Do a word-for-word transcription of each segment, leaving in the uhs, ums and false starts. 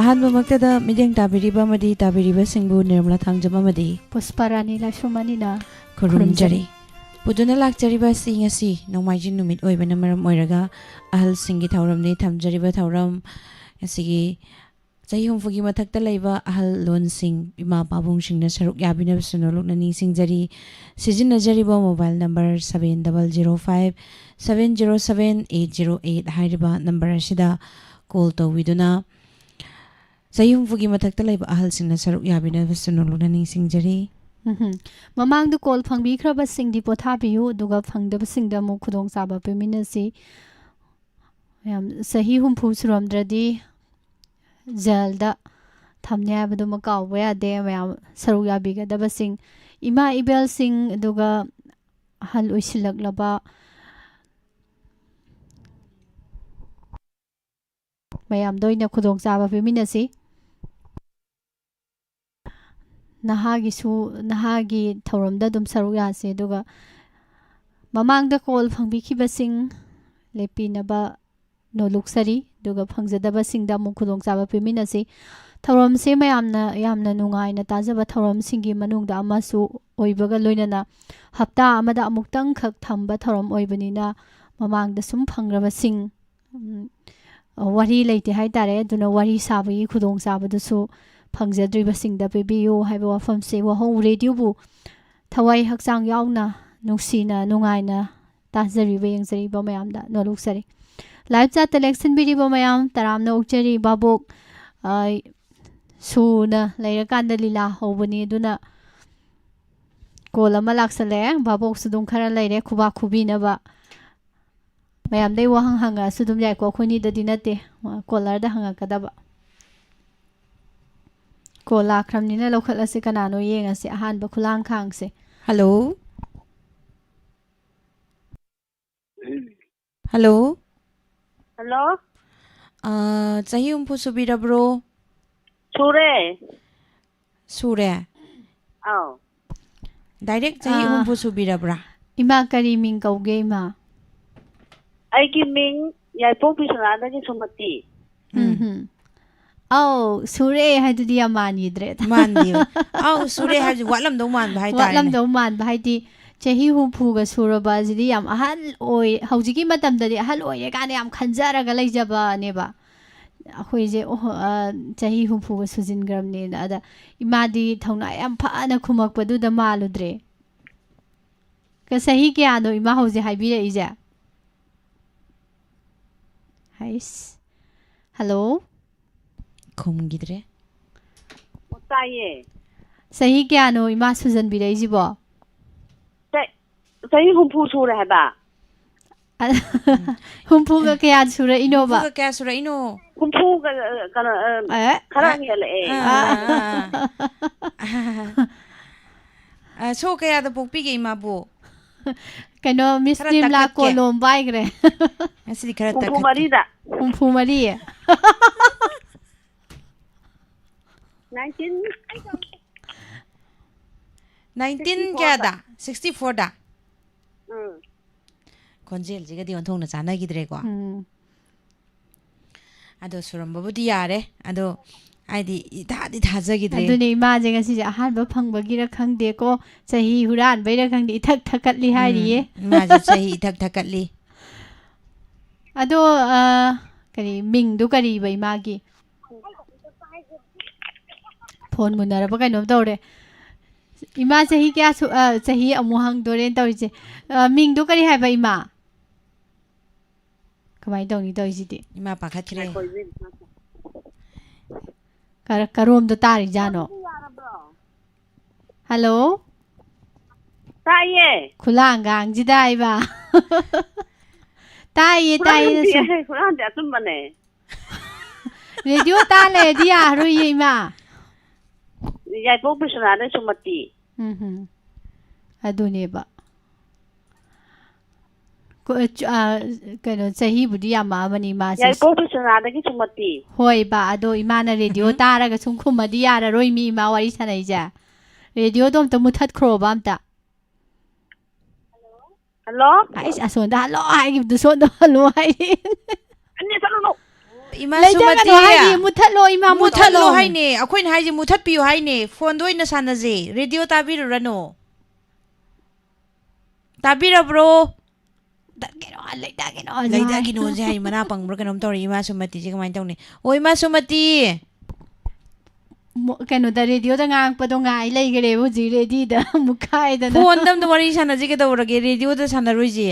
ꯑꯍꯥꯟꯕꯃꯛꯇꯗ ꯃꯤꯠꯌꯦꯡ ꯇꯥꯕꯤꯔꯤꯕ ꯑꯃꯗꯤ ꯇꯥꯕꯤꯔꯤꯕꯁꯤꯡꯕꯨ ꯅꯤꯔꯃꯂꯥ ꯊꯥꯡꯖꯝ ꯑꯃꯗꯤ ꯄꯨꯁꯄꯥꯔꯥꯅꯤ ꯂꯥꯏꯁ꯭ꯔꯝ ꯑꯅꯤꯅ ꯈꯨꯔꯨꯝꯖꯔꯤ꯫ ꯈꯨꯔꯨꯝꯖꯔꯤ꯫ ꯄꯨꯗꯨꯅ ꯂꯥꯛꯆꯔꯤꯕ ꯑꯁꯤ ꯉꯁꯤ ꯅꯣꯡꯃꯥꯏꯖꯤꯡ ꯅꯨꯃꯤꯠ ꯑꯣꯏꯕꯅ ꯃꯔꯝ ꯑꯣꯏꯔꯒ ꯑꯍꯜꯁꯤꯡꯒꯤ ꯊꯧꯔꯝꯅꯤ꯫ ꯊꯝꯖꯔꯤꯕ ꯊꯧꯔꯝ ꯑꯁꯤꯒꯤ ꯆꯍꯤ ꯍꯨꯝꯐꯨꯒꯤ ꯃꯊꯛꯇ ꯂꯩꯕ ꯑꯍꯜ ꯂꯣꯟꯁꯤꯡ, ꯏꯃꯥ ꯄꯥꯕꯨꯡꯁꯤꯡꯅ ꯁꯔꯨꯛ ꯌꯥꯕꯤꯅꯕꯁꯨ ꯅꯣꯂꯨꯛꯅ ꯅꯤꯡꯁꯤꯡꯖꯔꯤ꯫ ꯁꯤꯖꯤꯟꯅꯖꯔꯤꯕ mobile number seven double zero five seven zero seven eight zero eight ꯍꯥꯏꯔꯤꯕ number ꯑꯁꯤꯗ call ꯇꯧꯕꯤꯗꯨꯅ ꯆꯍꯤ ꯍꯨꯝꯐꯨꯒꯤ ꯃꯊꯛꯇ ꯂꯩꯕ ꯑꯍꯜꯁꯤꯡꯅ ꯁꯔꯨꯛ ꯌꯥꯕꯤꯅꯕꯁꯨ ꯅꯣꯂꯨꯛꯅ ꯅꯤꯡꯁꯤꯡꯖꯔꯤ꯫ ꯎꯝꯍꯨꯝ꯫ ꯃꯃꯥꯡꯗ call ꯐꯪꯕꯤꯈ꯭ꯔꯕꯁꯤꯡꯗꯤ ꯄꯣꯊꯥꯕꯤꯌꯨ, ꯑꯗꯨꯒ ꯐꯪꯗꯕꯁꯤꯡꯗ ꯑꯃꯨꯛ ꯈꯨꯗꯣꯡꯆꯥꯕ ꯄꯤꯃꯤꯟꯅꯁꯤ꯫ ꯃꯌꯥꯝ, ꯆꯍꯤ ꯍꯨꯝꯐꯨ ꯁꯨꯔꯝꯗ꯭ꯔꯗꯤ ꯖꯦꯜꯗ ꯊꯝꯅꯤ ꯍꯥꯏꯕꯗꯨꯃ ꯀꯥꯎꯕ ꯌꯥꯗꯦ꯫ ꯃꯌꯥꯝ ꯁꯔꯨꯛ ꯌꯥꯕꯤꯒꯗꯕꯁꯤꯡ, ꯏꯃꯥ ꯏꯕꯦꯜꯁꯤꯡ, ꯑꯗꯨꯒ ꯑꯍꯜ ꯑꯣꯏꯁꯤꯜꯂꯛꯂꯕ ꯃꯌꯥꯝꯗ ꯑꯣꯏꯅ ꯈꯨꯗꯣꯡꯆꯥꯕ ꯄꯤꯃꯤꯟꯅꯁꯤ꯫ ꯅꯍꯥꯒꯤꯁꯨ, ꯅꯍꯥꯒꯤ ꯊꯧꯔꯝꯗ ꯑꯗꯨꯝ ꯁꯔꯨꯛ ꯌꯥꯁꯤ꯫ ꯑꯗꯨꯒ ꯃꯃꯥꯡꯗ call ꯐꯪꯕꯤꯈꯤꯕꯁꯤꯡ ꯂꯦꯞꯄꯤꯅꯕ ꯅꯣꯂꯨꯛꯆꯔꯤ, ꯑꯗꯨꯒ ꯐꯪꯖꯗꯕꯁꯤꯡꯗ ꯑꯃꯨꯛ ꯈꯨꯗꯣꯡꯆꯥꯕ ꯄꯤꯃꯤꯟꯅꯁꯤ꯫ ꯊꯧꯔꯝꯁꯦ ꯃꯌꯥꯝꯅ ꯌꯥꯝꯅ ꯅꯨꯡꯉꯥꯏꯅ ꯇꯥꯖꯕ ꯊꯧꯔꯝꯁꯤꯡꯒꯤ ꯃꯅꯨꯡꯗ ꯑꯃꯁꯨ ꯑꯣꯏꯕꯒ ꯂꯣꯏꯅꯅ ꯍꯞꯇꯥ ꯑꯃꯗ ꯑꯃꯨꯛꯇꯪꯈꯛ ꯊꯝꯕ ꯊꯧꯔꯝ ꯑꯣꯏꯕꯅꯤꯅ ꯃꯃꯥꯡꯗ ꯁꯨꯝ ꯐꯪꯈ꯭ꯔꯕꯁꯤꯡ, ꯎꯝ, ꯋꯥꯔꯤ ꯂꯩꯇꯦ ꯍꯥꯏꯇꯥꯔꯦ꯫ ꯑꯗꯨꯅ ꯋꯥꯔꯤ ꯁꯥꯕꯒꯤ ꯈꯨꯗꯣꯡꯆꯥꯕꯗꯨꯁꯨ ꯐꯪꯖꯗ꯭ꯔꯤꯕꯁꯤꯡꯗ ꯄꯤꯕꯤꯌꯨ ꯍꯥꯏꯕ ꯋꯥꯐꯝꯁꯦ ꯋꯥꯍꯧ ꯔꯦꯗꯤꯑꯣꯕꯨ ꯊꯋꯥꯏ ꯍꯛꯆꯥꯡ ꯌꯥꯎꯅ, ꯅꯨꯡꯁꯤꯅ, ꯅꯨꯡꯉꯥꯏꯅ ꯇꯥꯖꯔꯤꯕ, ꯌꯦꯡꯖꯔꯤꯕ ꯃꯌꯥꯝꯗ ꯅꯣꯂꯨꯛꯆꯔꯤ꯫ Live chatꯇ ꯂꯦꯛꯁꯤꯟꯕꯤꯔꯤꯕ ꯃꯌꯥꯝ ꯇꯔꯥꯝꯅ ꯑꯣꯛꯆꯔꯤ꯫ ꯚꯥꯕꯣꯛ, ꯑ, ꯁꯨꯅ ꯂꯩꯔꯀꯥꯟꯗ ꯂꯤꯂꯥ ꯍꯧꯕꯅꯤ, ꯑꯗꯨꯅ call ꯑꯃ ꯂꯥꯛꯁꯜꯂꯛꯑꯦ꯫ ꯚꯥꯕꯣꯛꯁꯨ ꯑꯗꯨꯝ ꯈꯔ ꯂꯩꯔꯦ ꯈꯨꯕꯥꯛ ꯈꯨꯕꯤꯅꯕ꯫ ꯃꯌꯥꯝꯗꯩ ꯋꯥꯍꯪ ꯍꯪꯉꯛꯑꯁꯨ ꯑꯗꯨꯝ ꯌꯥꯏꯀꯣ, ꯑꯩꯈꯣꯏꯅꯤꯗꯗꯤ ꯅꯠꯇꯦ, caller ꯗ ꯍꯪꯉꯛꯀꯗꯕ꯫ Call ꯂꯥꯛꯈ꯭ꯔꯕꯅꯤꯅ ꯂꯧꯈꯠꯂꯁꯤ, ꯀꯅꯥꯅꯣ ꯌꯦꯡꯉꯁꯤ꯫ ꯑꯍꯥꯟꯕ ꯈꯨꯂꯥꯡ ꯈꯥꯡꯁꯦ꯫ Hello꯫ Hello꯫ Hello꯫ ꯑꯥ, ꯆꯍꯤ ꯍꯨꯝꯐꯨ ꯁꯨꯕꯤꯔꯕ꯭ꯔꯣ? ꯁꯨꯔꯦ꯫ ꯁꯨꯔꯦ? ꯑꯥꯎ꯫ Direct ꯆꯍꯤ ꯑꯥ꯫ ꯍꯨꯝꯐꯨ ꯁꯨꯕꯤꯔꯕ꯭ꯔꯥ? ꯏꯃꯥ, ꯀꯔꯤ ꯃꯤꯡ ꯀꯧꯒꯦ, ꯏꯃꯥ? ꯑꯩꯒꯤ ꯃꯤꯡ ꯌꯥꯏꯄꯣꯛ ꯕꯤꯁ꯭ꯋꯥꯅꯥꯊꯒꯤ ꯁꯨꯃꯇꯤ꯫ ꯎꯝ꯫ ꯎꯝ ꯍꯨꯝ꯫ "ꯑꯧ, ꯁꯨꯔꯦ" ꯍꯥꯏꯗꯨꯗꯤ ꯌꯥꯝ ꯃꯥꯟꯈꯤꯗ꯭ꯔꯦ꯫ ꯃꯥꯟꯗꯦꯕ꯫ "ꯑꯧ, ꯁꯨꯔꯦ" ꯍꯥꯏꯕꯁꯤ ꯋꯥꯠꯂꯝꯗꯧ ꯃꯥꯟꯕ ꯍꯥꯏꯇꯥꯔꯦꯅꯦ꯫ ꯋꯥꯠꯂꯝꯗꯧ ꯃꯥꯟꯕ ꯍꯥꯏꯗꯤ, ꯆꯍꯤ ꯍꯨꯝꯐꯨꯒ ꯁꯨꯔꯕ ꯑꯁꯤꯗꯤ ꯌꯥꯝ ꯑꯍꯜ ꯑꯣꯏ, ꯍꯧꯖꯤꯛꯀꯤ ꯃꯇꯝꯗꯗꯤ ꯑꯍꯜ ꯑꯣꯏꯔꯦ ꯀꯥꯏꯅ ꯌꯥꯝ ꯈꯟꯖꯔꯒ ꯂꯩꯖꯕꯅꯦꯕ꯫ ꯑꯩꯈꯣꯏꯁꯦ, ꯑꯣꯍꯣ, ꯑ, ꯆꯍꯤ ꯍꯨꯝꯐꯨꯒ ꯁꯨꯖꯤꯟꯈ꯭ꯔꯕꯅꯦꯅ꯫ ꯑꯗ ꯏꯃꯥꯗꯤ ꯊꯧꯅꯥ ꯌꯥꯝ ꯐꯅ ꯈꯨꯝꯃꯛꯄꯗꯨꯗ ꯃꯥꯜꯂꯨꯗ꯭ꯔꯦ꯫ ꯀ-, ꯆꯍꯤ ꯀꯌꯥꯅꯣ ꯏꯃꯥ ꯍꯧꯖꯤꯛ ꯍꯥꯏꯕꯤꯔꯛꯏꯁꯦ? ꯍꯩꯁ꯫ ꯍꯜꯂꯣ? ꯈꯨꯝꯈꯤꯗ꯭ꯔꯦ꯫ ꯑꯣ, ꯇꯥꯏꯌꯦ꯫ ꯆꯍꯤ ꯀꯌꯥꯅꯣ ꯏꯃꯥ ꯁꯨꯖꯟꯕꯤꯔꯛꯏꯁꯤꯕꯣ? ꯆ-, ꯆꯍꯤ ꯍꯨꯝꯐꯨ ꯁꯨꯔꯦ ꯍꯥꯏꯕ꯫ ꯑ, ꯍꯨꯝꯐꯨꯒ ꯀꯌꯥ ꯁꯨꯔꯛꯏꯅꯣꯕ? ꯍꯨꯝꯐꯨꯒ ꯀꯌꯥ ꯁꯨꯔꯛꯏꯅꯣ? ꯍꯨꯝꯐꯨꯒ, ꯑ, ꯀꯩꯅꯣ, ꯑ, ꯑꯦ? ꯈꯔ ꯑꯦ? ꯍꯦꯜꯂꯛꯑꯦ꯫ ꯑꯥ, ꯑꯥ, ꯑꯥ, ꯑꯥ꯫ ꯑ, ꯁꯣ ꯀꯌꯥꯗ ꯄꯣꯛꯄꯤꯒꯦ ꯏꯃꯥꯕꯨ? ꯀꯩꯅꯣ, ꯃꯤꯁ ꯈꯔ ꯅꯤꯝꯂꯥ ꯇꯛꯈꯠꯀꯦ꯫ ꯀꯣꯂꯣꯝ ꯄꯥꯏꯈ꯭ꯔꯦ꯫ ꯉꯁꯤꯗꯤ ꯈꯔ ꯍꯨꯝꯐꯨ ꯇꯛꯈꯠꯀꯦ꯫ ꯃꯔꯤꯗ꯫ ꯍꯨꯝꯐꯨ ꯃꯔꯤ? Nineteen nineteen sixty four ꯗ꯫ ꯀꯌꯥꯗ? Sixty four ꯗ? ꯎꯝ꯫ ꯈꯣꯟꯖꯦꯜꯁꯤꯒꯗꯤ ꯑꯣꯟꯊꯣꯛꯅ ꯆꯥꯟꯅꯈꯤꯗ꯭ꯔꯦꯀꯣ꯫ ꯎꯝ꯫ ꯑꯗꯣ ꯁꯨꯔꯝꯕꯕꯨꯗꯤ ꯌꯥꯔꯦ꯫ ꯑꯗꯣ ꯍꯥꯏꯗꯤ ꯏꯊꯥꯗꯤ ꯊꯥꯖꯈꯤꯗ꯭ꯔꯦ꯫ ꯑꯗꯨꯅꯦ, ꯏꯃꯥꯁꯦ ꯉꯁꯤꯁꯦ ꯑꯍꯥꯟꯕ ꯐꯪꯕꯒꯤꯔ ꯈꯪꯗꯦꯀꯣ, ꯆꯍꯤ ꯍꯨꯔꯥꯟꯕꯩꯔ ꯈꯪꯗꯦ, ꯏꯊꯛ ꯊꯛꯀꯠꯂꯤ ꯎꯝ, ꯍꯥꯏꯔꯤꯌꯦ꯫ ꯏꯃꯥꯁꯦ ꯆꯍꯤ ꯏꯊꯛ ꯊꯛꯀꯠꯂꯤ꯫ ꯑꯗꯣ, ꯑ, ꯀꯔꯤ, ꯃꯤꯡꯗꯣ ꯀꯔꯤꯕ ꯏꯃꯥꯒꯤ? ꯐꯣꯟ ꯃꯨꯟꯅꯔꯕ ꯀꯩꯅꯣꯝ ꯇꯧꯔꯦ꯫ ꯏꯃꯥ ꯆꯍꯤ ꯀꯌꯥ ꯁꯨ-, ꯑ, ꯆꯍꯤ ꯑꯃꯨꯛ ꯍꯪꯗꯣꯔꯦꯅ ꯇꯧꯔꯤꯁꯦ꯫ ꯑ, ꯃꯤꯡꯗꯣ ꯀꯔꯤ ꯍꯥꯏꯕ ꯏꯃꯥ? ꯀꯃꯥꯏꯅ ꯇꯧꯅꯤ ꯇꯧꯔꯤꯁꯤꯗꯤ? ꯏꯃꯥ ꯄꯥꯈꯠꯈ꯭ꯔꯦ꯫ ꯉꯥꯏꯈꯣ, ꯏꯕꯦꯝꯃ꯫ ꯀꯔ-, ꯀꯔꯣꯝꯗ ꯇꯥꯔꯤꯖꯥꯠꯅꯣ? ꯌꯥꯔꯕ꯭ꯔꯣ? ꯍꯜꯂꯣ? ꯇꯥꯏꯌꯦ꯫ ꯈꯨꯂꯥꯡꯒꯥꯡꯁꯤꯗ ꯍꯥꯏꯕ꯫ ꯇꯥꯏꯌꯦ, ꯇꯥꯏꯌꯦ, ꯍꯨꯔꯥꯟꯗꯤꯌꯦ, ꯅꯁꯨ-, ꯍꯨꯔꯥꯟꯗꯦ, ꯑꯆꯨꯝꯕꯅꯦ꯫ ꯔꯦꯗꯤꯑꯣ ꯇꯥ ꯂꯩꯔꯗꯤ ꯌꯥꯔꯔꯣꯏꯌꯦ, ꯏꯃꯥ꯫ ꯌꯥꯏꯄꯣꯛ ꯕꯤꯁ꯭ꯋꯥꯅꯥꯊ ꯁꯨꯃꯇꯤ꯫ ꯎꯝ ꯍꯨꯝ꯫ ꯑꯗꯨꯅꯦꯕ꯫ ꯀꯣ-, ꯆ-, ꯑ, ꯀꯩꯅꯣ, ꯆꯍꯤꯕꯨꯗꯤ ꯌꯥꯝꯃꯛꯑꯕꯅꯤ ꯏꯃꯥꯁꯦ꯫ ꯌꯥꯏꯄꯣꯛ ꯕꯤꯁ꯭ꯋꯥꯅꯥꯊꯒꯤ ꯁꯨꯃꯇꯤ꯫ ꯍꯣꯏꯕ, ꯑꯗꯣ ꯏꯃꯥꯅ ꯔꯦꯗꯤꯑꯣ ꯎꯝ꯫ ꯇꯥꯔꯒ ꯁꯨꯝ ꯈꯨꯝꯃꯗꯤ ꯌꯥꯔꯔꯣꯏ ꯃꯤ ꯏꯃꯥ ꯋꯥꯔꯤ ꯁꯥꯟꯅꯩꯁꯦ꯫ ꯔꯦꯗꯤꯑꯣꯗꯣ ꯑꯝꯇ ꯃꯨꯊꯠꯈ꯭ꯔꯣꯕ ꯑꯝꯇ꯫ ꯍꯜꯂꯣ? ꯑꯩꯁ, ꯑꯁꯣꯝꯗ ꯍꯜꯂꯣ ꯍꯥꯏꯈꯤꯕꯗꯨ ꯁꯣꯝꯗ ꯍꯜꯂꯣ ꯍꯥꯏꯔꯤ꯫ ꯑꯅꯤ ꯆꯠꯂꯨꯅꯨ꯫ ꯏꯃꯥ ꯂꯩꯊꯒꯅꯣ ꯁꯨꯃꯇꯤ꯫ ꯍꯥꯏꯅꯦ, ꯃꯨꯊꯠꯂꯣ ꯏꯃꯥ, ꯃꯨꯊꯠꯂꯣ ꯃꯨꯊꯠꯂꯣ꯫ ꯍꯥꯏꯅꯦ꯫ ꯑꯩꯈꯣꯏꯅ ꯍꯥꯏꯁꯦ ꯃꯨꯊꯠꯄꯤꯌꯨ ꯍꯥꯏꯅꯦ꯫ ꯐꯣꯟꯗ ꯑꯣꯏꯅ ꯁꯥꯟꯅꯁꯦ꯫ ꯔꯦꯗꯤꯑꯣ ꯇꯥꯕꯤꯔꯨꯔꯅꯨ꯫ ꯇꯥꯕꯤꯔꯕ꯭ꯔꯣ? ꯇꯠꯀꯅꯣ, ꯂꯩꯊꯒꯅꯣ, ꯂꯩꯊꯒꯤꯅꯣꯁꯦ ꯍꯥꯏ, ꯃꯅꯥ ꯄꯪꯕ꯭ꯔꯥ ꯀꯩꯅꯣꯝ ꯇꯧꯔꯦ꯫ ꯏꯃꯥ ꯁꯨꯃꯇꯤꯁꯦ ꯀꯃꯥꯏꯅ ꯇꯧꯅꯤ? ꯑꯣ, ꯏꯃꯥ ꯁꯨꯃꯇꯤ꯫ ꯃꯣ-, ꯀꯩꯅꯣꯗ, ꯔꯦꯗꯤꯑꯣꯗ ꯉꯥꯡꯉꯛꯄꯗꯣ ꯉꯥꯏ ꯂꯩꯈ꯭ꯔꯦꯕ ꯍꯧꯖꯤꯛ ꯔꯦꯗꯤꯗ꯫ ꯑꯃꯨꯛ ꯀꯥꯏꯗꯅ꯫ ꯐꯣꯟꯗ ꯑꯝꯇ ꯋꯥꯔꯤ ꯁꯥꯟꯅꯁꯤ ꯀꯩꯗꯧꯔꯒꯦ? ꯔꯦꯗꯤꯑꯣꯗ ꯁꯥꯟꯅꯔꯣꯏꯁꯦ꯫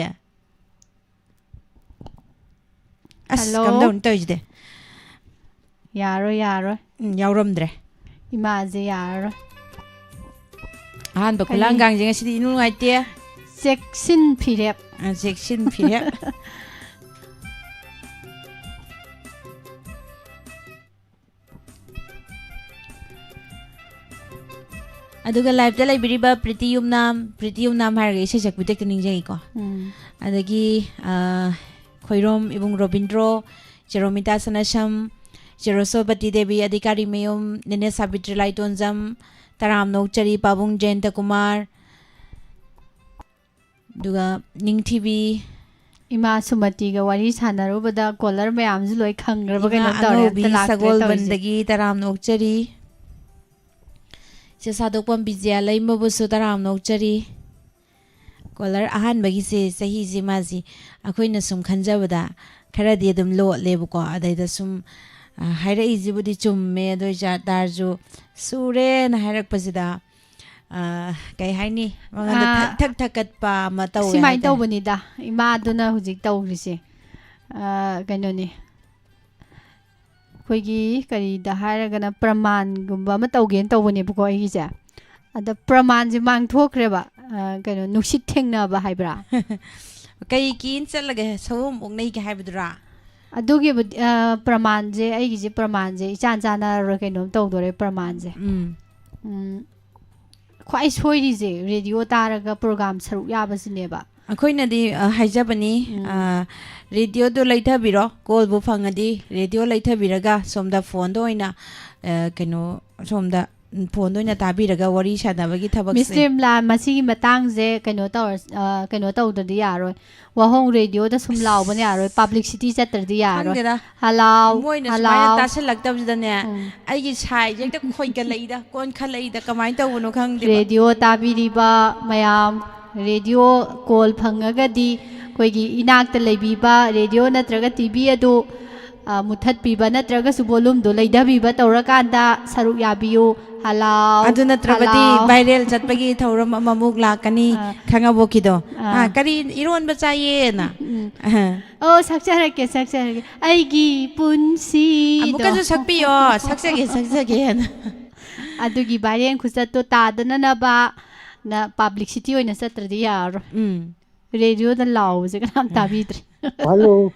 ꯑꯁ, ꯍꯜꯂꯣ? ꯀꯝꯗꯧꯅꯤ ꯇꯧꯔꯤꯁꯤꯗꯤ? ꯌꯥꯔꯣꯏ, ꯌꯥꯔꯣꯏ꯫ ꯎꯝ, ꯌꯥꯎꯔꯝꯗ꯭ꯔꯦ꯫ ꯏꯃꯥꯁꯦ ꯌꯥꯔꯔꯣꯏ꯫ ꯑꯍꯥꯟꯕ ꯀꯔꯤ? ꯈꯨꯂꯥꯡꯒꯥꯡꯁꯦ ꯉꯁꯤꯗꯤ ꯏꯅꯨꯡ ꯅꯨꯡꯉꯥꯏꯇꯦ꯫ ꯆꯦꯛꯁꯤꯟ ꯐꯤꯔꯦꯞ꯫ ꯑ, ꯆꯦꯛꯁꯤꯟ ꯐꯤꯔꯦꯞ꯫ ꯑꯗꯨꯒ live-ꯇ ꯂꯩꯕꯤꯔꯤꯕ ꯄ꯭ꯔꯤꯇꯤ ꯌꯨꯝꯅꯥꯝ, ꯄ꯭ꯔꯤꯇꯤ ꯌꯨꯝꯅꯥꯝ ꯍꯥꯏꯔꯒ ꯏꯁꯩ ꯁꯛꯄꯤꯗ ꯍꯦꯛꯇ ꯅꯤꯡꯁꯤꯡꯉꯤꯀꯣ꯫ ꯎꯝ꯫ ꯑꯗꯒꯤ, ꯑ, ꯈꯣꯏꯔꯣꯝ ꯏꯕꯨꯡ ꯔꯣꯕꯤꯟꯗ꯭ꯔꯣ, ꯆꯦꯔꯣꯃꯤꯇꯥ ꯁꯅꯥꯁꯝ, ꯆꯦꯔꯣꯁꯣꯄꯇꯤ ꯗꯦꯕꯤ, ꯑꯙꯤꯀꯥꯔꯤ ꯃꯌꯨꯝ, ꯅꯦꯅꯦ ꯁꯥꯕꯤꯇ꯭ꯔꯤ ꯂꯥꯏꯇꯣꯟꯖꯝ, ꯇꯔꯥꯝꯅ ꯑꯣꯛꯆꯔꯤ ꯄꯥꯕꯨꯡ ꯖꯌꯟꯇ ꯀꯨꯃꯥꯔ, ꯑꯗꯨꯒ ꯅꯤꯡꯊꯤꯕꯤ, ꯏꯃꯥ ꯁꯨꯃꯇꯤꯒ ꯋꯥꯔꯤ ꯁꯥꯟꯅꯔꯨꯕꯗ caller ꯃꯌꯥꯝꯁꯨ ꯂꯣꯏ ꯈꯪꯈ꯭ꯔꯕ ꯏꯃꯥ ꯀꯩꯅꯣꯝ ꯇꯧꯔꯦ꯫ ꯑꯉꯧꯕꯤ ꯑꯝꯇ ꯂꯥꯛꯇ꯭ꯔꯦ ꯇꯧꯔꯤꯁꯦ꯫ ꯁꯒꯣꯜꯕꯟꯗꯒꯤ ꯇꯔꯥꯝꯅ ꯑꯣꯛꯆꯔꯤ꯫ ꯆꯦ ꯁꯥꯗꯣꯛꯄꯝ ꯕꯤꯖꯌꯥꯂꯩꯃꯕꯨꯁꯨ ꯇꯔꯥꯝꯅ ꯑꯣꯛꯆꯔꯤ꯫ Caller ꯑꯍꯥꯟꯕꯒꯤꯁꯦ ꯆꯍꯤꯁꯦ ꯃꯥꯁꯤ ꯑꯩꯈꯣꯏꯅ ꯁꯨꯝ ꯈꯟꯖꯕꯗ ꯈꯔꯗꯤ ꯑꯗꯨꯝ ꯂꯣꯠꯂꯦꯕꯀꯣ꯫ ꯑꯗꯩꯗ ꯁꯨꯝ, ꯑ, ꯍꯥꯏꯔꯛꯏꯁꯤꯕꯨꯗꯤ ꯆꯨꯝꯃꯦ, ꯑꯗꯨ ꯑꯣꯏ ꯇꯥꯔꯁꯨ ꯁꯨꯔꯦꯅ ꯍꯥꯏꯔꯛꯄꯁꯤꯗ, ꯑ, ꯀꯩ ꯍꯥꯏꯅꯤ, ꯃꯉꯣꯟꯗ ꯑ, ꯊꯛ ꯊꯛ ꯊꯛꯀꯠꯄ ꯑꯃ ꯇꯧꯋꯦ ꯁꯨꯃꯥꯏꯅ ꯍꯥꯏꯇꯥꯔꯦ꯫ ꯇꯧꯕꯅꯤꯗ, ꯏꯃꯥꯗꯨꯅ ꯍꯧꯖꯤꯛ ꯇꯧꯔꯤꯁꯦ꯫ ꯑ, ꯀꯩꯅꯣꯅꯤ, ꯑꯩꯈꯣꯏꯒꯤ ꯀꯔꯤꯗ ꯍꯥꯏꯔꯒꯅ ꯄ꯭ꯔꯃꯥꯟꯒꯨꯝꯕ ꯑꯃ ꯇꯧꯒꯦꯅ ꯇꯧꯕꯅꯦꯕꯀꯣ ꯑꯩꯒꯤꯁꯦ꯫ ꯑꯗ ꯄ꯭ꯔꯃꯥꯟꯁꯦ ꯃꯥꯡꯊꯣꯛꯈ꯭ꯔꯦꯕ꯫ ꯑ, ꯀꯩꯅꯣ, ꯅꯨꯡꯁꯤꯠ ꯊꯦꯡꯅꯕ ꯍꯥꯏꯕ꯭ꯔꯥ? ꯀꯩ ꯀꯤꯅ ꯆꯠꯂꯒ ꯁꯑꯣꯝ ꯑꯣꯛꯅꯩꯒꯦ ꯍꯥꯏꯕꯗꯨꯔꯥ? ꯑꯗꯨꯒꯤꯕꯨꯗꯤ, ꯑ, ꯄ꯭ꯔꯃꯥꯟꯁꯦ, ꯑꯩꯒꯤꯁꯦ ꯄ꯭ꯔꯃꯥꯟꯁꯦ ꯏꯆꯥꯟ ꯆꯥꯟꯅꯔꯔꯣꯏ, ꯀꯩꯅꯣꯝ ꯇꯧꯗꯣꯔꯦ ꯄ꯭ꯔꯃꯥꯟꯁꯦ꯫ ꯎꯝ꯫ ꯎꯝ, ꯈ꯭ꯋꯥꯏ ꯁꯣꯏꯔꯤꯁꯦ ꯔꯦꯗꯤꯑꯣ ꯇꯥꯔꯒ ꯄ꯭ꯔꯣꯒꯥꯝ ꯁꯔꯨꯛ ꯌꯥꯕꯁꯤꯅꯦꯕ꯫ ꯑꯩꯈꯣꯏꯅꯗꯤ, ꯑ, ꯍꯥꯏꯖꯕꯅꯤ, ꯎꯝ꯫ ꯑ, ꯔꯦꯗꯤꯑꯣꯗꯣ ꯂꯩꯊꯕꯤꯔꯣ, ꯀꯣꯜꯕꯨ ꯐꯪꯉꯗꯤ ꯔꯦꯗꯤꯑꯣ ꯂꯩꯊꯕꯤꯔꯒ ꯁꯣꯝꯗ ꯐꯣꯟꯗ ꯑꯣꯏꯅ, ꯑ, ꯀꯩꯅꯣ, ꯁꯣꯝꯗ ꯎꯝ, ꯐꯣꯟꯗ ꯑꯣꯏꯅ ꯇꯥꯕꯤꯔꯒ ꯋꯥꯔꯤ ꯁꯥꯟꯅꯕꯒꯤ ꯊꯕꯛꯁꯦ꯫ ꯃꯤꯁ ꯅꯤꯔꯃꯂꯥ, ꯃꯁꯤꯒꯤ ꯃꯇꯥꯡꯁꯦ ꯀꯩꯅꯣ ꯇꯧꯔ ꯑ, ꯀꯩꯅꯣ ꯇꯧꯗ꯭ꯔꯗꯤ ꯌꯥꯔꯣꯏ꯫ ꯋꯥꯍꯣꯡ ꯔꯦꯗꯤꯑꯣꯗ ꯁꯨꯝ ꯂꯥꯎꯕꯅ ꯌꯥꯔꯣꯏ, ꯄꯥꯕ꯭ꯂꯤꯁꯤꯇꯤ ꯆꯠꯇ꯭ꯔꯗꯤ ꯌꯥꯔꯣꯏ꯫ ꯈꯪꯗꯦꯗ꯫ ꯍꯂꯥꯎ, ꯃꯣꯏꯅ ꯁꯨꯃꯥꯏꯅ ꯍꯂꯥꯎ꯫ ꯇꯥꯁꯜꯂꯛꯇꯕꯁꯤꯗꯅꯦ, ꯎꯝ꯫ ꯑꯩꯒꯤ ꯁꯥꯏꯁꯦ ꯍꯦꯛꯇ ꯈꯣꯏꯒꯠꯂꯛꯏꯗ, ꯀꯣꯟꯈꯠꯂꯛꯏꯗ, ꯀꯃꯥꯏꯅ ꯇꯧꯕꯅꯣ ꯈꯪꯗꯦꯕ꯫ ꯔꯦꯗꯤꯑꯣ ꯇꯥꯕꯤꯔꯤꯕ ꯃꯌꯥꯝ, ꯔꯦꯗꯤꯑꯣ ꯀꯣꯜ ꯐꯪꯉꯒꯗꯤ ꯑꯩꯈꯣꯏꯒꯤ ꯏꯅꯥꯛꯇ ꯂꯩꯕꯤꯕ ꯔꯦꯗꯤꯑꯣ ꯅꯠꯇ꯭ꯔꯒ ꯇꯤ ꯚꯤ ꯑꯗꯨ, ꯑ, ꯃꯨꯊꯠꯄꯤꯕ ꯅꯠꯇ꯭ꯔꯒꯁꯨ ꯚꯣꯂꯨꯝꯗꯣ ꯂꯩꯊꯕꯤꯕ ꯇꯧꯔꯀꯥꯟꯗ ꯁꯔꯨꯛ ꯌꯥꯕꯤꯌꯨ꯫ ꯍꯂꯥꯎ, ꯑꯗꯨ ꯅꯠꯇ꯭ꯔꯕꯗꯤ ꯍꯂꯥꯎ꯫ ꯚꯥꯏꯔꯦꯜ ꯆꯠꯄꯒꯤ ꯊꯧꯔꯝ ꯑꯃꯃꯨꯛ ꯂꯥꯛꯀꯅꯤ, ꯑꯥ꯫ ꯈꯪꯉꯕꯣꯛꯀꯤꯗꯣ꯫ ꯑꯥ꯫ ꯑꯥ, ꯀꯔꯤ ꯏꯔꯣꯟꯕ ꯆꯥꯏꯌꯦꯅ꯫ ꯎꯝ꯫ ꯑꯍ꯫ ꯑꯣ, ꯁꯛꯆꯔꯛꯀꯦ, ꯁꯛꯆꯔꯛꯀꯦ꯫ ꯑꯩꯒꯤ ꯄꯨꯟꯁꯤꯗꯣ꯫ ꯑꯃꯨꯛꯀꯁꯨ ꯁꯛꯄꯤꯌꯣ, ꯁꯛꯆꯒꯦ, ꯁꯛꯆꯒꯦꯅ꯫ ꯑꯗꯨꯒꯤ ꯚꯥꯏꯔꯦꯟ ꯈꯨꯆꯠꯇꯣ ꯇꯥꯗꯅꯅꯕ ꯅ ꯄꯥꯕ꯭ꯂꯤꯁꯤꯇꯤ ꯑꯣꯏꯅ ꯆꯠꯇ꯭ꯔꯗꯤ ꯌꯥꯔꯔꯣꯏ꯫ ꯎꯝ꯫ ꯔꯦꯗꯤꯑꯣꯗ ꯂꯥꯎꯕꯁꯦ ꯀꯅꯥꯝ ꯇꯥꯕꯤꯗ꯭ꯔꯦ꯫ ꯍꯜꯂꯣ꯫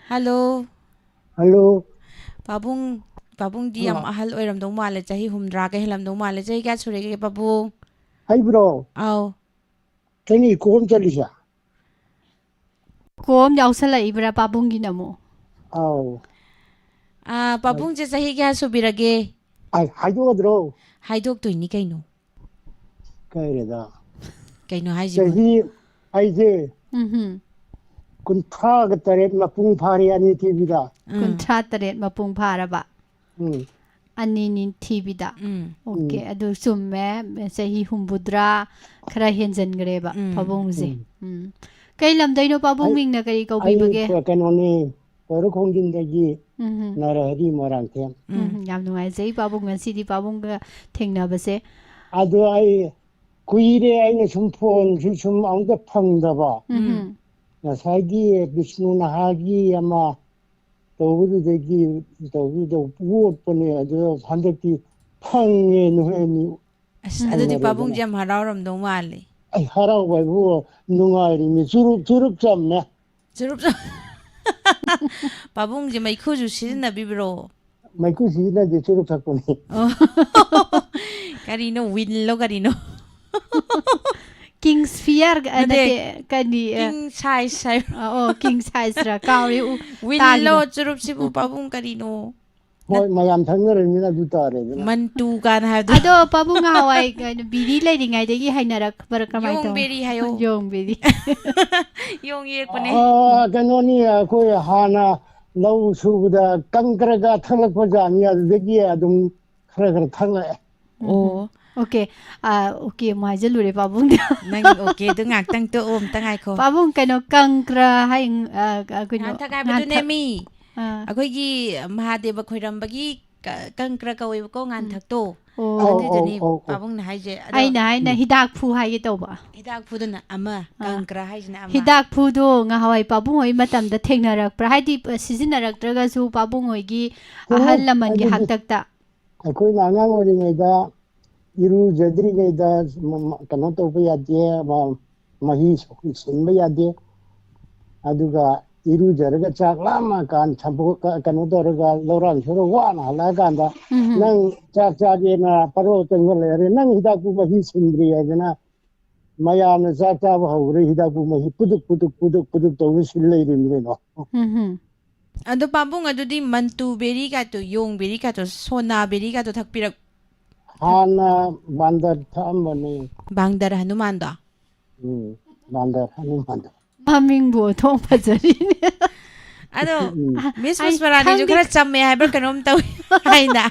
ꯍꯜꯂꯣ꯫ ꯍꯜꯂꯣ꯫ ꯄꯥꯕꯨꯡ, ꯄꯥꯕꯨꯡꯗꯤ ꯌꯥꯝ ꯑꯥ꯫ ꯑꯍꯜ ꯑꯣꯏꯔꯝꯗꯧ ꯃꯥꯜꯂꯦ, ꯆꯍꯤ ꯍꯨꯝꯗ꯭ꯔꯥꯒ ꯍꯦꯜꯂꯝꯗꯧ ꯃꯥꯜꯂꯦ꯫ ꯆꯍꯤ ꯀꯌꯥ ꯁꯨꯔꯒꯦ ꯄꯥꯕꯨꯡ? ꯑꯩꯕꯨꯔꯣ? ꯑꯥꯎ꯫ ꯑꯩꯅ ꯏꯀꯣ ꯑꯃ ꯆꯠꯂꯤꯁꯦ꯫ ꯀꯣꯝ ꯌꯥꯎꯁꯜꯂꯛꯏꯕ꯭ꯔꯥ ꯄꯥꯕꯨꯡꯒꯤꯅ ꯑꯃꯨꯛ? ꯑꯥꯎ꯫ ꯑꯥ, ꯄꯥꯕꯨꯡꯁꯦ ꯆꯍꯤ ꯀꯌꯥ ꯁꯨꯕꯤꯔꯒꯦ? ꯑꯩ ꯍꯥꯏꯗꯣꯛꯑꯗ꯭ꯔꯣ? ꯍꯥꯏꯗꯣꯛꯇꯣꯏꯅꯤ ꯀꯩꯅꯣ꯫ ꯀꯩꯔꯦꯗ꯫ ꯀꯩꯅꯣ ꯍꯥꯏꯁꯤꯕꯣ? ꯆꯍꯤ ꯑꯩꯁꯦ ꯎꯝꯍꯨꯝ꯫ ꯀꯨꯟꯊ꯭ꯔꯥꯒ ꯇꯔꯦꯠ ꯃꯄꯨꯡ ꯐꯥꯔꯦ ꯑꯅꯤ ꯊꯤꯕꯤꯗ꯫ ꯎꯝ꯫ ꯀꯨꯟꯊ꯭ꯔꯥ ꯇꯔꯦꯠ ꯃꯄꯨꯡ ꯐꯥꯔꯕ꯫ ꯎꯝ꯫ ꯑꯅꯤꯅꯤ ꯊꯤꯕꯤꯗ꯫ ꯎꯝ꯫ ꯑꯣꯀꯦ, ꯑꯗꯨ ꯆꯨꯝꯃꯦ꯫ ꯆꯍꯤ ꯍꯨꯝꯐꯨꯇꯔꯥ ꯈꯔ ꯍꯦꯟꯖꯟꯈ꯭ꯔꯦꯕ ꯎꯝ꯫ ꯄꯥꯕꯨꯡꯁꯦ꯫ ꯎꯝ꯫ ꯎꯝ꯫ ꯀꯩ ꯂꯝꯗꯩꯅꯣ ꯄꯥꯕꯨꯡ, ꯑꯩ- ꯃꯤꯡꯅ ꯀꯔꯤ ꯑꯩ ꯀꯧꯕꯤꯕꯒꯦ? ꯀꯩꯅꯣꯅꯤ, ꯄꯣꯏꯔꯧ ꯈꯣꯡꯖꯤꯟꯗꯒꯤ ꯎꯝ꯫ ꯅꯔꯍꯔꯤ ꯃꯣꯏꯔꯥꯡꯊꯦꯝ꯫ ꯎꯝ꯫ ꯎꯝ, ꯌꯥꯝ ꯅꯨꯡꯉꯥꯏꯖꯩ ꯄꯥꯕꯨꯡ ꯉꯁꯤꯗꯤ ꯄꯥꯕꯨꯡꯒ ꯊꯦꯡꯅꯕꯁꯦ꯫ ꯑꯗꯣ ꯑꯩ ꯀꯨꯏꯔꯦ, ꯑꯩꯅ ꯁꯨꯝ ꯐꯣꯟꯁꯨ ꯁꯨꯝ ꯑꯃꯨꯛꯇ ꯐꯪꯗꯕ꯫ ꯎꯝ꯫ ꯉꯁꯥꯏꯒꯤ ꯕꯤꯁꯅꯨ ꯅꯍꯥꯒꯤ ꯑꯃ ꯇꯧꯕꯗꯨꯗꯒꯤ ꯇꯧꯕꯗꯨꯗ ꯑꯣꯠꯄꯅꯦ꯫ ꯑꯗꯣ ꯍꯟꯗꯛꯇꯤ ꯐꯪꯉꯦ, ꯅꯣꯏ ꯑꯅꯤ꯫ ꯑꯁ, ꯑꯗꯨꯗꯤ ꯄꯥꯕꯨꯡꯁꯦ ꯌꯥꯝ ꯍꯔꯥꯎꯔꯝꯗꯧ ꯃꯥꯜꯂꯦ꯫ ꯑꯩ ꯍꯔꯥꯎꯕ ꯍꯥꯏꯕꯨ ꯅꯨꯡꯉꯥꯏꯔꯤꯅꯤ, ꯆꯨꯔꯨꯞ ꯆꯨꯔꯨꯞ ꯆꯝꯃꯦ꯫ ꯆꯨꯔꯨꯞ꯫ ꯄꯥꯕꯨꯡꯁꯦ ꯃꯩꯈꯨꯁꯨ ꯁꯤꯖꯤꯟꯅꯕꯤꯕ꯭ꯔꯣ? ꯃꯩꯈꯨ ꯁꯤꯖꯤꯟꯅꯗꯦ, ꯆꯨꯔꯨꯞ ꯊꯛꯄꯅꯤ꯫ ꯑꯣ꯫ ꯀꯔꯤꯅꯣ, ꯋꯤꯟꯂꯣ ꯀꯔꯤꯅꯣ? ꯀꯤꯡꯁ ꯐꯤꯌꯔ, ꯑ, ꯅꯠꯇꯦ꯫ ꯅꯠꯇꯦ, ꯀꯔꯤ, ꯑ, ꯀꯤꯡ ꯁꯥꯏꯖ ꯍꯥꯏꯕ꯭ꯔꯣ? ꯑ, ꯑꯣ, ꯀꯤꯡ ꯁꯥꯏꯖꯔ ꯀꯥꯎꯔꯦ꯫ ꯎ, ꯋꯤꯟꯂꯣ ꯇꯥꯈꯤꯗ꯭ꯔꯦ꯫ ꯆꯨꯔꯨꯞꯁꯤꯕꯨ ꯄꯥꯕꯨꯡ ꯀꯔꯤꯅꯣ? ꯍꯣꯏ, ꯃꯌꯥꯝ ꯊꯛꯅꯔꯕꯅꯤꯅ ꯑꯗꯨ ꯇꯥꯔꯦꯗꯅ꯫ ꯃꯟꯇꯨ ꯀꯥꯏꯅ ꯍꯥꯏꯕꯗꯣ꯫ ꯑꯗꯣ ꯄꯥꯕꯨꯡ ꯉꯍꯥꯟꯋꯥꯏ ꯀꯩꯅꯣ ꯕꯤꯔꯤ ꯂꯩꯔꯤꯉꯩꯗꯒꯤ ꯍꯩꯅꯔꯛꯄ꯭ꯔꯥ ꯀꯃꯥꯏꯅ ꯌꯣꯡ ꯇꯧ-, ꯕꯦꯔꯤ ꯍꯥꯏꯌꯣ꯫ ꯌꯣꯡ ꯕꯤꯔꯤ꯫ ꯌꯣꯡ ꯌꯦꯛꯄꯅꯦ꯫ ꯑꯥ, ꯀꯩꯅꯣꯅꯤ, ꯑꯩꯈꯣꯏ ꯍꯥꯟꯅ ꯂꯧ ꯁꯨꯕꯗ ꯀꯪꯀ꯭ꯔꯒ ꯊꯛꯂꯛꯄ ꯖꯥꯠꯅꯤ, ꯑꯗꯨꯗꯒꯤ ꯑꯗꯨꯝ ꯈꯔ ꯈꯔ ꯊꯛꯂꯛꯑꯦ꯫ ꯑꯣ꯫ ꯑꯣꯀꯦ꯫ ꯑꯥ, ꯑꯣꯀꯦ ꯑꯃꯨꯛ ꯍꯥꯏꯖꯜꯂꯨꯔꯦ ꯄꯥꯕꯨꯡꯗ꯫ ꯅꯪ ꯑꯣꯀꯦꯗꯨ ꯉꯥꯛꯇꯪ ꯇꯣꯛꯑꯣ, ꯑꯝꯇ ꯉꯥꯏꯈꯣ꯫ ꯄꯥꯕꯨꯡ, ꯀꯩꯅꯣ, ꯀꯪꯀ꯭ꯔ ꯍꯥꯏ-, ꯑꯥ, ꯀꯩꯅꯣ, ꯉꯥꯟꯊꯛ ꯍꯥꯏꯕꯗꯨꯅꯦ ꯉꯥꯟꯊꯛ-, ꯃꯤ꯫ ꯑꯥ꯫ ꯑꯩꯈꯣꯏꯒꯤ ꯃꯍꯥꯗꯦꯕ ꯈꯣꯏꯔꯝꯕꯒꯤ ꯀ-, ꯀꯪꯀ꯭ꯔ ꯀꯧꯋꯦꯕꯀꯣ, ꯎꯝ꯫ ꯉꯥꯟꯊꯛꯇꯣ꯫ ꯑꯣ꯫ ꯑꯗꯨꯗꯨꯅꯤ ꯑꯧ, ꯑꯧ, ꯑꯧ, ꯑꯧ꯫ ꯄꯥꯕꯨꯡꯅ ꯍꯥꯏꯁꯦ꯫ ꯑꯗꯣ ꯑꯩꯅ ꯍꯥꯏꯅ ꯎꯝ꯫ ꯍꯤꯗꯥꯛꯐꯨ ꯍꯥꯏꯒꯦ ꯇꯧꯕ꯫ ꯍꯤꯗꯥꯛꯐꯨꯗꯨꯅ ꯑꯃ, ꯑꯥ꯫ ꯀꯪꯀ꯭ꯔ ꯍꯥꯏꯁꯤꯅ ꯑꯃ꯫ ꯍꯤꯗꯥꯛꯐꯨꯗꯣ ꯉꯍꯥꯟꯋꯥꯏ ꯄꯥꯕꯨꯡ ꯍꯣꯏ ꯃꯇꯝꯗ ꯊꯦꯡꯅꯔꯛꯄ꯭ꯔꯥ? ꯍꯥꯏꯗꯤ, ꯁꯤꯖꯤꯟꯅꯔꯛꯇ꯭ꯔꯒꯁꯨ ꯄꯥꯕꯨꯡ ꯍꯣꯏꯒꯤ ꯑꯣ, ꯑꯍꯜ ꯂꯃꯟꯒꯤ ꯑꯗꯨꯗꯤ ꯍꯥꯛꯇꯛꯇ꯫ ꯑꯩꯈꯣꯏꯅ ꯑꯉꯥꯡ ꯑꯣꯏꯔꯤꯉꯩꯗ ꯏꯔꯨꯖꯗ꯭ꯔꯤꯉꯩꯗ ꯃ-, ꯃ-, ꯀꯩꯅꯣ ꯇꯧꯕ ꯌꯥꯗꯦ, ꯃ-, ꯃꯍꯤ ꯁꯨ-, ꯁꯤꯟꯕ ꯌꯥꯗꯦ꯫ ꯑꯗꯨꯒ ꯏꯔꯨꯖꯔꯒ ꯆꯥꯛ ꯂꯥꯝꯃꯀꯥꯟ ꯁꯝꯄꯣꯠ ꯀ-, ꯀꯩꯅꯣ ꯇꯧꯔꯒ ꯂꯧꯔꯥꯟ ꯁꯨꯔ ꯋꯥꯅ ꯍꯜꯂꯛꯑꯀꯥꯟꯗ, ꯎꯝ꯫ "ꯅꯪ ꯆꯥꯛ ꯆꯥꯒꯦꯅ ꯄꯔꯣ ꯆꯪꯁꯤꯜꯂꯛꯑꯦ, ꯅꯪ ꯍꯤꯗꯥꯛꯄꯨ ꯃꯍꯤ ꯁꯤꯟꯗ꯭ꯔꯤ" ꯍꯥꯏꯗꯅ ꯃꯌꯥꯝꯅ ꯆꯥꯛ ꯆꯥꯕ ꯍꯧꯈ꯭ꯔꯦ, ꯍꯤꯗꯥꯛꯄꯨ ꯃꯍꯤ ꯄꯨꯗꯨꯛ ꯄꯨꯗꯨꯛ ꯄꯨꯗꯨꯛ ꯄꯨꯗꯨꯛ ꯇꯧꯔ ꯁꯤꯜ ꯂꯩꯔꯤꯅꯤ ꯀꯩꯅꯣ꯫ ꯎꯝ ꯍꯨꯝ꯫ ꯑꯗꯣ ꯄꯥꯕꯨꯡ, ꯑꯗꯨꯗꯤ ꯃꯟꯇꯨ ꯕꯦꯔꯤ ꯀꯥꯇꯣ, ꯌꯣꯡ ꯕꯦꯔꯤ ꯀꯥꯇꯣ, ꯁꯣꯅꯥ ꯕꯦꯔꯤ ꯀꯥꯇꯣ ꯊꯛꯄꯤꯔꯛ-, ꯍꯥꯟꯅ ꯕꯥꯟꯗꯔ ꯊꯛꯑꯝꯕꯅꯤ꯫ ꯕꯥꯡꯗꯔ ꯍꯅꯨꯃꯥꯟꯗꯣ? ꯎꯝ, ꯕꯥꯟꯗꯔ ꯍꯅꯨꯃꯥꯟꯗꯣ꯫ ꯃꯃꯤꯡꯕꯨ ꯑꯣꯟꯊꯣꯛ ꯐꯖꯔꯤꯅꯦ꯫ ꯑꯗꯣ, ꯎꯝ꯫ ꯃꯤꯁ ꯑꯩ ꯄꯨꯁꯄꯔꯥꯅꯤꯁꯨ ꯈꯪꯗꯦ꯫ ꯈꯔ ꯆꯝꯃꯦ ꯍꯥꯏꯕ꯭ꯔꯥ ꯀꯩꯅꯣꯝ ꯇꯧꯋꯤ ꯍꯥꯏꯅ꯫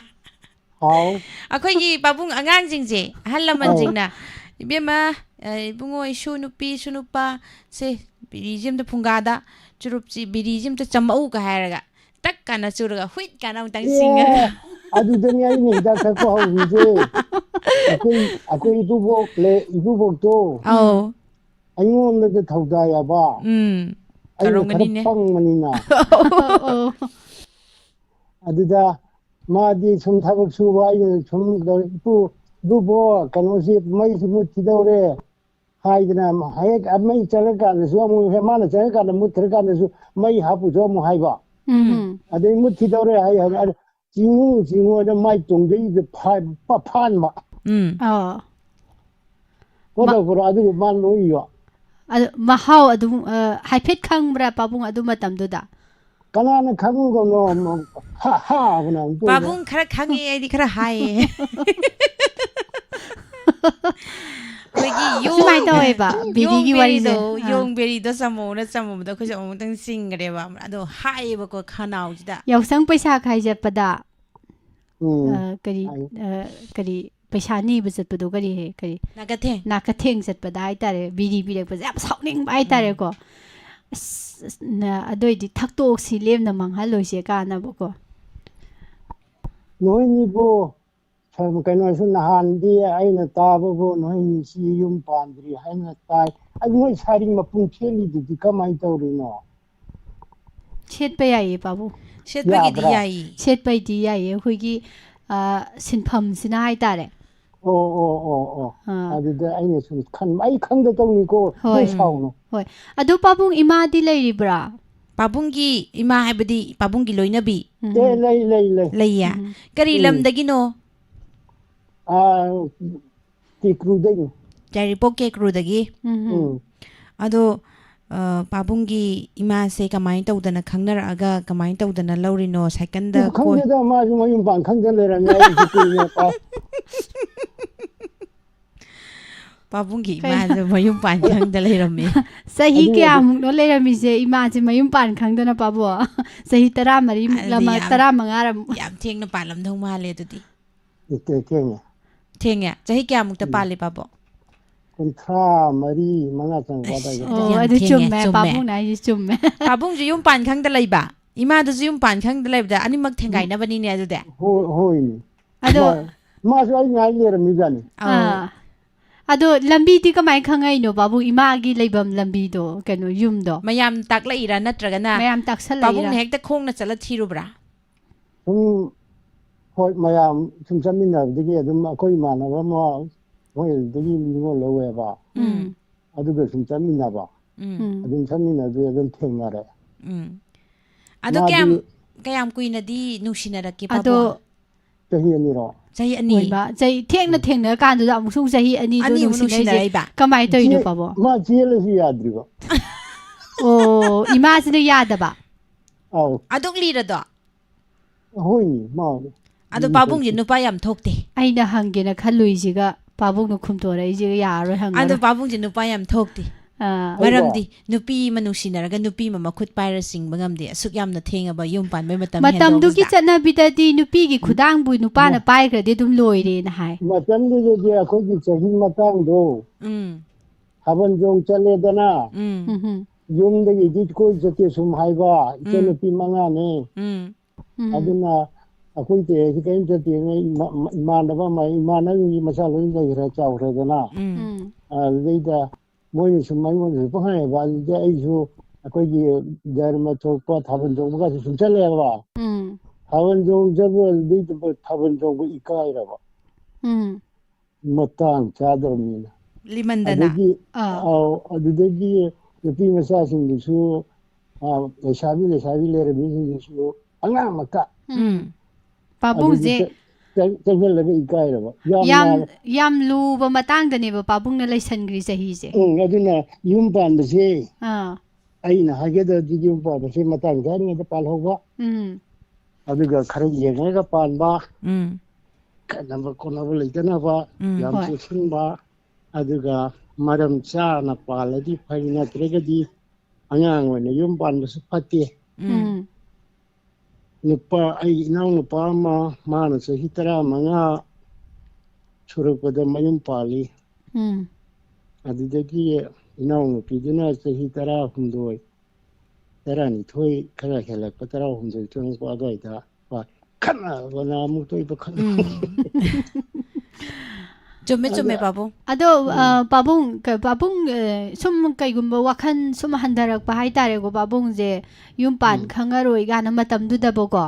ꯍꯥꯎ꯫ ꯑꯩꯈꯣꯏꯒꯤ ꯄꯥꯕꯨꯡ ꯑꯉꯥꯡꯁꯤꯡꯁꯦ, ꯑꯍꯜ ꯑꯧ꯫ ꯂꯃꯟꯁꯤꯡꯅ, "ꯏꯕꯦꯝꯃ, ꯑ, ꯏꯕꯨꯡꯉꯣ, ꯏꯁꯨ ꯅꯨꯄꯤ, ꯏꯁꯨ ꯅꯨꯄꯥ, ꯁꯦ, ꯕꯤꯔꯤꯁꯦ ꯑꯝꯇ ꯐꯨꯡꯒꯥꯗ, ꯆꯨꯔꯨꯞꯁꯤ, ꯕꯤꯔꯤꯁꯦ ꯑꯝꯇ ꯆꯝꯃꯛꯎꯒ" ꯍꯥꯏꯔꯒ, ꯇꯛ ꯀꯥꯟꯅ ꯆꯨꯔꯒ, ꯍꯨꯏꯠ ꯀꯥꯟꯅ ꯑꯃꯨꯛꯇꯪ ꯁꯤꯡꯉꯒ꯫ ꯑꯦ, ꯑꯗꯨꯗꯅꯤ ꯑꯩꯅ ꯍꯤꯗꯥꯛ ꯊꯛꯄ ꯍꯧꯔꯤꯁꯦ꯫ ꯑꯩꯈꯣꯏ, ꯑꯩꯈꯣꯏ ꯏꯀꯨꯕꯣꯛ ꯂꯩ, ꯏꯀꯨꯕꯣꯛꯇꯣ ꯑꯧ꯫ ꯑꯩꯉꯣꯟꯗꯗꯤ ꯊꯧꯗꯥ ꯌꯥꯕ꯫ ꯎꯝ, ꯑꯩꯅ ꯈꯔ ꯇꯧꯔꯝꯒꯅꯤꯅꯦ꯫ ꯄꯪꯕꯅꯤꯅ꯫ ꯑꯣ, ꯑꯣ꯫ ꯑꯗꯨꯗ ꯃꯥꯗꯤ ꯁꯨꯝ ꯊꯕꯛ ꯁꯨꯕ, ꯑꯩꯅ ꯁꯨꯝ ꯇꯧ-, "ꯏꯄꯨ, ꯏꯄꯨꯕꯣ, ꯀꯩꯅꯣꯁꯤ ꯃꯩꯁꯤ ꯃꯨꯠꯈꯤꯗꯧꯔꯦ" ꯍꯥꯏꯗꯅ, ꯍꯦꯛ ꯃꯩ ꯆꯪꯉꯀꯥꯟꯗꯁꯨ ꯑꯃꯨꯛ ꯍꯦꯛ, ꯃꯥꯅ ꯆꯪꯉꯀꯥꯟꯗ ꯃꯨꯠꯈ꯭ꯔꯀꯥꯟꯗꯁꯨ ꯃꯩ ꯍꯥꯞꯄꯨꯁꯨ ꯑꯃꯨꯛ ꯍꯥꯏꯕ꯫ ꯎꯝ꯫ ꯑꯗꯩ "ꯃꯨꯠꯈꯤꯗꯧꯔꯦ" ꯍꯥꯏ, ꯍꯥꯏ, ꯑꯗ ꯆꯤꯡꯉꯨ, ꯆꯤꯡꯉꯨ ꯍꯥꯏꯅ ꯃꯥꯏ ꯇꯣꯡꯖꯩꯗ ꯐꯥ-, ꯐꯥ-, ꯐꯥꯟꯕ꯫ ꯎꯝ꯫ ꯑꯥ꯫ ꯀꯣ ꯃ-, ꯇꯧꯕ꯭ꯔꯣ? ꯑꯗꯨꯒ ꯃꯥ ꯅꯣꯛꯏꯕ꯫ ꯑꯗꯨ ꯃꯍꯥꯎ ꯑꯗꯨꯝ, ꯑ, ꯍꯥꯏꯐꯦꯠ ꯈꯪꯕ꯭ꯔꯥ ꯄꯥꯕꯨꯡ ꯑꯗꯨ ꯃꯇꯝꯗꯨꯗ? ꯀꯅꯥꯅ ꯈꯪꯉꯨꯒꯅꯣ? ꯍꯥ, ꯍꯥ ꯍꯥꯏꯕꯅ ꯑꯃꯨꯛꯇꯣꯏꯕ꯫ ꯄꯥꯕꯨꯡ ꯈꯔ ꯈꯪꯉꯦ, ꯑꯩꯗꯤ ꯈꯔ ꯍꯥꯏꯌꯦ꯫ ꯑꯩꯈꯣꯏꯒꯤ ꯌꯣꯡ ꯁꯨꯃꯥꯏꯅ ꯇꯧꯋꯦꯕ, ꯌꯣꯡ ꯕꯦꯔꯤꯒꯤ ꯋꯥꯔꯤꯁꯦ꯫ ꯕꯦꯔꯤꯗꯣ, ꯑꯥ꯫ ꯌꯣꯡ ꯕꯦꯔꯤꯗꯣ ꯆꯥꯃꯧꯅ ꯆꯥꯃꯧꯕꯗ ꯑꯩꯈꯣꯏꯁꯨ ꯑꯃꯨꯛꯇꯪ ꯆꯤꯡꯈ꯭ꯔꯦꯕ꯫ ꯑꯗꯣ ꯍꯥꯏꯌꯦꯕꯀꯣ ꯈꯅꯥꯎꯁꯤꯗ꯫ ꯌꯥꯎꯁꯪ ꯄꯩꯁꯥ ꯈꯥꯏ ꯆꯠꯄꯗ ꯎꯝ꯫ ꯑ, ꯀꯔꯤ ꯑꯩ- ꯑ, ꯀꯔꯤ ꯄꯩꯁꯥ ꯅꯤꯕ ꯆꯠꯄꯗꯣ ꯀꯔꯤ ꯍꯦ ꯀꯔꯤ ꯅꯥꯀꯊꯦꯡ꯫ ꯅꯥꯀꯊꯦꯡ ꯆꯠꯄꯗ ꯍꯥꯏꯇꯥꯔꯦ, ꯕꯤꯔꯤ ꯄꯤꯔꯛꯄꯁꯦ ꯌꯥꯝ ꯁꯥꯎꯅꯤꯡꯕ ꯍꯥꯏꯇꯥꯔꯦꯀꯣ꯫ ꯑꯁ, ꯑꯁ, ꯅ-, ꯑꯗꯨꯑꯣꯏꯗꯤ ꯊꯛꯇꯣꯛꯁꯤ, ꯂꯦꯝꯅ ꯃꯥꯡꯍꯜꯂꯣꯏꯁꯦ ꯀꯥꯟꯅꯕꯀꯣ꯫ ꯅꯣꯏꯅꯤꯕꯨ ꯁ-, ꯀꯩꯅꯣꯁꯨ ꯅꯍꯥꯟꯗꯤ ꯑꯩꯅ ꯇꯥꯕꯕꯨ ꯅꯣꯏꯅꯤꯁꯤ ꯌꯨꯝ ꯄꯥꯟꯗ꯭ꯔꯤ ꯍꯥꯏꯅ ꯇꯥꯏ꯫ ꯑꯗꯨ ꯅꯣꯏ ꯁꯥꯔꯤ ꯃꯄꯨꯡ ꯁꯦꯠꯂꯤꯗꯨꯗꯤ ꯀꯃꯥꯏꯅ ꯇꯧꯔꯤꯅꯣ? ꯁꯦꯠꯄ ꯌꯥꯏꯌꯦ ꯄꯥꯕꯨꯡ꯫ ꯁꯦꯠꯄꯒꯤꯗꯤ ꯌꯥꯕ꯭ꯔꯥ? ꯌꯥꯏꯌꯦ꯫ ꯁꯦꯠꯄꯩꯗꯤ ꯌꯥꯏꯌꯦ, ꯑꯩꯈꯣꯏꯒꯤ ꯑ, ꯁꯤꯟꯐꯝꯁꯤꯅ ꯍꯥꯏꯇꯥꯔꯦ꯫ ꯑꯣ ꯑꯣ ꯑꯣ ꯑꯣ꯫ ꯑꯥ꯫ ꯑꯗꯨꯗ ꯑꯩꯅ ꯁꯨꯝ ꯈꯟꯕ, ꯑꯩ ꯈꯪꯗ ꯇꯧꯅꯤꯀꯣ꯫ ꯍꯣꯏ꯫ ꯅꯣꯏ ꯁꯥꯎꯅꯨ꯫ ꯍꯣꯏ꯫ ꯑꯗꯨ ꯄꯥꯕꯨꯡ, ꯏꯃꯥꯗꯤ ꯂꯩꯔꯤꯕ꯭ꯔꯥ? ꯄꯥꯕꯨꯡꯒꯤ ꯏꯃꯥ ꯍꯥꯏꯕꯗꯤ ꯄꯥꯕꯨꯡꯒꯤ ꯂꯣꯏꯅꯕꯤ ꯎꯝ꯫ ꯑꯦ, ꯂꯩ ꯂꯩ ꯂꯩ꯫ ꯂꯩꯌꯦ꯫ ꯎꯝ꯫ ꯀꯔꯤ ꯎꯝ꯫ ꯂꯝꯗꯒꯤꯅꯣ? ꯑꯥ, ꯀꯦꯀ꯭ꯔꯨꯗꯩꯅꯤ꯫ ꯌꯥꯏꯔꯤꯄꯣꯛ ꯀꯦꯀ꯭ꯔꯨꯗꯒꯤ꯫ ꯎꯝ꯫ ꯎꯝ꯫ ꯑꯗꯣ ꯑ, ꯄꯥꯕꯨꯡꯒꯤ ꯏꯃꯥꯁꯦ ꯀꯃꯥꯏꯅ ꯇꯧꯗꯅ ꯈꯪꯅꯔꯛꯑꯒ ꯀꯃꯥꯏꯅ ꯇꯧꯗꯅ ꯂꯧꯔꯤꯅꯣ? ꯁꯥꯏꯀꯜꯗ ꯑꯗꯨ ꯀꯣꯏ- ꯈꯪꯗꯦꯗ, ꯃꯥꯁꯨ ꯃꯌꯨꯝ ꯄꯥꯟ ꯈꯪꯗ ꯂꯩꯔꯝꯃꯦ꯫ ꯑꯩꯁꯨ ꯀꯨꯏꯅ ꯄꯥ- ꯄꯥꯕꯨꯡꯒꯤ ꯀꯩ- ꯏꯃꯥꯁꯦ ꯃꯌꯨꯝ ꯄꯥꯟ ꯈꯪꯗ ꯂꯩꯔꯝꯃꯤ꯫ ꯆꯍꯤ ꯑꯗꯨ ꯀꯌꯥꯃꯨꯛꯅꯣ ꯂꯩꯔꯝꯃꯤꯁꯦ ꯏꯃꯥꯁꯦ ꯃꯌꯨꯝ ꯄꯥꯟ ꯈꯪꯗꯅ ꯄꯥꯕꯨꯡ? ꯆꯍꯤ ꯇꯔꯥꯃꯔꯤ ꯃꯨꯛ ꯑꯗꯨꯗꯤ ꯂꯃ-, ꯌꯥꯝ- ꯇꯔꯥꯃꯉꯥꯔ ꯑꯃꯨꯛ? ꯌꯥꯝ ꯊꯦꯡꯅ ꯄꯥꯜꯂꯝꯗꯧ ꯃꯥꯜꯂꯦ ꯑꯗꯨꯗꯤ꯫ ꯏꯇꯦ ꯊꯦꯡꯉꯦ꯫ ꯊꯦꯡꯉꯦ꯫ ꯆꯍꯤ ꯀꯌꯥꯃꯨꯛꯇ ꯎꯝ꯫ ꯄꯥꯜꯂꯤ ꯄꯥꯕꯨꯡ? ꯀꯨꯟꯊ꯭ꯔꯥ ꯃꯔꯤ, ꯃꯉꯥ ꯆꯪꯉꯛꯄ ꯑꯁ, ꯑꯗꯥꯏꯗ꯫ ꯑꯗꯨꯗꯤ ꯑꯣ, ꯌꯥꯝ ꯑꯗꯨ ꯊꯦꯡꯉꯦ, ꯆꯨꯝꯃꯦ, ꯆꯨꯝꯃꯦ꯫ ꯄꯥꯕꯨꯡꯅ ꯍꯥꯏꯁꯦ ꯆꯨꯝꯃꯦ꯫ ꯄꯥꯕꯨꯡꯁꯨ ꯌꯨꯝ ꯄꯥꯟ ꯈꯪꯗ ꯂꯩꯕ, ꯏꯃꯥꯗꯨꯁꯨ ꯌꯨꯝ ꯄꯥꯟ ꯈꯪꯗ ꯂꯩꯕꯗ ꯑꯅꯤꯃꯛ ꯊꯦꯡꯒꯥꯏꯅꯕꯅꯤꯅꯦ ꯑꯗꯨꯗꯤ꯫ ꯍꯣꯏ, ꯍꯣꯏꯅꯦ꯫ ꯑꯗꯣ ꯃꯥ-, ꯃꯥꯁꯨ ꯑꯩ ꯉꯥꯏ ꯂꯩꯔꯝꯃꯤꯖꯥꯠꯅꯤ꯫ ꯑꯧ꯫ ꯑꯥ꯫ ꯑꯗꯣ ꯂꯝꯕꯤꯗꯤ ꯀꯃꯥꯏꯅ ꯈꯪꯉꯛꯏꯅꯣ ꯄꯥꯕꯨꯡ, ꯏꯃꯥꯒꯤ ꯂꯩꯐꯝ ꯂꯝꯕꯤꯗꯣ, ꯀꯩꯅꯣ, ꯌꯨꯝꯗꯣ? ꯃꯌꯥꯝ ꯇꯥꯛꯂꯛꯏꯔꯥ ꯅꯠꯇ꯭ꯔꯒꯅ ꯃꯌꯥꯝ ꯇꯥꯛꯁꯜꯂꯛꯏꯔꯥ? ꯄꯥꯕꯨꯡꯅ ꯍꯦꯛꯇ ꯈꯣꯡꯅ ꯆꯠꯂ ꯊꯤꯔꯨꯕ꯭ꯔꯥ? ꯁꯨꯝ, ꯍꯣꯏ, ꯃꯌꯥꯝ ꯁꯨꯝ ꯆꯠꯃꯤꯟꯅꯕꯗꯒꯤ ꯑꯗꯨꯝ ꯑꯩꯈꯣꯏ ꯏꯃꯥꯟꯅꯕ ꯑꯃ ꯃꯣꯏ ꯑꯗꯨꯗꯒꯤ ꯅꯤꯉꯣꯜ ꯂꯧꯋꯦꯕ꯫ ꯎꯝ꯫ ꯑꯗꯨꯒ ꯁꯨꯝ ꯆꯠꯃꯤꯟꯅꯕ꯫ ꯎꯝ꯫ ꯎꯝ꯫ ꯑꯗꯨꯝ ꯆꯠꯃꯤꯟꯅꯕꯗꯒꯤ ꯑꯗꯨꯝ ꯊꯦꯡꯅꯔꯦ꯫ ꯎꯝ꯫ ꯑꯗꯣ ꯃꯥꯗꯤ ꯀꯌꯥꯝ, ꯀꯌꯥꯝ ꯀꯨꯏꯅꯗꯤ ꯅꯨꯡꯁꯤꯅꯔꯛꯀꯦ ꯑꯗꯣ ꯄꯥꯕꯨꯡ? ꯆꯍꯤ ꯑꯅꯤꯔꯣ? ꯆꯍꯤ ꯑꯅꯤ꯫ ꯑꯣꯏꯕ, ꯆꯍꯤ ꯊꯦꯡꯅ ꯊꯦꯡꯅꯔ ꯀꯥꯟꯗꯨꯗ ꯑꯃꯨꯛꯁꯨ ꯆꯍꯤ ꯑꯅꯤꯗꯣ ꯑꯅꯤꯃꯨꯛ ꯅꯨꯡꯁꯤꯅꯩꯁꯦ ꯅꯨꯡꯁꯤꯅꯔꯛꯏꯕ? ꯀꯃꯥꯏꯅ ꯇꯧꯔꯤꯅꯣ ꯆꯦ-, ꯄꯥꯕꯨꯡ? ꯃꯥ ꯆꯦꯜꯂꯁꯨ ꯌꯥꯗ꯭ꯔꯤꯕ꯫ ꯑꯣ, ꯏꯃꯥꯁꯤꯅ ꯌꯥꯗꯕ? ꯑꯧ꯫ ꯑꯗꯨꯛ ꯂꯤꯔꯗꯣ? ꯍꯣꯏꯅꯦ, ꯃꯥꯅꯦ꯫ ꯑꯗꯣ ꯄꯥꯕꯨꯡꯁꯦ ꯅꯨꯄꯥ ꯌꯥꯝ ꯊꯣꯛꯇꯦ꯫ ꯑꯩꯅ ꯍꯪꯒꯦꯅ ꯈꯜꯂꯨꯏꯁꯤꯒ ꯄꯥꯕꯨꯡꯅ ꯈꯨꯝꯇꯣꯔꯛꯏꯁꯤꯒ ꯌꯥꯔꯔꯣꯏ꯫ ꯑꯗꯣ ꯍꯪꯉꯅꯨ꯫ ꯄꯥꯕꯨꯡꯁꯦ ꯅꯨꯄꯥ ꯌꯥꯝ ꯊꯣꯛꯇꯦ꯫ ꯑꯥ, ꯑꯩꯔꯣ? ꯃꯔꯝꯗꯤ ꯅꯨꯄꯤ ꯑꯃ ꯅꯨꯡꯁꯤꯅꯔꯒ ꯅꯨꯄꯤ ꯑꯃ ꯃꯈꯨꯠ ꯄꯥꯏꯔ ꯆꯤꯡꯕ ꯉꯝꯗꯦ꯫ ꯑꯁꯨꯛ ꯌꯥꯝꯅ ꯊꯦꯡꯉꯕ ꯌꯨꯝ ꯄꯥꯟꯕꯩ ꯃꯇꯝ ꯃꯇꯝꯗꯨꯒꯤ ꯍꯦꯟꯗꯣꯛꯑꯕꯁꯤꯗ꯫ ꯆꯠꯅꯕꯤꯗꯗꯤ ꯅꯨꯄꯤꯒꯤ ꯈꯨꯗꯥꯡꯕꯨ ꯅꯨꯄꯥꯅ ꯃꯥ- ꯄꯥꯏꯈ꯭ꯔꯗꯤ ꯑꯗꯨꯝ ꯂꯣꯏꯔꯦꯅ ꯍꯥꯏ꯫ ꯃꯇꯝꯗꯨꯗꯗꯤ ꯑꯩꯈꯣꯏꯒꯤ ꯆꯍꯤ ꯃꯇꯥꯡꯗꯣ ꯎꯝ ꯊꯥꯕꯜ ꯆꯣꯡ ꯆꯠꯂꯦꯗꯅ, ꯎꯝ ꯎꯝ ꯌꯨꯝꯗꯒꯤꯗꯤ ꯀꯣꯏ ꯆꯠꯇꯦ ꯁꯨꯝ ꯍꯥꯏꯕ, ꯏꯆꯟꯅꯨꯄꯤ ꯃꯉꯥꯅꯦ꯫ ꯎꯝ ꯎꯝ ꯑꯗꯨꯅ ꯑꯩꯈꯣꯏ ꯇꯦꯁꯤ ꯀꯔꯤꯝ ꯆꯠꯇꯦ꯫ ꯏꯃꯥ- ꯏꯃꯥꯟꯅꯕ ꯑꯃ, ꯏꯃꯥꯟꯅꯕꯒꯤ ꯃꯆꯥ ꯂꯣꯏ ꯂꯩꯈ꯭ꯔꯦ, ꯆꯥꯎꯈ꯭ꯔꯦꯗꯅ꯫ ꯎꯝ ꯎꯝ ꯑꯗꯨꯗꯩꯗ ꯃꯣꯏꯅ ꯁꯨꯝ ꯑꯩꯉꯣꯟꯗꯁꯨ ꯄꯪꯍꯥꯏ ꯍꯥꯏꯕ, ꯑꯗꯨꯗ ꯑꯩꯁꯨ ꯑꯩꯈꯣꯏꯒꯤ ꯙꯔꯃ ꯊꯣꯛꯄ ꯊꯥꯕꯜ ꯆꯣꯡꯕꯒꯁꯨ ꯁꯨꯝ ꯆꯠꯂꯦꯕ꯫ ꯎꯝ ꯊꯥꯕꯜ ꯆꯣꯡ ꯆꯠꯄ, ꯑꯗꯨꯗꯩꯗ ꯊꯥꯕꯜ ꯆꯣꯡꯕ ꯏꯀꯥꯏꯔꯕ, ꯎꯝ ꯃꯇꯥꯡ ꯆꯥꯗ꯭ꯔꯕꯅꯤꯅ꯫ ꯂꯤꯃꯟꯗꯅ꯫ ꯑꯗꯒꯤ ꯑꯥ ꯑꯧ, ꯑꯗꯨꯗꯒꯤ ꯅꯨꯄꯤ ꯃꯆꯥꯁꯤꯡꯗꯨꯁꯨ, ꯑ, ꯂꯩꯁꯥꯕꯤ ꯂꯩꯁꯥꯕꯤ ꯂꯩꯔꯝꯃꯤꯁꯤꯡꯗꯨꯁꯨ ꯑꯉꯥꯡ ꯃꯆꯥ꯫ ꯎꯝ ꯄꯥꯕꯨꯡꯁꯦ ꯑꯗꯨꯗꯤ ꯆꯪ- ꯆꯪꯁꯤꯜꯂꯒ ꯏꯀꯥꯏꯔꯕ꯫ ꯌꯥꯝ ꯌꯥꯝ ꯅꯥ- ꯌꯥꯝ ꯂꯨꯕ ꯃꯇꯥꯡꯗꯅꯦꯕ ꯄꯥꯕꯨꯡꯅ ꯂꯩꯁꯟꯈ꯭ꯔꯤ ꯆꯍꯤꯁꯦ꯫ ꯎꯝ, ꯑꯗꯨꯅ ꯌꯨꯝ ꯄꯥꯟꯕꯁꯦ ꯑꯥ ꯑꯩꯅ ꯍꯥꯏꯒꯗꯕꯗꯤ ꯌꯨꯝ ꯄꯥꯟꯕꯁꯦ ꯃꯇꯥꯡ ꯆꯥꯔꯤꯉꯩꯗ ꯄꯥꯜꯍꯧꯕ, ꯎꯝ ꯑꯗꯨꯒ ꯈꯔ ꯌꯦꯡꯉꯒ ꯄꯥꯟꯕ, ꯎꯝ ꯈꯠꯅꯕ ꯈꯣꯠꯅꯕ ꯂꯩꯇꯅꯕ, ꯎꯝ, ꯌꯥꯝ ꯍꯣꯏ꯫ ꯆꯦꯛꯁꯤꯟꯕ, ꯑꯗꯨꯒ ꯃꯔꯝ ꯆꯥꯅ ꯄꯥꯜꯂꯗꯤ ꯐꯩ, ꯅꯠꯇ꯭ꯔꯒꯗꯤ ꯑꯉꯥꯡ ꯑꯣꯏꯅ ꯌꯨꯝ ꯄꯥꯟꯕꯁꯨ ꯐꯠꯇꯦ꯫ ꯎꯝ ꯅꯨꯄꯥ, ꯑꯩꯒꯤ ꯏꯅꯥꯎ ꯅꯨꯄꯥ ꯑꯃ, ꯃꯥꯅ ꯆꯍꯤ ꯇꯔꯥꯃꯉꯥ ꯁꯨꯔꯛꯄꯗ ꯃꯌꯨꯝ ꯄꯥꯜꯂꯤ꯫ ꯎꯝ ꯑꯗꯨꯗꯒꯤ ꯏꯅꯥꯎ ꯅꯨꯄꯤꯗꯨꯅ ꯆꯍꯤ ꯇꯔꯥꯍꯨꯝꯗꯣꯏ, ꯇꯔꯥꯅꯤꯊꯣꯏ ꯈꯔ ꯍꯦꯜꯂꯛꯄ, ꯇꯔꯥꯍꯨꯝꯗꯣꯏ ꯆꯪꯉꯛꯄ ꯑꯗꯨꯋꯥꯏꯗ ꯄꯥꯜ-, ꯈꯠꯅꯕꯅ ꯑꯃꯨꯛ ꯇꯣꯏꯕ ꯈꯠꯅꯕ꯫ ꯎꯝ ꯆꯨꯝꯃꯦ ꯆꯨꯝꯃꯦ ꯄꯥꯕꯨꯡ꯫ ꯑꯗꯣ ꯑ, ꯄꯥꯕꯨꯡ ꯀ- ꯄꯥꯕꯨꯡ ꯑ, ꯁꯨꯝ ꯀꯩꯒꯨꯝꯕ ꯋꯥꯈꯜ ꯁꯨꯝ ꯍꯟꯊꯔꯛꯄ ꯍꯥꯏꯇꯥꯔꯦꯀꯣ, ꯄꯥꯕꯨꯡꯁꯦ ꯌꯨꯝ ꯄꯥꯟ ꯎꯝ꯫ ꯈꯪꯉꯔꯣꯏ ꯀꯥꯏꯅ ꯃꯇꯝꯗꯨꯗꯕꯀꯣ,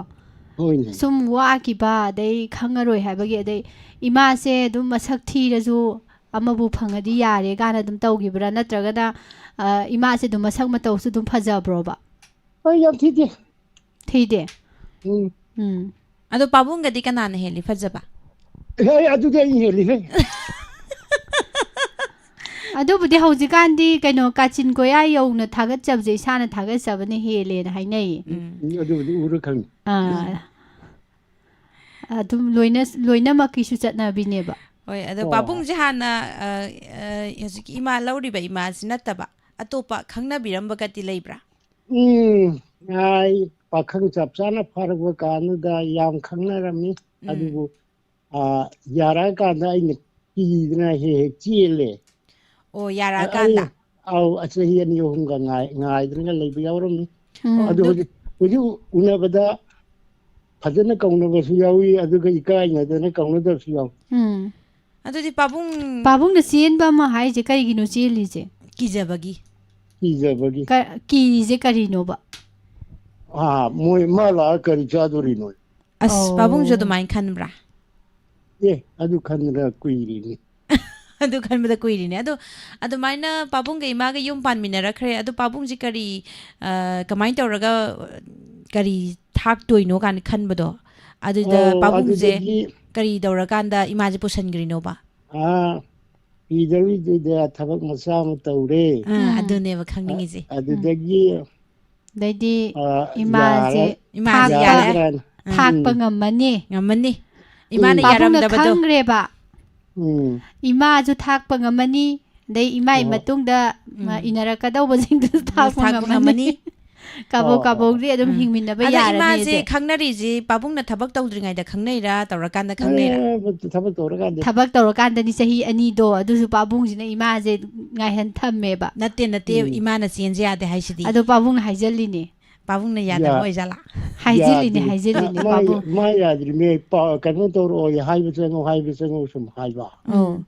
ꯍꯣꯏꯅꯦ꯫ ꯁꯨꯝ ꯋꯥꯈꯤꯕ, ꯑꯗꯩ ꯈꯪꯉꯔꯣꯏ ꯍꯥꯏꯕꯒꯤ, ꯑꯗꯩ ꯏꯃꯥꯁꯦ ꯑꯗꯨꯝ ꯃꯁꯛ ꯊꯤꯔꯁꯨ ꯑꯃꯕꯨ ꯐꯪꯉꯗꯤ ꯌꯥꯔꯦ ꯀꯥꯏꯅ ꯑꯗꯨꯝ ꯇꯧꯈꯤꯕ꯭ꯔꯥ? ꯅꯠꯇ꯭ꯔꯒꯅ ꯑ, ꯏꯃꯥꯁꯦ ꯑꯗꯨꯝ ꯃꯁꯛ ꯃꯇꯧꯁꯨ ꯑꯗꯨꯝ ꯐꯖꯕ꯭ꯔꯣꯕ? ꯍꯣꯏ, ꯌꯥꯝ ꯊꯤꯗꯦ꯫ ꯊꯤꯗꯦ? ꯎꯝ꯫ ꯎꯝ ꯑꯗꯣ ꯄꯥꯕꯨꯡꯒꯗꯤ ꯀꯅꯥꯅ ꯍꯦꯜꯂꯤ ꯐꯖꯕ? ꯍꯦ, ꯑꯗꯨꯗꯤ ꯑꯩ ꯍꯦꯜꯂꯤꯍꯦ꯫ ꯑꯗꯨꯕꯨꯗꯤ ꯍꯧꯖꯤꯛꯀꯥꯟꯗꯤ ꯀꯩꯅꯣ, ꯀꯥꯆꯤꯟ ꯀꯣꯌꯥ ꯌꯧꯅ ꯊꯥꯒꯠꯆꯕꯁꯦ ꯏꯁꯥꯅ ꯊꯥꯒꯠꯆꯕꯅ ꯍꯦꯜꯂꯦꯅ ꯍꯥꯏꯅꯩꯌꯦ꯫ ꯎꯝ꯫ ꯎꯝ, ꯑꯗꯨꯕꯨꯗꯤ ꯎꯔ ꯈꯪꯉꯤ꯫ ꯑꯥ, ꯑꯗꯨꯝ ꯂꯣꯏꯅ, ꯂꯣꯏꯅꯃꯛꯀꯤꯁꯨ ꯆꯠꯅꯕꯤꯅꯦꯕ꯫ ꯍꯣꯏ, ꯑꯗꯣ ꯑꯣ꯫ ꯄꯥꯕꯨꯡꯁꯦ ꯍꯥꯟꯅ, ꯑ, ꯑ, ꯍꯧꯖꯤꯛꯀꯤ ꯏꯃꯥ ꯂꯧꯔꯤꯕ ꯏꯃꯥꯁꯤ ꯅꯠꯇꯕ ꯑꯇꯣꯞꯄ ꯈꯪꯅꯕꯤꯔꯝꯕꯒꯗꯤ ꯂꯩꯕ꯭ꯔꯥ? ꯎꯝ, ꯑꯩ ꯄꯥꯈꯪ ꯆꯞ ꯆꯥꯅ ꯐꯥꯔꯛꯄ ꯀꯥꯟꯗꯨꯗ ꯌꯥꯝ ꯈꯪꯅꯔꯝꯃꯤ꯫ ꯎꯝ꯫ ꯑꯗꯨꯕꯨ, ꯑ, ꯌꯥꯔꯛꯑꯀꯥꯟꯗ ꯑꯩꯅ ꯀꯤꯗꯅ ꯍꯦꯛ ꯍꯦꯛ ꯆꯦꯜꯂꯦ꯫ ꯑꯣ, ꯑ-, ꯌꯥꯔꯛꯑꯀꯥꯟꯗ? ꯑꯩ, ꯑꯧ, ꯆꯍꯤ ꯑꯅꯤ ꯑꯍꯨꯝꯒ ꯉꯥꯏ-, ꯉꯥꯏꯗꯅꯒ ꯂꯩꯕ ꯌꯥꯎꯔꯝꯃꯤ꯫ ꯎꯝ꯫ ꯑꯗꯨ ꯑꯗꯨ ꯍꯧꯖꯤꯛ, ꯍꯧꯖꯤꯛ ꯎꯅꯕꯗ ꯐꯖꯅ ꯀꯧꯅꯕꯁꯨ ꯌꯥꯎꯏ, ꯑꯗꯨꯒ ꯏꯀꯥꯏꯅꯗꯅ ꯀꯧꯅꯗꯕꯁꯨ ꯌꯥꯎꯏ꯫ ꯎꯝ꯫ ꯑꯗꯨꯗꯤ ꯄꯥꯕꯨꯡ ꯄꯥꯕꯨꯡꯅ ꯆꯦꯟꯕ ꯑꯃ ꯍꯥꯏꯁꯦ ꯀꯩꯒꯤꯅꯣ ꯆꯦꯜꯂꯤꯁꯦ? ꯀꯤꯖꯕꯒꯤ꯫ ꯀꯤꯖꯕꯒꯤ꯫ ꯀ-, ꯀꯤꯔꯤꯁꯦ ꯀꯔꯤꯅꯣꯕ? ꯑꯥ, ꯃꯣꯏ ꯃꯥ ꯂꯥꯛꯑ ꯀꯔꯤ ꯆꯥꯗꯣꯔꯤꯅꯣ? ꯑꯁ, ꯑꯣ꯫ ꯄꯥꯕꯨꯡꯁꯨ ꯑꯗꯨꯃꯥꯏꯅ ꯈꯟꯕ꯭ꯔꯥ? ꯑꯦ, ꯑꯗꯨ ꯈꯟꯕꯗ ꯀꯨꯏꯔꯤꯅꯤ꯫ ꯑꯗꯨ ꯈꯟꯕꯗ ꯀꯨꯏꯔꯤꯅꯦ꯫ ꯑꯗꯣ ꯑꯗꯨꯃꯥꯏꯅ ꯄꯥꯕꯨꯡꯒ ꯏꯃꯥꯒ ꯌꯨꯝ ꯄꯥꯟꯃꯤꯟꯅꯔꯛꯈ꯭ꯔꯦ꯫ ꯑꯗꯣ ꯄꯥꯕꯨꯡꯁꯦ ꯀꯔꯤ, ꯑ, ꯀꯃꯥꯏꯅ ꯇꯧꯔꯒ, ꯑ, ꯀꯔꯤ ꯊꯥꯛꯇꯣꯏꯅꯣ ꯀꯥꯏꯅ ꯈꯟꯕꯗꯣ? ꯑꯗꯨꯗ ꯑꯣ, ꯄꯥꯕꯨꯡꯁꯦ ꯑꯗꯨꯗꯒꯤ ꯀꯔꯤ ꯇꯧꯔꯀꯥꯟꯗ ꯏꯃꯥꯁꯦ ꯄꯨꯁꯟꯈ꯭ꯔꯤꯅꯣꯕ? ꯑꯥ, ꯄꯤꯗꯧꯔꯤꯗꯨꯗ ꯊꯕꯛ ꯃꯆꯥ ꯑꯃ ꯇꯧꯔꯦ꯫ ꯑꯥ, ꯎꯝ꯫ ꯑꯗꯨꯅꯦꯕ ꯈꯪꯅꯤꯡꯉꯤꯁꯦ꯫ ꯑ-, ꯑꯗꯨꯗꯒꯤ, ꯑꯗꯩꯗꯤ ꯑ, ꯏꯃꯥꯁꯦ ꯌꯥꯔ-, ꯏꯃꯥꯁꯦ ꯊꯥꯛꯄ, ꯌꯥꯔꯦ꯫ ꯌꯥꯔꯗ꯭ꯔꯥꯅ꯫ ꯎꯝ꯫ ꯊꯥꯛꯄ ꯉꯝꯃꯅꯤ꯫ ꯉꯝꯃꯅꯤ꯫ ꯎꯝ꯫ ꯏꯃꯥꯅ ꯄꯥꯕꯨꯡꯅ ꯌꯥꯔꯝꯗꯕꯗꯣ꯫ ꯈꯪꯈ꯭ꯔꯦꯕ꯫ ꯎꯝ꯫ ꯏꯃꯥꯁꯨ ꯊꯥꯛꯄ ꯉꯝꯃꯅꯤ, ꯑꯗꯩ ꯏꯃꯥꯏ ꯑꯣ꯫ ꯃꯇꯨꯡꯗ, ꯎꯝ꯫ ꯏꯟꯅꯔꯛꯀꯗꯧꯕꯁꯤꯡꯗꯨꯁꯨ ꯊꯥꯛꯄ ꯊꯥꯛꯄ ꯉꯝꯃꯅꯤ꯫ ꯉꯝꯃꯅꯤ꯫ ꯀꯥꯕꯣꯛ ꯑꯣ, ꯑꯣ, ꯀꯥꯕꯣꯛꯇꯤ ꯑꯣ꯫ ꯑꯗꯨꯝ ꯎꯝ꯫ ꯍꯤꯡꯃꯤꯟꯅꯕ ꯑꯗ ꯌꯥꯔꯅꯤ ꯏꯃꯥꯁꯦ ꯑꯩꯁꯦ꯫ ꯈꯪꯅꯔꯤꯁꯦ ꯄꯥꯕꯨꯡꯅ ꯊꯕꯛ ꯇꯧꯗ꯭ꯔꯤꯉꯩꯗ ꯈꯪꯅꯩꯔꯥ, ꯇꯧꯔꯀꯥꯟꯗ ꯈꯪꯅꯩꯔꯥ? ꯑꯦ, ꯊꯕꯛ ꯇꯧꯔꯀꯥꯟꯗ꯫ ꯊꯕꯛ ꯇꯧꯔꯀꯥꯟꯗꯅꯤ ꯆꯍꯤ ꯑꯅꯤꯗꯣ, ꯑꯗꯨꯁꯨ ꯄꯥꯕꯨꯡꯁꯤꯅ ꯏꯃꯥꯁꯦ ꯉꯥꯏꯍꯟ ꯊꯝꯃꯦꯕ꯫ ꯅꯠꯇꯦ, ꯅꯠꯇꯦ, ꯎꯝ꯫ ꯏꯃꯥꯅ ꯆꯦꯟꯁꯦ ꯌꯥꯗꯦ ꯍꯥꯏꯁꯤꯗꯤ꯫ ꯑꯗꯣ ꯄꯥꯕꯨꯡꯅ ꯍꯥꯏꯖꯜꯂꯤꯅꯦ꯫ ꯄꯥꯕꯨꯡꯅ ꯌꯥꯗꯕ ꯌꯥ-, ꯑꯣꯏꯖꯥꯠꯂꯥ? ꯍꯥꯏꯖꯤꯜꯂꯤꯅꯦ, ꯌꯥꯗ꯭ꯔꯤ-, ꯍꯥꯏꯖꯤꯜꯂꯤꯅꯦ, ꯃꯥ, ꯄꯥꯕꯨꯡ꯫ ꯃꯥ ꯌꯥꯗ꯭ꯔꯤꯃꯦ, ꯄꯥ-, ꯀꯩꯅꯣ ꯇꯧꯔꯛꯑꯣ, ꯍꯥꯏꯕ ꯆꯪꯉꯣ, ꯍꯥꯏꯕ ꯆꯪꯉꯣ ꯁꯨꯝ ꯍꯥꯏꯕ꯫ ꯑꯧ꯫ ꯎꯝ꯫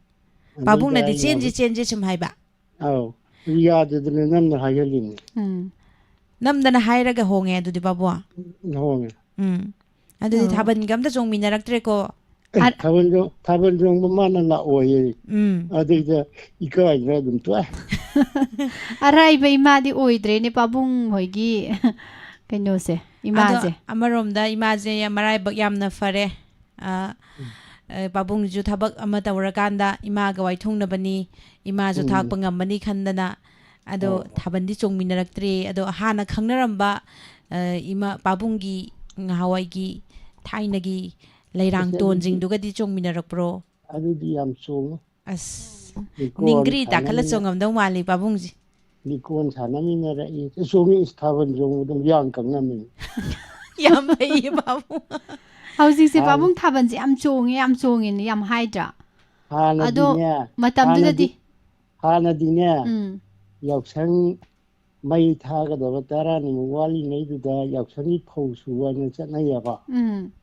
ꯑꯗꯨꯗ ꯄꯥꯕꯨꯡꯅꯗꯤ ꯑꯩꯅ ꯆꯦꯟꯁꯤ, ꯑꯃꯨꯛ ꯆꯦꯟꯁꯤ ꯁꯨꯝ ꯍꯥꯏꯕ꯫ ꯑꯧ꯫ ꯌꯥꯗꯗꯅ ꯅꯝꯅ ꯍꯥꯏꯍꯜꯂꯤꯅꯦ꯫ ꯎꯝ꯫ ꯅꯝꯗꯅ ꯍꯥꯏꯔꯒ ꯍꯣꯡꯉꯦ ꯑꯗꯨꯗꯤ ꯄꯥꯕꯨꯡ? ꯍꯣꯡꯉꯦ꯫ ꯎꯝ꯫ ꯑꯗꯨꯗꯤ ꯑꯧ꯫ ꯊꯥꯕꯜꯒ ꯑꯝꯇ ꯆꯣꯡꯃꯤꯟꯅꯔꯛꯇ꯭ꯔꯦꯀꯣ? ꯑꯦ, ꯑ- ꯊꯥꯕꯜ ꯆꯣ-, ꯊꯥꯕꯜ ꯆꯣꯡꯕ ꯃꯥꯅ ꯂꯥꯛꯑꯣꯌꯦ꯫ ꯎꯝ꯫ ꯑꯗꯨꯗ ꯏꯀꯥꯏꯗꯅ ꯑꯗꯨꯝ ꯇꯣꯛꯑꯦ꯫ ꯑꯔꯥꯏꯕ ꯏꯃꯥꯗꯤ ꯑꯣꯏꯗ꯭ꯔꯦꯅꯦ ꯄꯥꯕꯨꯡ ꯍꯣꯏꯒꯤ ꯀꯩꯅꯣꯁꯦ, ꯑꯗꯣ ꯏꯃꯥꯁꯦ꯫ ꯑꯃꯔꯣꯝꯗ ꯏꯃꯥꯁꯦ ꯌꯥꯝ ꯃꯔꯥꯏꯕꯛ ꯌꯥꯝꯅ ꯐꯔꯦ꯫ ꯑ, ꯎꯝ꯫ ꯑ, ꯄꯥꯕꯨꯡꯁꯨ ꯊꯕꯛ ꯑꯃ ꯇꯧꯔꯀꯥꯟꯗ ꯏꯃꯥꯒ ꯋꯥꯏꯊꯣꯛꯅꯕꯅꯤ, ꯏꯃꯥꯁꯨ ꯎꯝ꯫ ꯊꯥꯛꯄ ꯉꯝꯃꯅꯤ ꯈꯟꯗꯅ꯫ ꯑꯗꯣ ꯍꯣꯏ꯫ ꯊꯥꯕꯜꯗꯤ ꯆꯣꯡꯃꯤꯟꯅꯔꯛꯇ꯭ꯔꯦ꯫ ꯑꯗꯣ ꯍꯥꯟꯅ ꯈꯪꯅꯔꯝꯕ, ꯑ, ꯏꯃꯥ ꯄꯥꯕꯨꯡꯒꯤ ꯉꯍꯥꯟꯋꯥꯏꯒꯤ ꯊꯥꯏꯅꯒꯤ ꯂꯩꯔꯥꯡ ꯑꯁ, ꯑꯗꯨꯗꯤ ꯇꯣꯟꯁꯤꯡꯗꯨꯒꯗꯤ ꯆꯣꯡꯃꯤꯟꯅꯔꯛꯄ꯭ꯔꯣ? ꯑꯗꯨꯗꯤ ꯌꯥꯝ ꯆꯣꯡꯉꯤ꯫ ꯑꯁ, ꯂꯤꯀꯣꯟ ꯅꯤꯡꯒ꯭ꯔꯤ ꯇꯥꯈꯠꯂ ꯁꯥꯟꯅꯃꯤꯟꯅ-, ꯆꯣꯡꯉꯝꯗꯧ ꯃꯥꯜꯂꯤ ꯄꯥꯕꯨꯡꯁꯦ꯫ ꯂꯤꯀꯣꯟ ꯁꯥꯟꯅꯃꯤꯟꯅꯔꯛꯏ꯫ ꯆꯣꯡꯉꯤ, ꯏꯁ, ꯊꯥꯕꯜ ꯆꯣꯡꯕꯗ ꯌꯥꯡ ꯀꯪꯉꯝꯃꯤ꯫ ꯌꯥꯝ ꯐꯩꯌꯦ ꯄꯥꯕꯨꯡ꯫ ꯍꯧꯖꯤꯛꯁꯦ ꯍꯥꯟꯅ ꯄꯥꯕꯨꯡ ꯊꯥꯕꯜꯁꯦ ꯌꯥꯝ ꯆꯣꯡꯉꯦ, ꯌꯥꯝ ꯆꯣꯡꯉꯦꯅ ꯌꯥꯝ ꯍꯥꯏꯗ꯭ꯔꯥ? ꯑꯗꯣ ꯍꯥꯟꯅꯗꯤꯅꯦ, ꯃꯇꯝꯗꯨꯗꯗꯤ ꯍꯥꯟꯅꯗꯤ, ꯍꯥꯟꯅꯗꯤꯅꯦ, ꯎꯝ꯫ ꯌꯥꯎꯁꯪ ꯃꯩ ꯊꯥꯒꯗꯕ ꯇꯔꯥꯅꯤꯃꯨꯛ ꯋꯥꯠꯂꯤꯉꯩꯗꯨꯗ ꯌꯥꯎꯁꯪꯒꯤ ꯐꯧ ꯁꯨꯕ ꯍꯥꯏꯅ ꯆꯠꯅꯩꯌꯦꯕ꯫ ꯎꯝ꯫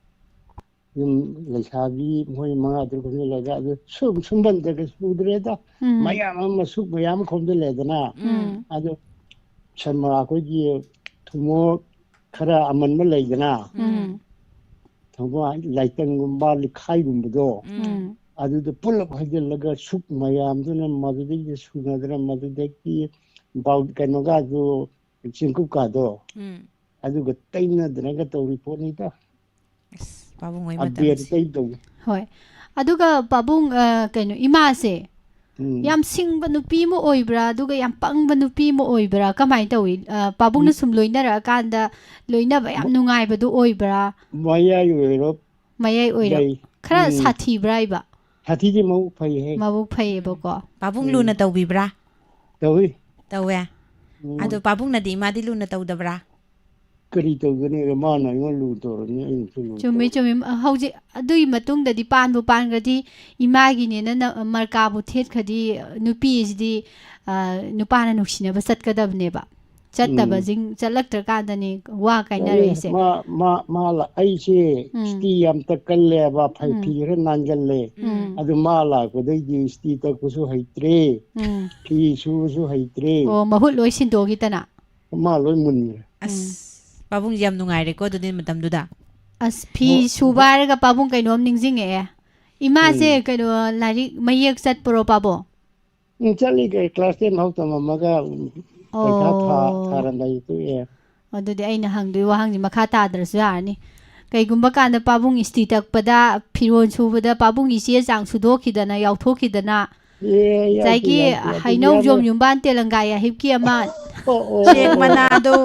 ꯌꯨꯝ ꯂꯩꯁꯥꯕꯤ ꯃꯣꯏ ꯃꯉꯥ ꯇꯔꯨꯛ ꯈꯣꯝꯖꯤꯜꯂꯒ ꯑꯗꯨ ꯁꯨꯝ ꯁꯨꯝꯕꯟꯗꯒ ꯁꯨꯗ꯭ꯔꯦꯗ꯫ ꯎꯝ꯫ ꯃꯌꯥꯝ ꯑꯃ ꯁꯨꯛ ꯃꯌꯥꯝ ꯈꯣꯝꯖꯤꯜꯂꯦꯗꯅ꯫ ꯎꯝ꯫ ꯑꯗꯨ ꯁꯟꯃ-, ꯑꯩꯈꯣꯏꯒꯤ ꯊꯨꯝꯃꯣꯛ ꯈꯔ ꯑꯃꯟꯕ ꯂꯩꯗꯅ꯫ ꯎꯝ꯫ ꯊꯨꯝꯃꯣꯛ ꯍꯥꯏꯗꯤ ꯂꯥꯏꯇꯪꯒꯨꯝꯕ, ꯂꯤꯈꯥꯏꯒꯨꯝꯕꯗꯣ꯫ ꯎꯝ꯫ ꯎꯝ꯫ ꯑꯗꯨꯗ ꯄꯨꯂꯞ ꯍꯩꯖꯤꯜꯂꯒ ꯁꯨꯛ ꯃꯌꯥꯝꯗꯨꯅ ꯃꯗꯨꯗꯒꯤ ꯁꯨꯅꯗꯅ ꯃꯗꯨꯗꯒꯤ ꯕꯥꯎ-, ꯀꯩꯅꯣꯒꯗꯣ, ꯆꯦꯡꯀꯨꯞꯀꯗꯣ꯫ ꯎꯝ꯫ ꯑꯗꯨꯒ ꯇꯩꯅꯗꯅꯒ ꯇꯧꯔꯤ ꯄꯣꯠꯅꯤꯗ꯫ ꯑꯁ, ꯄꯥꯕꯨꯡ ꯍꯣꯏ ꯑꯕꯦꯔ ꯃꯇꯝꯁꯦ꯫ ꯇꯩꯗꯧ꯫ ꯍꯣꯏ꯫ ꯑꯗꯨꯒ ꯄꯥꯕꯨꯡ, ꯑ, ꯀꯩꯅꯣ, ꯏꯃꯥꯁꯦ ꯎꯝ꯫ ꯌꯥꯝ ꯁꯤꯡꯕ ꯅꯨꯄꯤ ꯑꯃ ꯑꯣꯏꯕ꯭ꯔꯥ? ꯑꯗꯨꯒ ꯌꯥꯝ ꯄꯪꯕ ꯅꯨꯄꯤ ꯑꯃ ꯑꯣꯏꯕ꯭ꯔꯥ? ꯀꯃꯥꯏꯅ ꯇꯧꯏ? ꯑ, ꯄꯥꯕꯨꯡꯅ ꯎꯝ꯫ ꯁꯨꯝ ꯂꯣꯏꯅꯔꯛꯑꯀꯥꯟꯗ ꯂꯣꯏꯅꯕ ꯌꯥꯝ ꯃ-, ꯅꯨꯡꯉꯥꯏꯕꯗꯨ ꯑꯣꯏꯕ꯭ꯔꯥ? ꯃꯌꯥꯏ ꯑꯣꯏꯔꯞ ꯃꯌꯥꯏ ꯑꯣꯏꯔꯞ꯫ ꯂꯩ꯫ ꯈꯔ ꯎꯝ꯫ ꯁꯥꯊꯤꯕ꯭ꯔꯥ ꯍꯥꯏꯕ? ꯁꯥꯊꯤꯗꯤ ꯃꯕꯨꯛ ꯐꯩꯍꯦ꯫ ꯃꯕꯨꯛ ꯐꯩꯌꯦꯕꯀꯣ꯫ ꯄꯥꯕꯨꯡ ꯎꯝ꯫ ꯂꯨꯅ ꯇꯧꯕꯤꯕ꯭ꯔꯥ? ꯇꯧꯏ꯫ ꯇꯧꯋꯦ? ꯎꯝ꯫ ꯑꯗꯣ ꯄꯥꯕꯨꯡꯅꯗꯤ ꯏꯃꯥꯗꯤ ꯂꯨꯅ ꯇꯧꯗꯕ꯭ꯔꯥ? ꯀꯔꯤ ꯇꯧꯒꯅꯤ? ꯃꯥꯅ ꯑꯩꯉꯣꯟꯗ ꯂꯨꯅ ꯇꯧꯔꯕꯅꯤ, ꯑꯩꯅꯁꯨ ꯂꯨꯅ ꯆꯨꯝꯃꯤ, ꯇꯧꯔꯕꯅꯤ꯫ ꯆꯨꯝꯃꯤ꯫ ꯍꯧꯖꯤꯛ ꯑꯗꯨꯒꯤ ꯃꯇꯨꯡꯗꯗꯤ ꯄꯥꯟꯕꯨ ꯄꯥꯟꯈ꯭ꯔꯗꯤ, ꯏꯃꯥꯒꯤꯅꯦꯅ ꯅ-, ꯃꯔꯀꯥꯕꯨ ꯊꯦꯠꯈ꯭ꯔꯗꯤ, ꯅꯨꯄꯤꯁꯤꯗꯤ, ꯑ, ꯅꯨꯄꯥꯅ ꯅꯨꯡꯁꯤꯅꯕ ꯆꯠꯀꯗꯕꯅꯦꯕ꯫ ꯎꯝ꯫ ꯆꯠꯇꯕꯁꯤꯡ, ꯆꯠꯂꯛꯇ꯭ꯔꯀꯥꯟꯗꯅꯤ ꯋꯥ ꯀꯥꯏꯅꯔꯛꯏꯁꯦ꯫ ꯃꯥ, ꯃꯥ, ꯃꯥ ꯂ-, ꯑꯩꯁꯦ ꯎꯝ꯫ ꯁꯇꯤ ꯌꯥꯝ ꯇꯛꯀꯜꯂꯦꯕ, ꯐꯩ-, ꯎꯝ꯫ ꯐꯤ ꯈꯔ ꯅꯥꯟꯒꯜꯂꯦ꯫ ꯎꯝ꯫ ꯑꯗꯨ ꯃꯥ ꯂꯥꯛꯄꯗꯩꯗꯤ ꯁꯇꯤ ꯇꯛꯄꯁꯨ ꯍꯩꯇ꯭ꯔꯦ, ꯎꯝ꯫ ꯐꯤ ꯁꯨꯕꯁꯨ ꯍꯩꯇ꯭ꯔꯦ꯫ ꯑꯣ, ꯃꯍꯨꯠ ꯂꯣꯏ ꯁꯤꯟꯗꯣꯛꯈꯤꯗꯅ꯫ ꯃꯥ ꯂꯣꯏ ꯃꯨꯟꯈ꯭ꯔꯦ꯫ ꯑꯁ, ꯎꯝ꯫ ꯄꯥꯕꯨꯡꯁꯦ ꯌꯥꯝ ꯅꯨꯡꯉꯥꯏꯔꯦꯀꯣ ꯑꯗꯨꯗꯤ ꯃꯇꯝꯗꯨꯗ꯫ ꯑꯁ, ꯐꯤ ꯍꯣ-, ꯁꯨꯕ ꯍꯣ-, ꯍꯥꯏꯔꯒ ꯄꯥꯕꯨꯡ ꯀꯩꯅꯣꯝ ꯅꯤꯡꯁꯤꯡꯉꯛꯑꯦ꯫ ꯏꯃꯥꯁꯦ ꯎꯝ꯫ ꯀꯩꯅꯣ, ꯂꯥꯏꯔꯤꯛ ꯃꯌꯦꯛ ꯆꯠꯄ꯭ꯔꯣ ꯄꯥꯕꯨꯡ? ꯎꯝ, ꯆꯠꯂꯤ ꯀꯩ, class ten ꯐꯥꯎ ꯇꯝꯃꯝꯃꯒ, ꯎꯝ, ꯄꯩꯈꯥ ꯊꯥ-, ꯑꯣ꯫ ꯊꯥꯔꯝꯗꯥꯏꯗ ꯇꯣꯛꯑꯦ꯫ ꯑꯗꯨꯗꯤ ꯑꯩꯅ ꯍꯪꯗꯣꯏ ꯋꯥꯍꯪꯁꯤ ꯃꯈꯥ ꯇꯥꯗ꯭ꯔꯁꯨ ꯌꯥꯔꯅꯤ꯫ ꯀꯩꯒꯨꯝꯕ ꯀꯥꯟꯗ ꯄꯥꯕꯨꯡ ꯏꯁꯇꯤ ꯇꯛꯄꯗ, ꯐꯤꯔꯣꯜ ꯁꯨꯕꯗ ꯄꯥꯕꯨꯡꯒꯤ ꯆꯦ ꯆꯥꯡ ꯁꯨꯗꯣꯛꯈꯤꯗꯅ, ꯌꯥꯎꯊꯣꯛꯈꯤꯗꯅ, ꯑꯦ, ꯌꯥꯎꯗꯦ, ꯉꯁꯥꯏꯒꯤ ꯌꯥꯎꯗꯦ, ꯑꯗꯨꯗꯤ ꯍꯩꯅꯧ ꯌꯥꯝꯅ ꯌꯣꯝ ꯌꯨꯝꯕꯥꯟ ꯇꯦꯂꯪꯒꯥ ꯌꯥꯍꯤꯞꯀꯤ ꯑꯃ ꯑꯣ, ꯑꯣ, ꯁꯦꯛ ꯑꯣ, ꯑꯣ꯫ ꯃꯅꯥꯗꯣ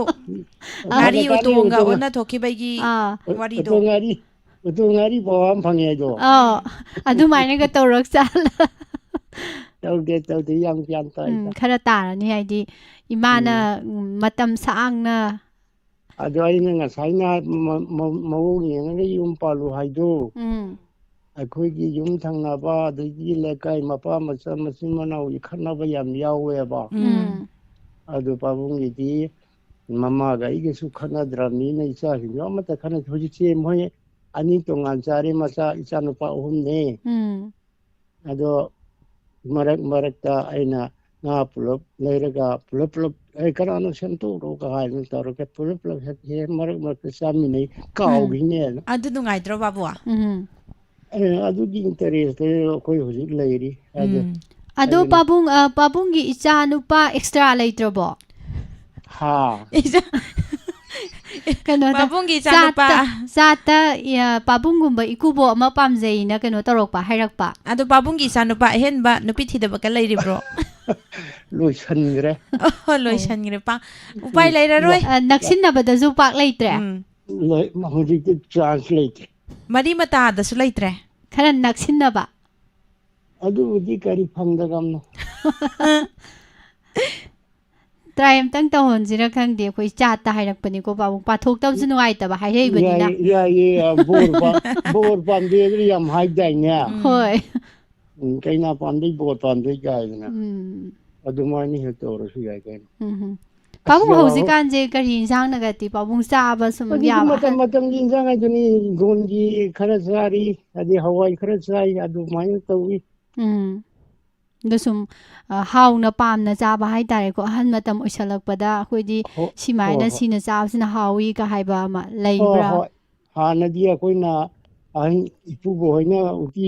ꯑꯥ꯫ ꯉꯥꯔꯤ ꯍꯥꯟꯅ ꯇꯥꯅꯤ, ꯎꯇꯣꯡꯒ ꯎꯇꯣꯡ, ꯑꯣꯟꯅ ꯊꯣꯛꯈꯤꯕꯒꯤ ꯑꯥ꯫ ꯎ-, ꯋꯥꯔꯤꯗꯣ꯫ ꯎꯇꯣꯡ ꯉꯥꯔꯤ, ꯎꯇꯣꯡ ꯉꯥꯔꯤ ꯄꯋꯥ ꯑꯃ ꯐꯪꯉꯦ ꯑꯩꯗꯣ꯫ ꯑꯥ, ꯑꯗꯨꯃꯥꯏꯅꯒ ꯇꯧꯔꯛ ꯆꯥꯠꯂ? ꯇꯧꯗꯦ, ꯇꯧꯗꯦ, ꯌꯥꯝ ꯒ꯭ꯌꯥꯟ ꯎꯝ, ꯇꯥꯏꯗ꯫ ꯈꯔ ꯇꯥꯔꯅꯤ, ꯍꯥꯏꯗꯤ ꯏꯃꯥꯅ, ꯎꯝ꯫ ꯎꯝ, ꯃꯇꯝ ꯁꯥꯡꯅ ꯑꯗꯣ ꯑꯩꯅ ꯉꯁꯥꯏꯅ ꯃ-, ꯃ-, ꯃꯑꯣꯡ ꯌꯦꯡꯉꯒ ꯌꯨꯝ ꯄꯥꯜꯂꯨ ꯍꯥꯏꯗꯣ, ꯎꯝ꯫ ꯑꯩꯈꯣꯏꯒꯤ ꯌꯨꯝ ꯊꯪꯅꯕ, ꯑꯗꯒꯤ ꯂꯩꯀꯥꯏ ꯃꯄꯥ ꯃꯆꯥ, ꯃꯆꯤꯟ ꯃꯅꯥꯎꯒꯤ ꯈꯠꯅꯕ ꯌꯥꯝ ꯌꯥꯎꯋꯦꯕ꯫ ꯎꯝ꯫ ꯎꯝ꯫ ꯑꯗꯨ ꯄꯥꯕꯨꯡꯒꯤꯗꯤ ꯃꯃꯥꯒ ꯑꯩꯒꯁꯨ ꯈꯠꯅꯗ꯭ꯔꯕꯅꯤꯅ ꯏꯆꯥꯁꯤꯡꯁꯨ ꯑꯃꯠꯇ ꯈꯠꯅꯗꯦ꯫ ꯍꯧꯖꯤꯛꯁꯦ ꯃꯣꯏ ꯑꯅꯤ ꯇꯣꯉꯥꯟ ꯆꯥꯔꯦ, ꯃꯆꯥ, ꯏꯆꯥꯅꯨꯄꯥ ꯑꯍꯨꯝꯅꯦ꯫ ꯎꯝ꯫ ꯑꯗꯣ ꯃꯔꯛ ꯃꯔꯛꯇ ꯑꯩꯅ ꯉꯥ ꯄꯨꯂꯞ ꯂꯩꯔꯒ ꯄꯨꯂꯞ ꯄꯨꯂꯞ, "ꯑꯩ ꯀꯅꯥꯅꯣ ꯁꯦꯝꯗꯣꯛꯎꯔꯣꯒ" ꯍꯥꯏꯗꯅ ꯇꯧꯔꯒ ꯄꯨꯂꯞ ꯄꯨꯂꯞ ꯍꯦꯛ, ꯍꯦꯛ ꯃꯔꯛ ꯃꯔꯛꯇ ꯆꯥꯃꯤꯟꯅꯩ꯫ ꯎꯝ꯫ ꯀꯥꯎꯈꯤꯅꯦꯅ꯫ ꯑꯗꯨ ꯅꯨꯡꯉꯥꯏꯇ꯭ꯔꯣ, ꯕꯥꯕꯨ? ꯎꯝ꯫ ꯑꯦ, ꯑꯗꯨꯒꯤ interest ꯑꯩꯈꯣꯏ ꯍꯧꯖꯤꯛ ꯂꯩꯔꯤ꯫ ꯑꯗꯨ ꯎꯝ꯫ ꯑꯗꯣ ꯑꯗꯨꯅ ꯄꯥꯕꯨꯡ, ꯑ, ꯄꯥꯕꯨꯡꯒꯤ ꯏꯆꯥ ꯅꯨꯄꯥ extra ꯂꯩꯇ꯭ꯔꯕꯣ? ꯍꯥ꯫ ꯏꯆꯥ-, ꯀꯩꯅꯣꯗ, ꯄꯥꯕꯨꯡꯒꯤ ꯏꯆꯥ ꯅꯨꯄꯥ꯫ ꯆꯥꯠꯇ, ꯆꯥꯠꯇ, ꯌꯥ, ꯄꯥꯕꯨꯡꯒꯨꯝꯕ ꯏꯀꯨꯕꯣꯛ ꯑꯃ ꯄꯥꯝꯖꯩꯅ ꯀꯩꯅꯣ ꯇꯧꯔꯛꯄ, ꯍꯥꯏꯔꯛꯄ꯫ ꯑꯗꯣ ꯄꯥꯕꯨꯡꯒꯤ ꯏꯆꯥ ꯅꯨꯄꯥ ꯑꯍꯦꯟꯕ ꯅꯨꯄꯤ ꯊꯤꯗꯕꯒ ꯂꯩꯔꯤꯕ꯭ꯔꯣ? ꯂꯣꯏꯁꯟꯈ꯭ꯔꯦ꯫ ꯑꯣ, ꯂꯣꯏꯁꯟꯈ꯭ꯔꯦ꯫ ꯄꯥ-, ꯎꯄꯥꯏ ꯂꯩꯔꯔꯣꯏ꯫ ꯑ, ꯅꯛꯁꯤꯟꯅꯕꯗꯁꯨ ꯄꯥꯛ ꯂꯩꯇ꯭ꯔꯦ꯫ ꯎꯝ꯫ ꯂꯩ-, ꯍꯧꯖꯤꯛꯇꯤ chance ꯂꯩꯇ꯭ꯔꯦ꯫ ꯃꯔꯤ ꯃꯇꯥꯗꯁꯨ ꯂꯩꯇ꯭ꯔꯦ? ꯈꯔ ꯅꯛꯁꯤꯟꯅꯕ꯫ ꯑꯗꯨꯕꯨꯗꯤ ꯀꯔꯤ ꯐꯪꯗ꯭ꯔꯕꯅꯣ꯫ Try ꯑꯝꯇꯪ ꯇꯧꯍꯟꯁꯤꯔ ꯈꯪꯗꯦ, ꯑꯩꯈꯣꯏ ꯆꯥꯠꯇ ꯍꯥꯏꯔꯛꯄꯅꯤꯀꯣ, ꯄꯥꯕꯨꯡ꯫ ꯄꯥꯊꯣꯛꯇꯕꯁꯨ ꯅꯨꯡꯉꯥꯏꯇꯕ, ꯍꯥꯏꯔꯛꯏꯕꯅꯤꯅ꯫ ꯌꯥꯏꯌꯦ, ꯌꯥꯏꯌꯦ, ꯑ, ꯕꯣꯔ ꯄꯥ-, ꯕꯣꯔ ꯄꯥꯝꯕꯤ ꯍꯥꯏꯗꯨꯅ ꯌꯥꯝ ꯍꯥꯏꯗꯥꯏꯅꯦ? ꯎꯝ꯫ ꯍꯣꯏ꯫ ꯎꯝ, ꯀꯩꯅꯥ ꯄꯥꯝꯗꯣꯏ, ꯕꯣꯔ ꯄꯥꯝꯗꯣꯏ ꯀꯥꯏꯗꯅ꯫ ꯎꯝ꯫ ꯑꯗꯨꯃꯥꯏꯅ ꯍꯦꯛ ꯇꯧꯔꯁꯨ ꯌꯥꯏ ꯀꯩꯅꯣ꯫ ꯎꯝ ꯍꯝ꯫ ꯑꯁ, ꯄꯥꯕꯨꯡ, ꯌꯥꯝ ꯍꯧꯖꯤꯛꯀꯥꯟꯁꯦ ꯀꯔꯤ ꯏꯟꯁꯥꯡꯅꯒꯗꯤ ꯄꯥꯕꯨꯡ ꯆꯥꯕ ꯁꯨꯝ ꯍꯧꯖꯤꯛꯇꯤ ꯌꯥꯝ ꯃꯇꯝ ꯑꯍꯟ ꯃꯇꯝꯒꯤ ꯏꯟꯁꯥꯡ ꯍꯥꯏꯗꯨꯅꯤ, ꯍꯤꯡꯒꯣꯜꯒꯤ ꯈꯔ ꯆꯥꯔꯤ, ꯑꯗꯩ ꯍꯋꯥꯏ ꯈꯔ ꯆꯥꯏ, ꯑꯗꯨꯃꯥꯏꯅ ꯇꯧꯏ꯫ ꯎꯝ꯫ ꯑꯗꯣ ꯁꯨꯝ, ꯑ, ꯍꯥꯎꯅ ꯄꯥꯝꯅ ꯆꯥꯕ ꯍꯥꯏꯇꯥꯔꯦꯀꯣ꯫ ꯑꯍꯟ ꯃꯇꯝ ꯑꯣꯏꯁꯜꯂꯛꯄꯗ ꯑꯩꯈꯣꯏꯗꯤ ꯍꯣ-, ꯁꯤꯃꯥꯏꯅ ꯍꯣꯏ, ꯍꯣꯏ꯫ ꯁꯤꯅ ꯆꯥꯕꯁꯤꯅ ꯍꯥꯎꯏꯒ ꯍꯥꯏꯕ ꯑꯃ ꯍꯣꯏ, ꯂꯩꯕ꯭ꯔꯥ? ꯍꯣꯏ꯫ ꯍꯥꯟꯅꯗꯤ ꯑꯩꯈꯣꯏꯅ ꯑꯍꯟ ꯏꯄꯨꯕꯣꯛ ꯍꯣꯏꯅ ꯎꯇꯤ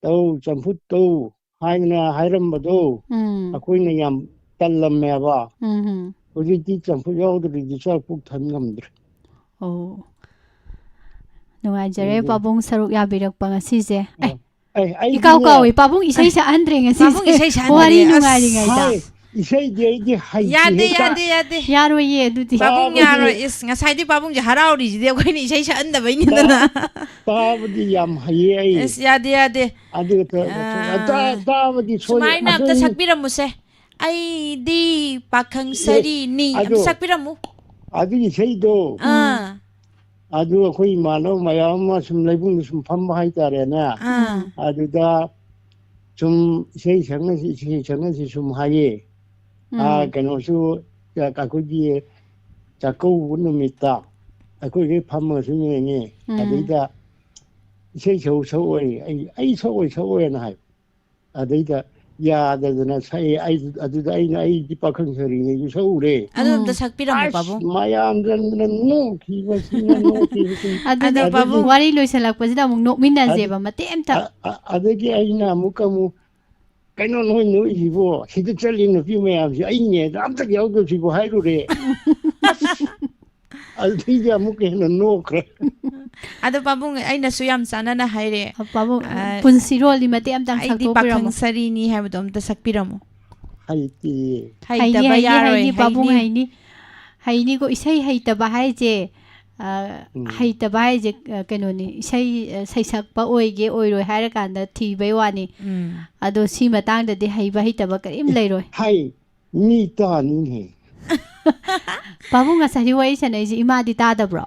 ꯇꯧ, ꯆꯝꯐꯨꯠ ꯇꯧ ꯍꯥꯏꯗꯅ ꯍꯥꯏꯔꯝꯕꯗꯣ ꯎꯝ꯫ ꯑꯩꯈꯣꯏꯅ ꯌꯥꯝ ꯇꯜꯂꯝꯃꯦꯕ꯫ ꯎꯝ ꯍꯝ꯫ ꯍꯧꯖꯤꯛꯇꯤ ꯆꯝꯐꯨꯠ ꯌꯥꯎꯗ꯭ꯔꯗꯤ ꯆꯥꯛ ꯄꯨꯛ ꯊꯟ ꯉꯝꯗ꯭ꯔꯦ꯫ ꯑꯣ꯫ ꯅꯨꯡꯉꯥꯏꯖꯔꯦ, ꯎꯝ꯫ ꯄꯥꯕꯨꯡ ꯁꯔꯨꯛ ꯌꯥꯕꯤꯔꯛꯄ ꯉꯁꯤꯁꯦ꯫ ꯑꯦ, ꯑꯩ, ꯏꯀꯥꯎ ꯑꯩꯗꯤꯅꯦ, ꯀꯥꯎꯏ, ꯄꯥꯕꯨꯡ ꯏꯁꯩ ꯁꯛꯍꯟꯗ꯭ꯔꯦ ꯉꯁꯤꯁꯦ꯫ ꯄꯥꯕꯨꯡ ꯏꯁꯩ ꯁꯛꯍꯟꯗ꯭ꯔꯦ, ꯋꯥꯔꯤ ꯑꯁ꯫ ꯅꯨꯡꯉꯥꯏꯔꯤꯉꯩꯗ꯫ ꯍꯥꯏ, ꯏꯁꯩꯗꯤ ꯑꯩꯗꯤ ꯍꯩꯇꯦ꯫ ꯌꯥꯗꯦ, ꯍꯦꯛꯇ ꯌꯥꯗꯦ, ꯌꯥꯗꯦ, ꯌꯥꯗꯦ꯫ ꯌꯥꯔꯣꯏꯌꯦ ꯑꯗꯨꯗꯤ꯫ ꯄꯥꯕꯨꯡ ꯇꯥꯕꯗꯤ ꯌꯥꯔꯣꯏ꯫ ꯏꯁ, ꯉꯁꯥꯏꯗꯤ ꯄꯥꯕꯨꯡꯁꯦ ꯍꯔꯥꯎꯔꯤꯁꯤꯗꯤ ꯑꯩꯈꯣꯏꯅ ꯏꯁꯩ ꯁꯛꯍꯟꯗꯕꯩꯅꯤꯗꯅ꯫ ꯇꯥꯕꯗꯤ ꯌꯥꯝ ꯍꯩꯌꯦ ꯑꯩ꯫ ꯑꯁ, ꯌꯥꯗꯦ, ꯌꯥꯗꯦ꯫ ꯑꯗꯨꯒ ꯇ-, ꯑꯥ꯫ ꯇꯥ-, ꯇꯥꯕꯗꯤ ꯁꯣꯏ-, ꯁꯨꯃꯥꯏꯅ ꯑꯝꯇ ꯑꯗꯨ-, ꯁꯛꯄꯤꯔꯝꯃꯨꯁꯦ꯫ "ꯑꯩꯗꯤ ꯄꯥꯈꯪ ꯏꯁꯩ-, ꯁꯥꯔꯤꯅꯤ", ꯑꯝꯇ ꯑꯗꯣ ꯁꯛꯄꯤꯔꯝꯃꯨ꯫ ꯑꯗꯨꯒꯤ ꯏꯁꯩꯗꯣ, ꯑꯥ꯫ ꯑꯗꯨ ꯑꯩꯈꯣꯏ ꯏꯃꯥꯟꯅꯕ ꯃꯌꯥꯝ ꯑꯃ ꯁꯨꯝ ꯂꯩꯕꯨꯡꯗ ꯁꯨꯝ ꯐꯝꯕ ꯍꯥꯏꯇꯥꯔꯦꯅꯦ꯫ ꯑꯥ꯫ ꯑꯗꯨꯗ ꯁꯨꯝ ꯏꯁꯩ ꯁꯛꯅꯁꯤ, ꯏꯁꯩ ꯁꯛꯅꯁꯤ ꯁꯨꯝ ꯍꯥꯏꯌꯦ꯫ ꯑꯥ, ꯎꯝ꯫ ꯀꯩꯅꯣꯁꯨ, ꯑꯩꯈꯣꯏꯒꯤ ꯆꯥꯛꯀꯧꯕ ꯅꯨꯃꯤꯠꯇ ꯑꯩꯈꯣꯏꯒꯤ ꯐꯝꯃꯒ ꯁꯨꯝ ꯌꯦꯡꯉꯦ꯫ ꯎꯝ꯫ ꯑꯗꯩꯗ ꯏꯁꯩ ꯁꯛꯎ ꯁꯛꯑꯣꯏ, ꯑꯩ, ꯑꯩ ꯁꯛꯑꯣꯏ ꯁꯛꯑꯣꯏꯅ ꯍꯥꯏ꯫ ꯑꯗꯩꯗ ꯌꯥꯗꯗꯅ ꯁꯛꯑꯦ꯫ ꯑꯩ, ꯑꯗꯨꯗ ꯑꯩꯅ, "ꯑꯩꯗꯤ ꯄꯥꯈꯪ ꯁꯥꯔꯤꯉꯩꯁꯨ ꯁꯛꯎꯔꯦ"꯫ ꯑꯗꯨ ꯑꯝꯇ ꯎꯝ꯫ ꯁꯛꯄꯤꯔꯝꯃꯨ, ꯑꯁ, ꯄꯥꯕꯨꯡ꯫ ꯃꯌꯥꯝꯗꯅ ꯅꯣꯛꯈꯤꯕꯁꯤꯅ, ꯅꯣꯛꯈꯤꯕꯁꯤꯅ꯫ ꯑꯗꯨꯅ ꯑꯗꯣ ꯄꯥꯕꯨꯡ꯫ ꯋꯥꯔꯤ ꯂꯣꯏꯁꯤꯜꯂꯛꯄꯁꯤꯗ ꯑꯃꯨꯛ ꯅꯣꯛꯃꯤꯟꯅꯁꯦꯕ ꯃꯇꯦꯛ ꯑꯝꯇ꯫ ꯑ-, ꯑ-, ꯑꯗꯒꯤ ꯑꯩꯅ ꯑꯃꯨꯛꯀ ꯑꯃꯨꯛ, "ꯀꯩꯅꯣ ꯅꯣꯏ ꯅꯣꯛꯏꯁꯤꯕꯣ? ꯁꯤꯗ ꯆꯠꯂꯤ ꯅꯨꯄꯤ ꯃꯌꯥꯝꯁꯤ ꯑꯩꯅꯦ ꯑꯝꯇ ꯌꯥꯎꯗꯕꯁꯤꯕꯨ" ꯍꯥꯏꯔꯨꯔꯦ꯫ ꯑꯁ! ꯑꯗꯨꯗꯒꯤ ꯑꯃꯨꯛꯀ ꯍꯦꯟꯅ ꯅꯣꯛꯈ꯭ꯔꯦ꯫ ꯑꯗꯣ ꯄꯥꯕꯨꯡ, ꯑꯩꯅꯁꯨ ꯌꯥꯝ ꯆꯥꯟꯅꯅ ꯍꯥꯏꯔꯦ꯫ ꯄꯥꯕꯨꯡ, ꯑ, ꯄꯨꯟꯁꯤꯔꯣꯜꯗꯤ ꯃꯇꯦꯛ ꯑꯝꯇꯪ "ꯑꯩꯗꯤ ꯁꯛꯇꯣꯛꯄꯤꯔꯝꯃꯣ꯫ ꯄꯥꯈꯪ ꯁꯥꯔꯤꯅꯤ" ꯍꯥꯏꯕꯗꯣ ꯑꯝꯇ ꯁꯛꯄꯤꯔꯝꯃꯣ꯫ ꯍꯩꯇꯦ꯫ ꯍꯩꯅꯤ, ꯍꯩꯇꯕ ꯍꯩꯅꯤ, ꯌꯥꯔꯣꯏ, ꯍꯩꯅꯤ, ꯄꯥꯕꯨꯡ ꯍꯩꯅꯤ꯫ ꯍꯩꯅꯤ꯫ ꯍꯩꯅꯤꯀꯣ, ꯏꯁꯩ ꯍꯩꯇꯕ ꯍꯥꯏꯁꯦ, ꯑ, ꯎꯝ꯫ ꯍꯩꯇꯕ ꯍꯥꯏꯁꯦ, ꯑ, ꯀꯩꯅꯣꯅꯤ, ꯏꯁꯩ, ꯑ, ꯁꯩꯁꯛꯄ ꯑꯣꯏꯒꯦ ꯑꯣꯏꯔꯣꯏ ꯍꯥꯏꯔꯀꯥꯟꯗ ꯊꯤꯕꯩ ꯋꯥꯅꯤ꯫ ꯎꯝ꯫ ꯑꯗꯣ ꯁꯤ ꯃꯇꯥꯡꯗꯗꯤ ꯍꯩꯕ ꯍꯩꯇꯕ ꯀꯔꯤꯝ ꯂꯩꯔꯣꯏ꯫ ꯍꯩ, ꯃꯤ ꯇꯥꯅꯤꯡꯍꯦ꯫ ꯄꯥꯕꯨꯡ, ꯉꯁꯥꯏꯒꯤ ꯋꯥꯔꯤ ꯁꯥꯟꯅꯩꯁꯦ ꯏꯃꯥꯗꯤ ꯇꯥꯗꯕ꯭ꯔꯣ?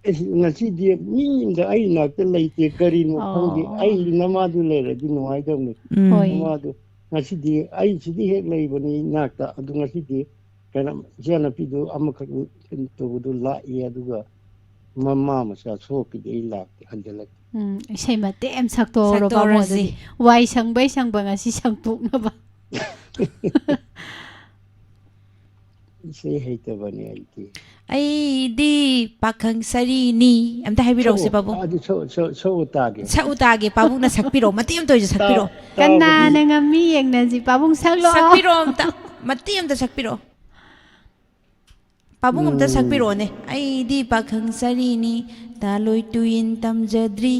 ꯑꯩꯁ, ꯉꯁꯤꯗꯤ ꯃꯤ ꯑꯃꯗ ꯑꯩ ꯅꯥꯛꯇ ꯂꯩꯇꯦ, ꯀꯔꯤꯅꯣ ꯑꯣ꯫ ꯈꯪꯗꯦ꯫ ꯑꯩ ꯅꯃꯥꯗꯨ ꯂꯩꯔꯗꯤ ꯅꯨꯡꯉꯥꯏꯗꯧꯅꯤ꯫ ꯎꯝ꯫ ꯍꯣꯏ꯫ ꯅꯃꯥꯗꯨ ꯉꯁꯤꯗꯤ ꯑꯩ ꯁꯤꯗꯤ ꯍꯦꯛ ꯂꯩꯕꯅꯤ ꯏꯅꯥꯛꯇ, ꯑꯗꯨ ꯉꯁꯤꯗꯤ ꯀꯩꯅꯣ, ꯏꯆꯥꯅꯨꯄꯤꯗꯨ ꯑꯃꯈꯛ ꯀꯩꯅꯣ ꯇꯧꯕꯗꯨ ꯂꯥꯛꯏ, ꯑꯗꯨꯒ ꯃꯃꯥ ꯃꯆꯥ ꯁꯣꯛꯈꯤꯗꯦ, ꯑꯩ ꯂꯥꯛꯇꯦ, ꯍꯟꯖꯤꯜꯂꯛꯇꯦ꯫ ꯎꯝ, ꯏꯁꯩ ꯃꯇꯦꯛ ꯑꯃ ꯁꯛꯇꯣꯛꯍꯧꯔꯣ, ꯄꯥꯕꯨꯡ, ꯁꯛꯇꯣꯛꯍꯧꯔꯁꯤ꯫ ꯑꯗꯨꯗꯤ꯫ ꯋꯥꯏ ꯁꯪꯕꯩ ꯁꯪꯕ ꯉꯁꯤ ꯁꯪꯇꯣꯛꯅꯕ꯫ ꯏꯁꯩ ꯍꯩꯇꯕꯅꯦ ꯑꯩꯗꯤ꯫ "ꯑꯩꯗꯤ ꯄꯥꯈꯪ ꯁꯥꯔꯤꯅꯤ", ꯑꯝꯇ ꯍꯥꯏꯕꯤꯔꯛꯎꯁꯦ, ꯁꯛꯑꯣ, ꯄꯥꯕꯨꯡ꯫ ꯑꯗꯨ ꯁꯛꯑꯣ, ꯁꯛꯑꯣ, ꯁꯛꯑꯣ ꯇꯥꯒꯦ꯫ ꯁꯛꯎ ꯇꯥꯒꯦ, ꯄꯥꯕꯨꯡꯅ ꯁꯛꯄꯤꯔꯛꯑꯣ, ꯃꯇꯦꯛ ꯑꯃꯇ ꯑꯣꯏꯔꯁꯨ ꯁꯛꯄꯤꯔꯛꯑꯣ꯫ ꯇꯥꯕꯗꯤ ꯀꯅꯥꯅ ꯉꯝꯃꯤ ꯌꯦꯡꯅꯁꯤ, ꯄꯥꯕꯨꯡ ꯁꯛꯂꯛꯑꯣ꯫ ꯁꯛꯄꯤꯔꯛꯑꯣ ꯑꯝꯇ, ꯃꯇꯦꯛ ꯑꯃꯇ ꯁꯛꯄꯤꯔꯛꯑꯣ꯫ ꯄꯥꯕꯨꯡ ꯑꯝꯇ ꯁꯛꯄꯤꯔꯛꯑꯣꯅꯦ꯫ ꯑꯩꯗꯤ ꯄꯥꯈꯪ ꯁꯥꯔꯤꯅꯤ, ꯇꯥꯂꯣꯏ ꯇꯨꯏꯟ ꯇꯝꯖꯗ꯭ꯔꯤ,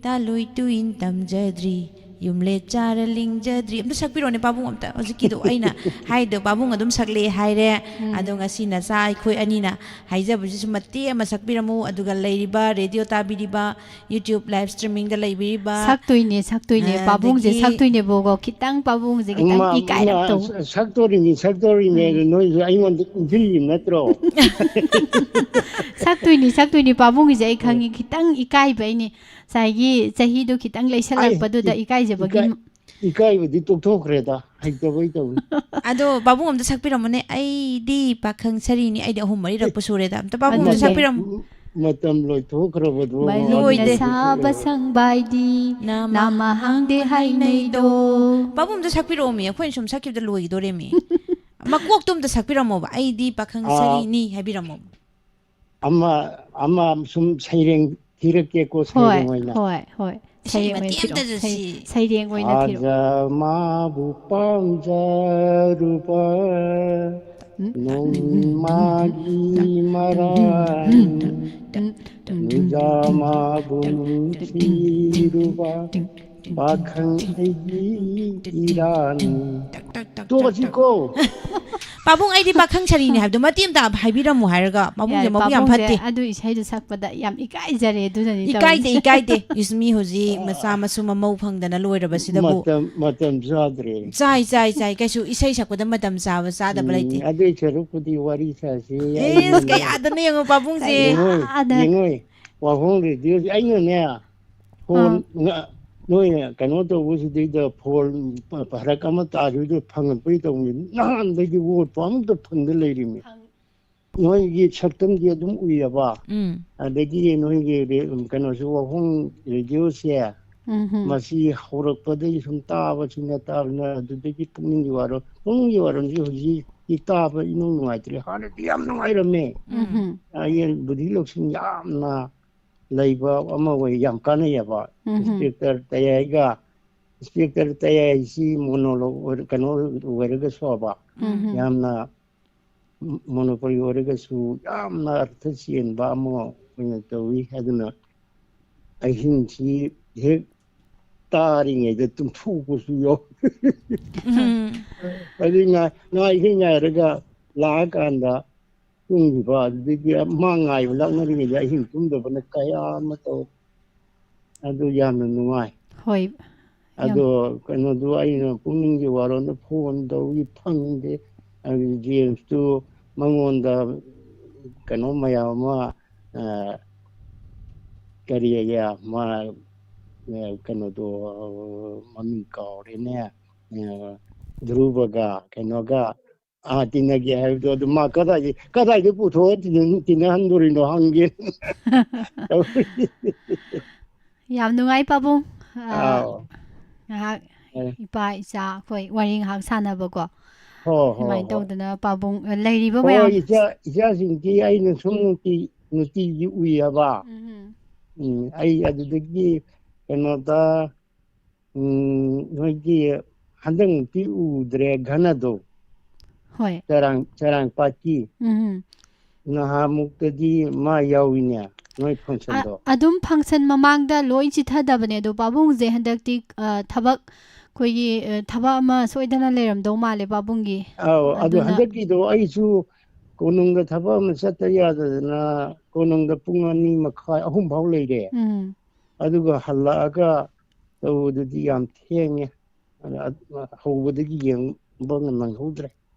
ꯇꯥꯂꯣꯏ ꯇꯨꯏꯟ ꯇꯝꯖꯗ꯭ꯔꯤ, ꯌꯨꯝꯂꯦꯠ ꯆꯥꯔ ꯂꯤꯡꯖꯗ꯭ꯔꯤ꯫ ꯑꯝꯇ ꯁꯛꯄꯤꯔꯛꯑꯣꯅꯦ ꯄꯥꯕꯨꯡ ꯑꯝꯇ꯫ ꯍꯧꯖꯤꯛꯀꯤꯗꯣ ꯑꯩꯅ ꯍꯥꯏꯗꯣ ꯄꯥꯕꯨꯡ ꯑꯗꯨꯝ ꯁꯛꯂꯛꯑꯦ ꯍꯥꯏꯔꯦ꯫ ꯑꯗꯣ ꯉꯁꯤ ꯅꯆꯥ ꯑꯩꯈꯣꯏ ꯑꯅꯤꯅ ꯍꯥꯏꯖꯕꯁꯤꯁꯨ ꯃꯇꯦꯛ ꯑꯃ ꯁꯛꯄꯤꯔꯝꯃꯨ꯫ ꯑꯗꯨꯒ ꯂꯩꯔꯤꯕ ꯔꯦꯗꯤꯑꯣ ꯇꯥꯕꯤꯔꯤꯕ, YouTube live streamingꯗ ꯂꯩꯕꯤꯔꯤꯕ, ꯁꯛꯇꯣꯏꯅꯦ, ꯁꯛꯇꯣꯏꯅꯦ꯫ ꯄꯥꯕꯨꯡꯁꯦ ꯑꯗꯒꯤ ꯁꯛꯇꯣꯏꯅꯦꯕꯀꯣ꯫ ꯈꯤꯇꯪ ꯄꯥꯕꯨꯡꯁꯦ ꯈꯤꯇꯪ ꯏꯃꯥ, ꯏꯃꯥ, ꯏꯀꯥꯏꯔꯛꯇꯧ꯫ ꯁ-, ꯁꯛꯇꯣꯔꯤꯅꯤ, ꯁꯛꯇꯣꯔꯤꯅꯤ꯫ ꯑꯗꯨ ꯅꯣꯏꯁꯨ ꯑꯩꯉꯣꯟꯗ ꯏꯟꯁꯤꯜꯂꯤ ꯅꯠꯇ꯭ꯔꯣ? ꯁꯛꯇꯣꯏꯅꯤ, ꯁꯛꯇꯣꯏꯅꯤ꯫ ꯄꯥꯕꯨꯡꯒꯤꯁꯦ ꯑꯩ ꯈꯪꯉꯤ, ꯈꯤꯇꯪ ꯏꯀꯥꯏꯕꯩꯅꯦ꯫ ꯉꯁꯥꯏꯒꯤ ꯆꯍꯤꯗꯣ ꯈꯤꯇꯪ ꯑꯩ ꯂꯩꯁꯜꯂꯛꯄꯗꯨꯗ ꯏ-, ꯏꯀꯥꯏꯖꯕꯒꯤ꯫ ꯏꯀꯥꯏ-, ꯏꯀꯥꯏꯕꯗꯤ ꯇꯣꯛꯊꯣꯛꯈ꯭ꯔꯦꯗ, ꯍꯩꯇꯕꯩ ꯇꯧꯅꯤ꯫ ꯑꯗꯣ ꯄꯥꯕꯨꯡ ꯑꯝꯇ ꯁꯛꯄꯤꯔꯝꯃꯨꯅꯦ꯫ "ꯑꯩꯗꯤ ꯄꯥꯈꯪ ꯁꯥꯔꯤꯅꯤ", ꯑꯩꯗꯤ ꯑꯍꯨꯝ ꯃꯔꯤꯔꯛꯄꯨ ꯁꯨꯔꯦꯗ꯫ ꯑꯝꯇ ꯄꯥꯕꯨꯡ ꯑꯝꯇ ꯑꯗꯨꯅꯦ꯫ ꯁꯛꯄꯤꯔꯝꯃꯨ꯫ ꯃꯇꯝ ꯂꯣꯏꯊꯣꯛꯈ꯭ꯔꯕꯗꯣ꯫ ꯃꯔꯤꯅ ꯂꯣꯏꯗꯦ꯫ ꯁꯥꯕ ꯁꯪꯕꯥꯏꯗꯤ ꯅꯃ ꯅꯃ ꯍꯥꯡꯗꯦ ꯍꯥꯏꯅꯩꯗꯣ꯫ ꯄꯥꯕꯨꯡ ꯑꯝꯇ ꯁꯛꯄꯤꯔꯛꯑꯣꯃꯤ, ꯑꯩꯈꯣꯏꯅ ꯁꯨꯝ ꯁꯛꯈꯤꯕꯗ ꯂꯣꯏꯈꯤꯗꯣꯔꯦꯃꯤ꯫ ꯃꯀꯣꯛꯇꯣ ꯑꯝꯇ ꯁꯛꯄꯤꯔꯝꯃꯣꯕ꯫ "ꯑꯩꯗꯤ ꯄꯥꯈꯪ ꯑꯥ꯫ ꯁꯥꯔꯤꯅꯤ" ꯍꯥꯏꯕꯤꯔꯝꯃꯣꯕ꯫ ꯑꯃ, ꯑꯃ ꯁꯨꯝ ꯁꯩꯔꯦꯡ ꯊꯤꯔꯛꯀꯦꯀꯣ, ꯍꯣꯏ, ꯁꯩꯔꯦꯡ ꯑꯣꯏꯅ꯫ ꯍꯣꯏ, ꯍꯣꯏ꯫ ꯏꯁꯩ ꯁꯩꯔꯦꯡ ꯑꯣꯏꯅ ꯃꯇꯦꯛ ꯊꯤꯔꯛꯑꯣ꯫ ꯑꯝꯇꯁꯨ ꯁꯩ-, ꯁꯤ꯫ ꯁꯩꯔꯦꯡ ꯑꯣꯏꯅ ꯊꯤꯔꯛꯑꯣ꯫ ꯊꯥꯖ ꯃꯥꯕꯨ ꯄꯥꯝꯖꯔꯨꯕ ꯅꯣꯡꯃꯒꯤ ꯃꯔꯥꯜ, ꯅꯨꯡꯖꯥ ꯃꯥꯕꯨ ꯅꯨꯡꯁꯤꯔꯨꯕ ꯄꯥꯈꯪ ꯑꯩꯒꯤ ꯏꯔꯥꯟ꯫ ꯇꯣꯛꯑꯁꯤꯀꯣ꯫ ꯄꯥꯕꯨꯡ, ꯑꯩꯗꯤ ꯄꯥꯈꯪ ꯁꯥꯔꯤꯅꯤ ꯍꯥꯏꯕꯗꯣ ꯃꯇꯦꯛ ꯑꯝꯇ ꯍꯥꯏꯕꯤꯔꯝꯃꯨ ꯍꯥꯏꯔꯒ, ꯄꯥꯕꯨꯡꯁꯦ ꯌꯥꯔꯦ, ꯃꯕꯨꯛ ꯌꯥꯝ ꯄꯥꯕꯨꯡꯁꯦ ꯐꯠꯇꯦ꯫ ꯑꯗꯨ ꯏꯁꯩꯗꯣ ꯁꯛꯄꯗ ꯌꯥꯝ ꯏꯀꯥꯏꯖꯔꯦ, ꯑꯗꯨꯅꯅꯤ ꯏꯀꯥꯏꯗꯦ, ꯇꯧꯔꯤꯁꯦ꯫ ꯏꯀꯥꯏꯗꯦ꯫ ꯏꯁ, ꯃꯤ ꯍꯧꯖꯤꯛ ꯃꯆꯥ ꯃꯁꯨ ꯃꯃꯧ ꯐꯪꯗꯅ ꯂꯣꯏꯔꯕꯁꯤꯗꯕꯨ꯫ ꯃꯇꯝ, ꯃꯇꯝ ꯆꯥꯗ꯭ꯔꯦ꯫ ꯆꯥꯏ, ꯆꯥꯏ, ꯆꯥꯏ꯫ ꯀꯩꯁꯨ ꯏꯁꯩ ꯁꯛꯄꯗ ꯃꯇꯝ ꯆꯥꯕ ꯆꯥꯗꯕ ꯎꯝ, ꯂꯩꯇꯦ꯫ ꯑꯗꯨꯏ ꯁꯔꯨꯛꯄꯨꯗꯤ ꯋꯥꯔꯤ ꯁꯥꯁꯤ꯫ ꯏꯁ, ꯑꯩꯅꯅꯦ꯫ ꯀꯌꯥꯗꯅꯣ ꯌꯦꯡꯉꯣ ꯄꯥꯕꯨꯡꯁꯦ꯫ ꯌꯦꯡꯉꯣꯏ, ꯀꯌꯥꯗ꯫ ꯌꯦꯡꯉꯣꯏ꯫ ꯋꯥꯍꯣꯡ ꯔꯦꯗꯤꯑꯣꯁꯦ ꯑꯩꯅꯅꯦ, ꯐꯣꯟ ꯑꯥ꯫ ꯉ-, ꯅꯣꯏꯅ ꯀꯩꯅꯣ ꯇꯧꯕꯁꯤꯗꯩꯗ ꯐꯣꯟ ꯄ-, ꯐꯔꯛ ꯑꯃ ꯇꯥꯈꯤꯕꯗ ꯐꯪꯉꯛꯄꯩ ꯇꯧꯕꯅꯤ꯫ ꯅꯍꯥꯟꯗꯒꯤ ꯋꯥꯠꯄ ꯑꯃꯇ ꯐꯪꯗ ꯂꯩꯔꯤꯃꯤ꯫ ꯐꯪ- ꯅꯣꯏꯒꯤ ꯁꯛꯇꯝꯗꯤ ꯑꯗꯨꯝ ꯎꯏꯌꯦꯕ꯫ ꯎꯝ꯫ ꯑꯗꯒꯤ ꯅꯣꯏꯒꯤ ꯔꯦ-, ꯀꯩꯅꯣꯁꯨ, ꯋꯥꯍꯣꯡ ꯔꯦꯗꯤꯑꯣꯁꯦ, ꯎꯝ ꯍꯨꯝ꯫ ꯃꯁꯤ ꯍꯧꯔꯛꯄꯗꯒꯤ ꯁꯨꯝ ꯇꯥꯕꯁꯤꯅ, ꯇꯥꯕꯅ, ꯑꯗꯨꯗꯒꯤ ꯄꯨꯛꯅꯤꯡꯒꯤ ꯋꯥꯔꯣ-, ꯄꯨꯛꯅꯤꯡꯒꯤ ꯋꯥꯔꯣꯝꯁꯤ ꯍꯧꯖꯤꯛꯇꯤ ꯇꯥꯕ ꯏꯅꯨꯡ ꯅꯨꯡꯉꯥꯏꯇ꯭ꯔꯦ꯫ ꯍꯥꯟꯅꯗꯤ ꯌꯥꯝ ꯅꯨꯡꯉꯥꯏꯔꯝꯃꯦ꯫ ꯎꯝ ꯍꯨꯝ꯫ ꯑꯩ ꯕꯨꯙꯤ ꯂꯧꯁꯤꯡ ꯌꯥꯝꯅ ꯂꯩꯕ ꯑꯃ ꯑꯣꯏ, ꯌꯥꯝ ꯀꯥꯟꯅꯩꯌꯦꯕ꯫ ꯎꯝ ꯍꯨꯝ꯫ ꯏꯟꯁꯄꯦꯛꯇꯔ ꯇꯌꯥꯏꯒ, ꯏꯟꯁꯄꯦꯛꯇꯔ ꯇꯌꯥꯏꯁꯤ ꯃꯣꯅꯣꯂꯣꯒ ꯑꯣꯏꯔ-, ꯀꯩꯅꯣ ꯑꯣꯏꯔꯒꯁꯨꯕ, ꯎꯝ ꯍꯨꯝ꯫ ꯌꯥꯝꯅ ꯃꯣꯅꯣꯄꯣꯂꯤ ꯑꯣꯏꯔꯒꯁꯨ ꯌꯥꯝꯅ ꯑꯔꯊ ꯆꯦꯟꯕ ꯑꯃ ꯑꯣꯏꯅ ꯇꯧꯏ꯫ ꯑꯗꯨꯅ ꯑꯍꯤꯡꯁꯤ ꯍꯦꯛ ꯇꯥꯔꯤꯉꯩꯗ ꯇꯨꯝꯊꯣꯛꯄꯁꯨ ꯌꯥꯎꯏ꯫ ꯎꯝ꯫ ꯑꯗꯨ ꯉꯥꯏ-, ꯉꯥꯏꯈꯩ ꯉꯥꯏꯔꯒ ꯂꯥꯛꯑꯀꯥꯟꯗ ꯇꯨꯝꯈꯤꯕ, ꯑꯗꯨꯗꯒꯤ ꯃꯥ ꯉꯥꯏꯕ ꯂꯥꯛꯅꯔꯤꯉꯩꯗ ꯑꯍꯤꯡ ꯇꯨꯝꯗꯕꯅ ꯀꯌꯥ ꯑꯃ ꯇꯧ꯫ ꯑꯗꯨ ꯌꯥꯝꯅ ꯅꯨꯡꯉꯥꯏ꯫ ꯍꯣꯏ, ꯌꯥꯝ ꯑꯗꯣ ꯀꯩꯅꯣꯗꯨ ꯑꯩꯅ ꯄꯨꯛꯅꯤꯡꯒꯤ ꯋꯥꯔꯣꯜꯗ ꯐꯣꯟ ꯇꯧꯏ ꯐꯪꯗꯦ꯫ ꯑꯗꯨ ꯖꯦꯝꯁꯇꯨ ꯃꯉꯣꯟꯗ ꯀꯩꯅꯣ ꯃꯌꯥꯝ ꯑꯃ, ꯑ, ꯀꯔꯤ ꯍꯥꯏꯒꯦ, ꯃꯥ, ꯑ, ꯀꯩꯅꯣꯗꯣ, ꯑ, ꯃꯃꯤꯡ ꯀꯥꯎꯔꯦꯅꯦ꯫ ꯑ, ꯙ꯭ꯔꯨꯕꯒ ꯀꯩꯅꯣꯒ, ꯑꯥ, ꯇꯤꯟꯅꯒꯦ ꯍꯥꯏꯕꯗꯣ, ꯑꯗꯨ ꯃꯥ ꯀꯗꯥꯏꯗꯩ, ꯀꯗꯥꯏꯗꯩ ꯄꯨꯊꯣꯛꯑ ꯇꯤꯟꯅ-, ꯇꯤꯟꯅꯍꯟꯗꯣꯔꯤꯅꯣ ꯍꯪꯒꯦ꯫ ꯌꯥꯝ ꯅꯨꯡꯉꯥꯏ ꯄꯥꯕꯨꯡ꯫ ꯑꯥ, ꯑꯥꯎ꯫ ꯉꯥꯏꯍꯥꯛ ꯑꯦ꯫ ꯏꯄꯥ ꯏꯆꯥ ꯑꯩꯈꯣꯏ ꯋꯥꯔꯤ ꯉꯥꯏꯍꯥꯛ ꯁꯥꯟꯅꯕꯀꯣ꯫ ꯍꯣ, ꯍꯣ, ꯁꯨꯃꯥꯏꯅ ꯍꯣꯏ꯫ ꯇꯧꯗꯅ ꯄꯥꯕꯨꯡ, ꯂꯩꯔꯤꯕ ꯍꯣꯏ, ꯃꯌꯥꯝ꯫ ꯏꯆꯥ, ꯏꯆꯥꯁꯤꯡꯗꯤ ꯑꯩꯅ ꯁꯨꯝ ꯅꯨꯡꯇꯤ-, ꯅꯨꯡꯇꯤꯒꯤ ꯎꯏ ꯍꯥꯏꯕ꯫ ꯎꯝ꯫ ꯎꯝ, ꯑꯩ ꯑꯗꯨꯗꯒꯤ ꯀꯩꯅꯣꯗ ꯎꯝ, ꯅꯣꯏꯒꯤ ꯍꯟꯗꯛꯃꯨꯛꯇꯤ ꯎꯗ꯭ꯔꯦ ꯘꯅꯗꯣ꯫ ꯍꯣꯏ꯫ ꯆꯔꯥꯡ-, ꯆꯔꯥꯡꯄꯥꯠꯀꯤ꯫ ꯎꯝ꯫ ꯅꯍꯥꯟꯃꯨꯛꯇꯗꯤ ꯃꯥ ꯌꯥꯎꯏꯅꯦ, ꯅꯣꯏ ꯑ-, functionꯗꯣ꯫ ꯑꯗꯨꯝ function ꯃꯃꯥꯡꯗ ꯂꯣꯏ ꯆꯤꯊꯗꯕꯅꯦ, ꯑꯗꯣ ꯄꯥꯕꯨꯡꯁꯦ ꯍꯟꯗꯛꯇꯤ, ꯑ, ꯊꯕꯛ, ꯑꯩꯈꯣꯏꯒꯤ, ꯑ, ꯊꯕꯛ ꯑꯃ ꯁꯣꯏꯗꯅ ꯂꯩꯔꯝꯗꯧ ꯃꯥꯜꯂꯦ ꯄꯥꯕꯨꯡꯒꯤ꯫ ꯑꯧ, ꯑꯗꯨ ꯑꯗꯨꯅ ꯍꯟꯗꯛꯀꯤꯗꯣ ꯑꯩꯁꯨ ꯀꯣꯅꯨꯡꯗ ꯊꯕꯛ ꯑꯃ ꯆꯠꯇ ꯌꯥꯗꯗꯅ ꯀꯣꯅꯨꯡꯗ ꯄꯨꯡ ꯑꯅꯤ ꯃꯈꯥꯏ, ꯑꯍꯨꯝ ꯐꯥꯎ ꯂꯩꯔꯦ꯫ ꯎꯝ꯫ ꯑꯗꯨꯒ ꯍꯜꯂꯛꯑꯒ ꯇꯧꯕꯗꯨꯗꯤ ꯌꯥꯝ ꯊꯦꯡꯉꯦ꯫ ꯑꯗ, ꯑ, ꯍꯧꯕꯗꯒꯤ ꯌꯦꯡꯕ ꯅꯪꯍꯧꯗ꯭ꯔꯦ꯫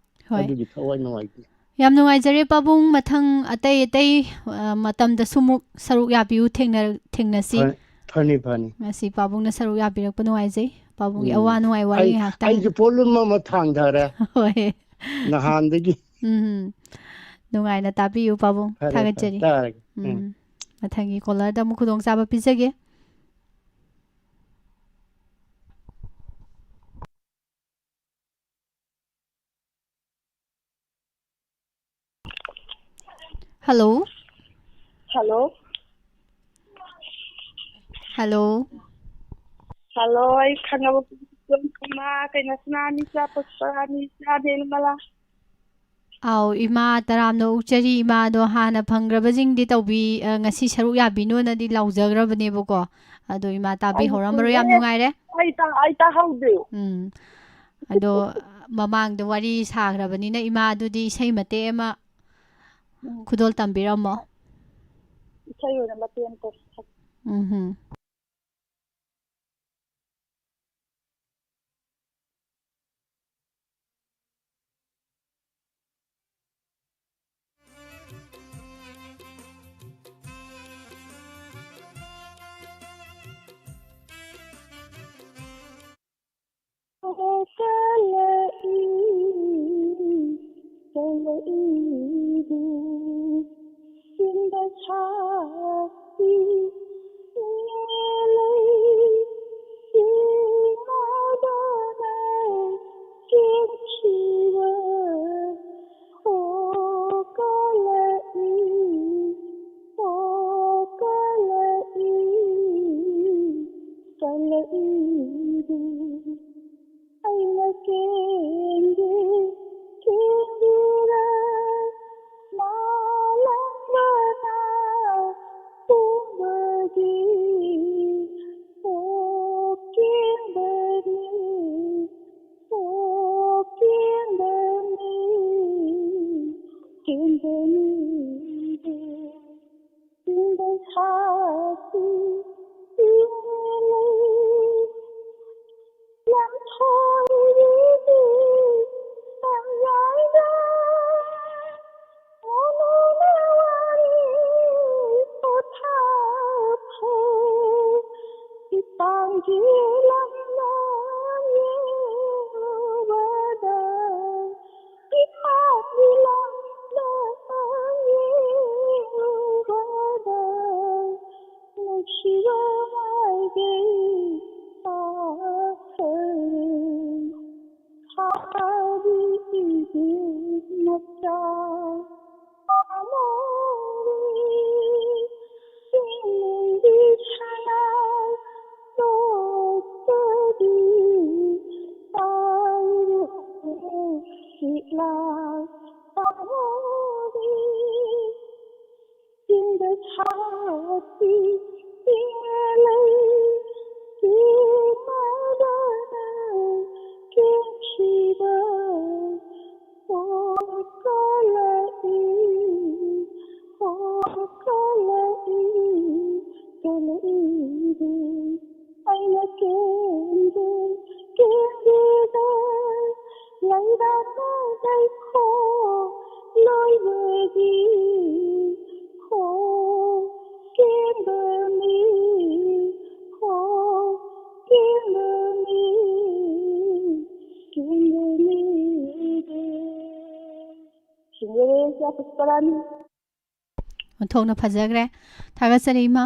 ꯍꯣꯏ꯫ ꯑꯗꯨꯒꯤ ꯊꯋꯥꯏ ꯅꯨꯡꯉꯥꯏꯇꯦ꯫ ꯌꯥꯝ ꯅꯨꯡꯉꯥꯏꯖꯔꯦ ꯄꯥꯕꯨꯡ, ꯃꯊꯪ ꯑꯇꯩ ꯑꯇꯩ, ꯑ, ꯃꯇꯝꯗꯁꯨ ꯑꯃꯨꯛ ꯁꯔꯨꯛ ꯌꯥꯕꯤꯌꯨ, ꯊꯦꯡꯅ-, ꯊꯦꯡꯅꯁꯤ꯫ ꯐ-, ꯐꯅꯤ, ꯐꯅꯤ꯫ ꯉꯁꯤ ꯄꯥꯕꯨꯡꯅ ꯁꯔꯨꯛ ꯌꯥꯕꯤꯔꯛꯄ ꯅꯨꯡꯉꯥꯏꯖꯩ꯫ ꯄꯥꯕꯨꯡꯒꯤ ꯎꯝ꯫ ꯑꯋꯥ ꯅꯨꯡꯉꯥꯏ ꯋꯥꯔꯤ ꯑꯩ, ꯉꯥꯏꯍꯥꯛꯇꯪ꯫ ꯑꯩꯁꯨ ꯄꯣꯠꯂꯨꯝ ꯑꯃ ꯊꯥꯡꯊꯔꯦ꯫ ꯍꯣꯏ꯫ ꯅꯍꯥꯟꯗꯒꯤ꯫ ꯎꯝ꯫ ꯅꯨꯡꯉꯥꯏꯅ ꯇꯥꯕꯤꯌꯨ ꯄꯥꯕꯨꯡ꯫ ꯐꯔꯦ, ꯐꯔꯦ, ꯊꯥꯒꯠꯆꯔꯤ꯫ ꯇꯥꯔꯒꯦ꯫ ꯎꯝ꯫ ꯎꯝ꯫ ꯃꯊꯪꯒꯤ caller ꯗ ꯑꯃꯨꯛ ꯈꯨꯗꯣꯡꯆꯥꯕ ꯄꯤꯖꯒꯦ꯫ Hello꯫ Hello꯫ Hello꯫ Hello, ꯑꯩ ꯈꯪꯉꯕ ꯏꯃꯥ, ꯀꯩꯅꯣ, ꯁꯅꯥꯅꯤꯆꯥ, ꯄꯨꯁꯄꯔꯥꯅꯤꯆꯥ, ꯅꯤꯔꯃꯂꯥ꯫ ꯑꯥꯎ, ꯏꯃꯥ ꯇꯔꯥꯝꯅ ꯑꯣꯛꯆꯔꯤ꯫ ꯏꯃꯥꯗꯣ ꯍꯥꯟꯅ ꯐꯪꯈ꯭ꯔꯕꯁꯤꯡꯗꯤ ꯇꯧꯕꯤ-, ꯑ, ꯉꯁꯤ ꯁꯔꯨꯛ ꯌꯥꯕꯤꯅꯣꯅꯗꯤ ꯂꯥꯎꯖꯈ꯭ꯔꯕꯅꯦꯕꯀꯣ꯫ ꯑꯗꯣ ꯏꯃꯥ ꯇꯥꯕꯤꯍꯧꯔꯝꯃꯔꯣꯏ, ꯌꯥꯝ ꯅꯨꯡꯉꯥꯏꯔꯦ꯫ ꯑꯩ ꯇꯥ-, ꯑꯩ ꯇꯥꯍꯧꯗꯦ꯫ ꯎꯝ꯫ ꯑꯗꯣ ꯃꯃꯥꯡꯗ ꯋꯥꯔꯤ ꯁꯥꯈ꯭ꯔꯕꯅꯤꯅ ꯏꯃꯥꯗꯨꯗꯤ ꯏꯁꯩ ꯃꯇꯦꯛ ꯑꯃ ꯎꯝ꯫ ꯈꯨꯗꯣꯜ ꯇꯝꯕꯤꯔꯝꯃꯣ꯫ ꯏꯁꯩ ꯑꯣꯏꯅ ꯃꯇꯦꯛ ꯑꯃꯇ ꯁꯛ- ꯎꯝ ꯍꯨꯝ꯫ ꯀꯂꯛꯏ, ꯀꯂꯛꯏꯗꯨ ꯆꯤꯡꯗ ꯁꯥꯠꯄꯤ ꯂꯩ, ꯆꯤꯡ ꯃꯥꯗꯅ ꯆꯦꯟꯈꯤꯕ ꯑꯣ ꯀꯂꯛꯏ, ꯑꯣ ꯀꯂꯛꯏ, ꯀꯂꯛꯏꯗꯨ ꯑꯩꯅ ꯀꯦꯟꯒꯦ, ꯀꯦꯟꯒꯦꯔ ꯃꯥꯂꯪꯕꯅ ꯄꯨꯝꯕꯒꯤ ꯑꯣ ꯀꯦꯟꯕꯅꯤ꯫ ꯑꯣ ꯀꯦꯟꯕꯅꯤ, ꯀꯦꯟꯕꯅꯤ, ꯀꯦꯟꯕ ꯁꯥꯁꯤ ꯏꯪꯂꯩ ꯂꯝꯊꯣꯏꯕꯤꯒꯤ ꯂꯝꯌꯥꯏꯗ꯫ ꯍꯥꯠꯄꯤ ꯏꯃꯥ ꯂꯩ ꯏꯃꯥꯗꯅ ꯀꯦꯟꯈꯤꯕ ꯑꯣ ꯀꯂꯛꯏ ꯑꯣ ꯀꯂꯛꯏ ꯀꯂꯛꯏ ꯑꯩꯅ ꯀꯦꯟꯗꯦ ꯀꯦꯟꯗꯦꯗ ꯂꯩꯔꯝꯃꯣ ꯂꯩꯈꯣ ꯂꯣꯏꯕꯒꯤ ꯍꯣ ꯀꯦꯟꯗꯅꯤ ꯍꯣ ꯀꯦꯟꯗꯅꯤ ꯀꯦꯟꯗꯅꯤꯗꯦ꯫ ꯁꯤꯡꯒꯔꯦ ꯏꯆꯥ ꯄꯨꯁꯄꯔꯥꯅꯤ꯫ ꯑꯣꯟꯊꯣꯛꯅ ꯐꯖꯈ꯭ꯔꯦ꯫ ꯊꯥꯒꯠꯆꯔꯤ ꯏꯃꯥ꯫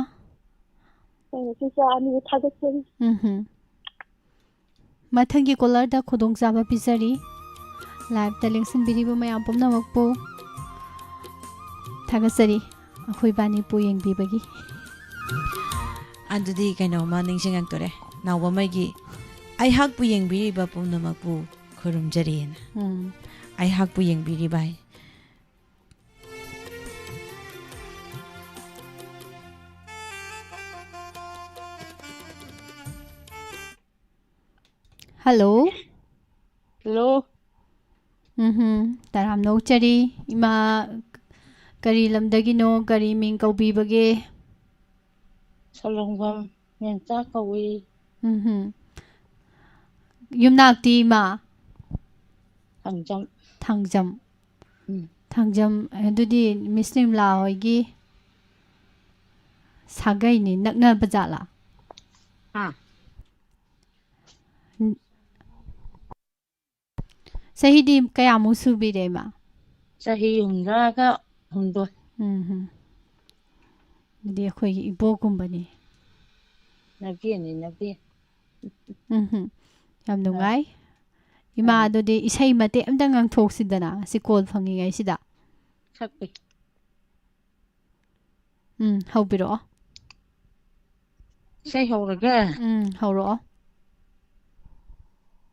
ꯑꯩꯅ ꯏꯆꯥ ꯑꯅꯤꯕꯨ ꯊꯥꯒꯠꯆꯔꯤ꯫ ꯎꯝꯍꯨꯝ꯫ ꯃꯊꯪꯒꯤ ꯀꯣꯂꯔꯗ ꯈꯨꯗꯣꯡꯆꯥꯕ ꯄꯤꯖꯔꯤ꯫ ꯂꯥꯏꯞꯇ ꯂꯦꯡꯁꯤꯟꯕꯤꯔꯤꯕ ꯃꯌꯥꯝ ꯄꯨꯝꯅꯃꯛꯄꯨ ꯊꯥꯒꯠꯆꯔꯤ꯫ ꯑꯩꯈꯣꯏ ꯏꯕꯥꯅꯤꯄꯨ ꯌꯦꯡꯕꯤꯕꯒꯤ꯫ ꯑꯗꯨꯗꯤ ꯀꯩꯅꯣꯝꯃ ꯅꯤꯡꯁꯤꯡꯉꯛꯇꯣꯔꯦ꯫ ꯅꯥꯎꯕꯝꯃꯩꯒꯤ "ꯑꯩꯍꯥꯛꯄꯨ ꯌꯦꯡꯕꯤꯔꯤꯕ ꯄꯨꯝꯅꯃꯛꯄꯨ ꯈꯨꯔꯨꯝꯖꯔꯤꯅ"꯫ ꯎꯝ꯫ "ꯑꯩꯍꯥꯛꯄꯨ ꯌꯦꯡꯕꯤꯔꯤꯕ" ꯍꯥꯏ꯫ ꯍꯜꯂꯣ꯫ ꯍꯜꯂꯣ꯫ ꯎꯝꯍꯨꯝ꯫ ꯇꯔꯥꯝꯅ ꯑꯣꯛꯆꯔꯤ꯫ ꯏꯃꯥ, ꯀꯔꯤ ꯂꯝꯗꯒꯤꯅꯣ? ꯀꯔꯤ ꯃꯤꯡ ꯀꯧꯕꯤꯕꯒꯦ? ꯁꯣꯂꯣꯡꯕꯝ ꯃꯦꯝꯆꯥ ꯀꯧꯏ꯫ ꯎꯝꯍꯨꯝ꯫ ꯌꯨꯝꯅꯥꯛꯇꯤ ꯏꯃꯥ? ꯊꯥꯡꯖꯝ꯫ ꯊꯥꯡꯖꯝ꯫ ꯎꯝ꯫ ꯊꯥꯡꯖꯝ, ꯑꯗꯨꯗꯤ ꯃꯤꯁ ꯅꯤꯔꯃꯂꯥ ꯍꯣꯏꯒꯤ ꯁꯥꯒꯩꯅꯤ, ꯅꯛꯅꯕ ꯖꯥꯠꯂꯥ? ꯍꯥ? ꯎꯝ꯫ ꯆꯍꯤꯗꯤ ꯀꯌꯥꯃꯨꯛ ꯁꯨꯕꯤꯔꯦ, ꯏꯃꯥ? ꯆꯍꯤ ꯍꯨꯝꯗ꯭ꯔꯥꯒ ꯍꯨꯝꯗꯣꯏ꯫ ꯎꯝ ꯍꯨꯝ꯫ ꯑꯗꯨꯗꯤ ꯑꯩꯈꯣꯏꯒꯤ ꯏꯕꯣꯛꯀꯨꯝꯕꯅꯤ꯫ ꯅꯕꯦꯅꯤ, ꯅꯕꯦ꯫ ꯎꯝ ꯍꯨꯝ꯫ ꯌꯥꯝ ꯑꯥ꯫ ꯅꯨꯡꯉꯥꯏ꯫ ꯏꯃꯥ, ꯑꯥ꯫ ꯑꯗꯨꯗꯤ ꯏꯁꯩ ꯃꯇꯦꯛ ꯑꯝꯇ ꯉꯪꯊꯣꯛꯁꯤꯗꯅ, ꯉꯁꯤ ꯀꯣꯜ ꯐꯪꯉꯤꯉꯩꯁꯤꯗ꯫ ꯁꯛꯀꯦ꯫ ꯎꯝ, ꯍꯧꯕꯤꯔꯛꯑꯣ꯫ ꯏꯁꯩ ꯍꯧꯔꯒꯦ? ꯎꯝ, ꯍꯧꯔꯛꯑꯣ꯫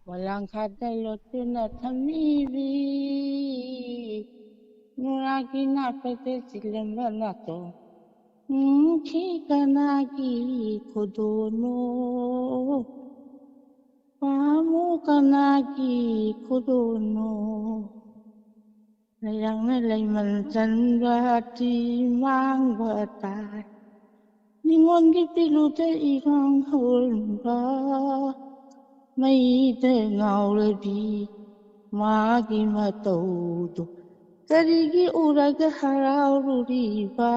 ꯋꯥꯂꯥꯡꯈꯥꯗ ꯂꯣꯠꯇꯨꯅ ꯊꯝꯃꯤꯕꯤ ꯅꯨꯔꯥꯒꯤ ꯅꯥꯄꯗ ꯆꯤꯜꯂꯝꯕ ꯅꯥꯇꯣꯟ꯫ ꯅꯨꯡꯁꯤ ꯀꯅꯥꯒꯤ ꯈꯨꯗꯣꯜꯅꯣ? ꯄꯥꯝꯃꯨ ꯀꯅꯥꯒꯤ ꯈꯨꯗꯣꯜꯅꯣ? ꯂꯩꯔꯪꯅ ꯂꯩꯃꯜ ꯆꯟꯕ ꯇꯤ ꯃꯥꯡꯕ ꯇꯥꯏ꯫ ꯅꯤꯉꯣꯜꯒꯤ ꯄꯤꯂꯨꯗ ꯏꯔꯥꯡ ꯍꯧꯔꯝꯕ ꯃꯩꯗ ꯉꯥꯎꯔꯕꯤ ꯃꯥꯒꯤ ꯃꯇꯧꯗꯨ ꯀꯔꯤꯒꯤ ꯎꯔꯒ ꯍꯔꯥꯎꯔꯨꯔꯤꯕ?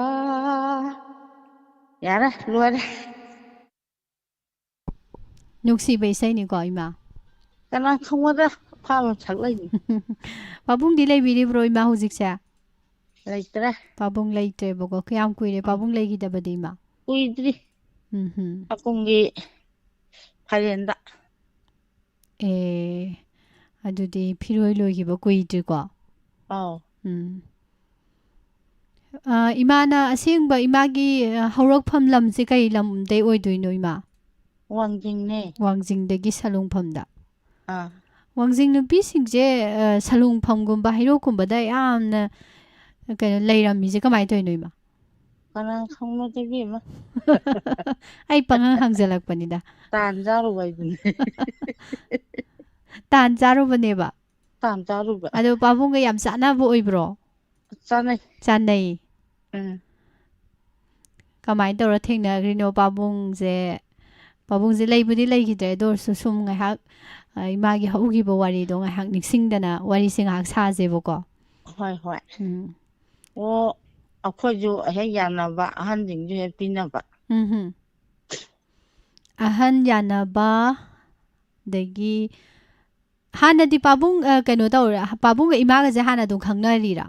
ꯌꯥꯔꯦ, ꯂꯣꯏꯔꯦ꯫ ꯅꯨꯡꯁꯤꯕ ꯏꯁꯩꯅꯤꯀꯣ, ꯏꯃꯥ꯫ ꯀꯅꯥ ꯈꯪꯕꯗ ꯑꯐꯥꯕ ꯁꯛꯂꯛꯏꯅꯤ꯫ ꯄꯥꯕꯨꯡꯗꯤ ꯂꯩꯕꯤꯔꯤꯕ꯭ꯔꯣ, ꯏꯃꯥ, ꯍꯧꯖꯤꯛꯁꯦ? ꯂꯩꯇ꯭ꯔꯦ꯫ ꯄꯥꯕꯨꯡ ꯂꯩꯇ꯭ꯔꯦꯕꯀꯣ꯫ ꯀꯌꯥꯝ ꯀꯨꯏꯔꯦ ꯑꯥ꯫ ꯄꯥꯕꯨꯡ ꯂꯩꯈꯤꯗꯕꯗꯤ, ꯏꯃꯥ? ꯀꯨꯏꯗ꯭ꯔꯤ꯫ ꯎꯝ ꯍꯨꯝ꯫ ꯍꯥꯀꯨꯝꯒꯤ ꯐꯥꯏꯔꯦꯟꯗ꯫ ꯑꯦ, ꯑꯗꯨꯗꯤ ꯐꯤꯔꯣꯏ ꯂꯣꯏꯈꯤꯕ ꯀꯨꯏꯗ꯭ꯔꯤꯀꯣ? ꯑꯥꯎ꯫ ꯎꯝ꯫ ꯑ, ꯏꯃꯥꯅ ꯑꯁꯦꯡꯕ ꯏꯃꯥꯒꯤ, ꯑ, ꯍꯧꯔꯛꯐꯝ ꯂꯝꯁꯦ ꯀꯩ ꯂꯝꯗꯩ ꯑꯣꯏꯗꯣꯏꯅꯣ, ꯏꯃꯥ? ꯋꯥꯡꯖꯤꯡꯅꯦ꯫ ꯋꯥꯡꯖꯤꯡꯗꯒꯤ ꯁꯂꯨꯡꯐꯝꯗ꯫ ꯑꯥ꯫ ꯋꯥꯡꯖꯤꯡ ꯅꯨꯄꯤꯁꯤꯡꯁꯦ, ꯑ, ꯁꯂꯨꯡꯐꯝꯒꯨꯝꯕ, ꯍꯩꯔꯣꯛꯀꯨꯝꯕꯗ ꯌꯥꯝꯅ, ꯀꯩꯅꯣ, ꯂꯩꯔꯝꯃꯤꯁꯦ ꯀꯃꯥꯏꯅ ꯇꯧꯔꯤꯅꯣ, ꯏꯃꯥ? ꯀꯅꯥ ꯈꯪꯕꯅꯣꯗ, ꯏꯕꯦꯝꯃ? ꯑꯩ ꯄꯪꯍꯪ ꯍꯪꯖꯜꯂꯛꯄꯅꯤꯗ꯫ ꯇꯥꯟ ꯆꯥꯔꯨꯕ ꯍꯥꯏꯗꯨꯅꯤ꯫ ꯇꯥꯟ ꯆꯥꯔꯨꯕꯅꯦꯕ? ꯇꯥꯟ ꯆꯥꯔꯨꯕ꯫ ꯑꯗꯣ ꯄꯥꯕꯨꯡꯒ ꯌꯥꯝ ꯆꯥꯟꯅꯕ ꯑꯣꯏꯕ꯭ꯔꯣ? ꯆꯥꯟꯅꯩ꯫ ꯆꯥꯟꯅꯩ꯫ ꯎꯝ꯫ ꯀꯃꯥꯏꯅ ꯇꯧꯔ ꯊꯦꯡꯅꯈ꯭ꯔꯤꯅꯣ ꯄꯥꯕꯨꯡꯁꯦ? ꯄꯥꯕꯨꯡꯁꯦ ꯂꯩꯕꯨꯗꯤ ꯂꯩꯈꯤꯗ꯭ꯔꯦ, ꯑꯗꯨ ꯑꯣꯏꯔꯁꯨ ꯁꯨꯝ ꯉꯥꯏꯍꯥꯛ, ꯑ, ꯏꯃꯥꯒꯤ ꯍꯧꯈꯤꯕ ꯋꯥꯔꯤꯗꯣ ꯉꯥꯏꯍꯥꯛ ꯅꯤꯡꯁꯤꯡꯗꯅ ꯋꯥꯔꯤꯁꯦ ꯉꯥꯏꯍꯥꯛ ꯁꯥꯁꯦꯕꯀꯣ꯫ ꯍꯣꯏ, ꯍꯣꯏ꯫ ꯎꯝ꯫ ꯑꯣ, ꯑꯩꯈꯣꯏꯁꯨ ꯍꯦꯛ ꯌꯥꯅꯕ ꯑꯍꯟꯁꯤꯡꯁꯨ ꯍꯦꯛ ꯄꯤꯅꯕ꯫ ꯎꯝ ꯍꯨꯝ꯫ ꯑꯍꯟ ꯌꯥꯅꯕ, ꯑꯗꯒꯤ ꯍꯥꯟꯅꯗꯤ ꯄꯥꯕꯨꯡ, ꯑ, ꯀꯩꯅꯣ ꯇꯧꯔꯦ, ꯄꯥꯕꯨꯡꯒ ꯏꯃꯥꯒꯁꯦ ꯍꯥꯟꯅ ꯑꯗꯨꯝ ꯈꯪꯅꯔꯤꯔꯥ?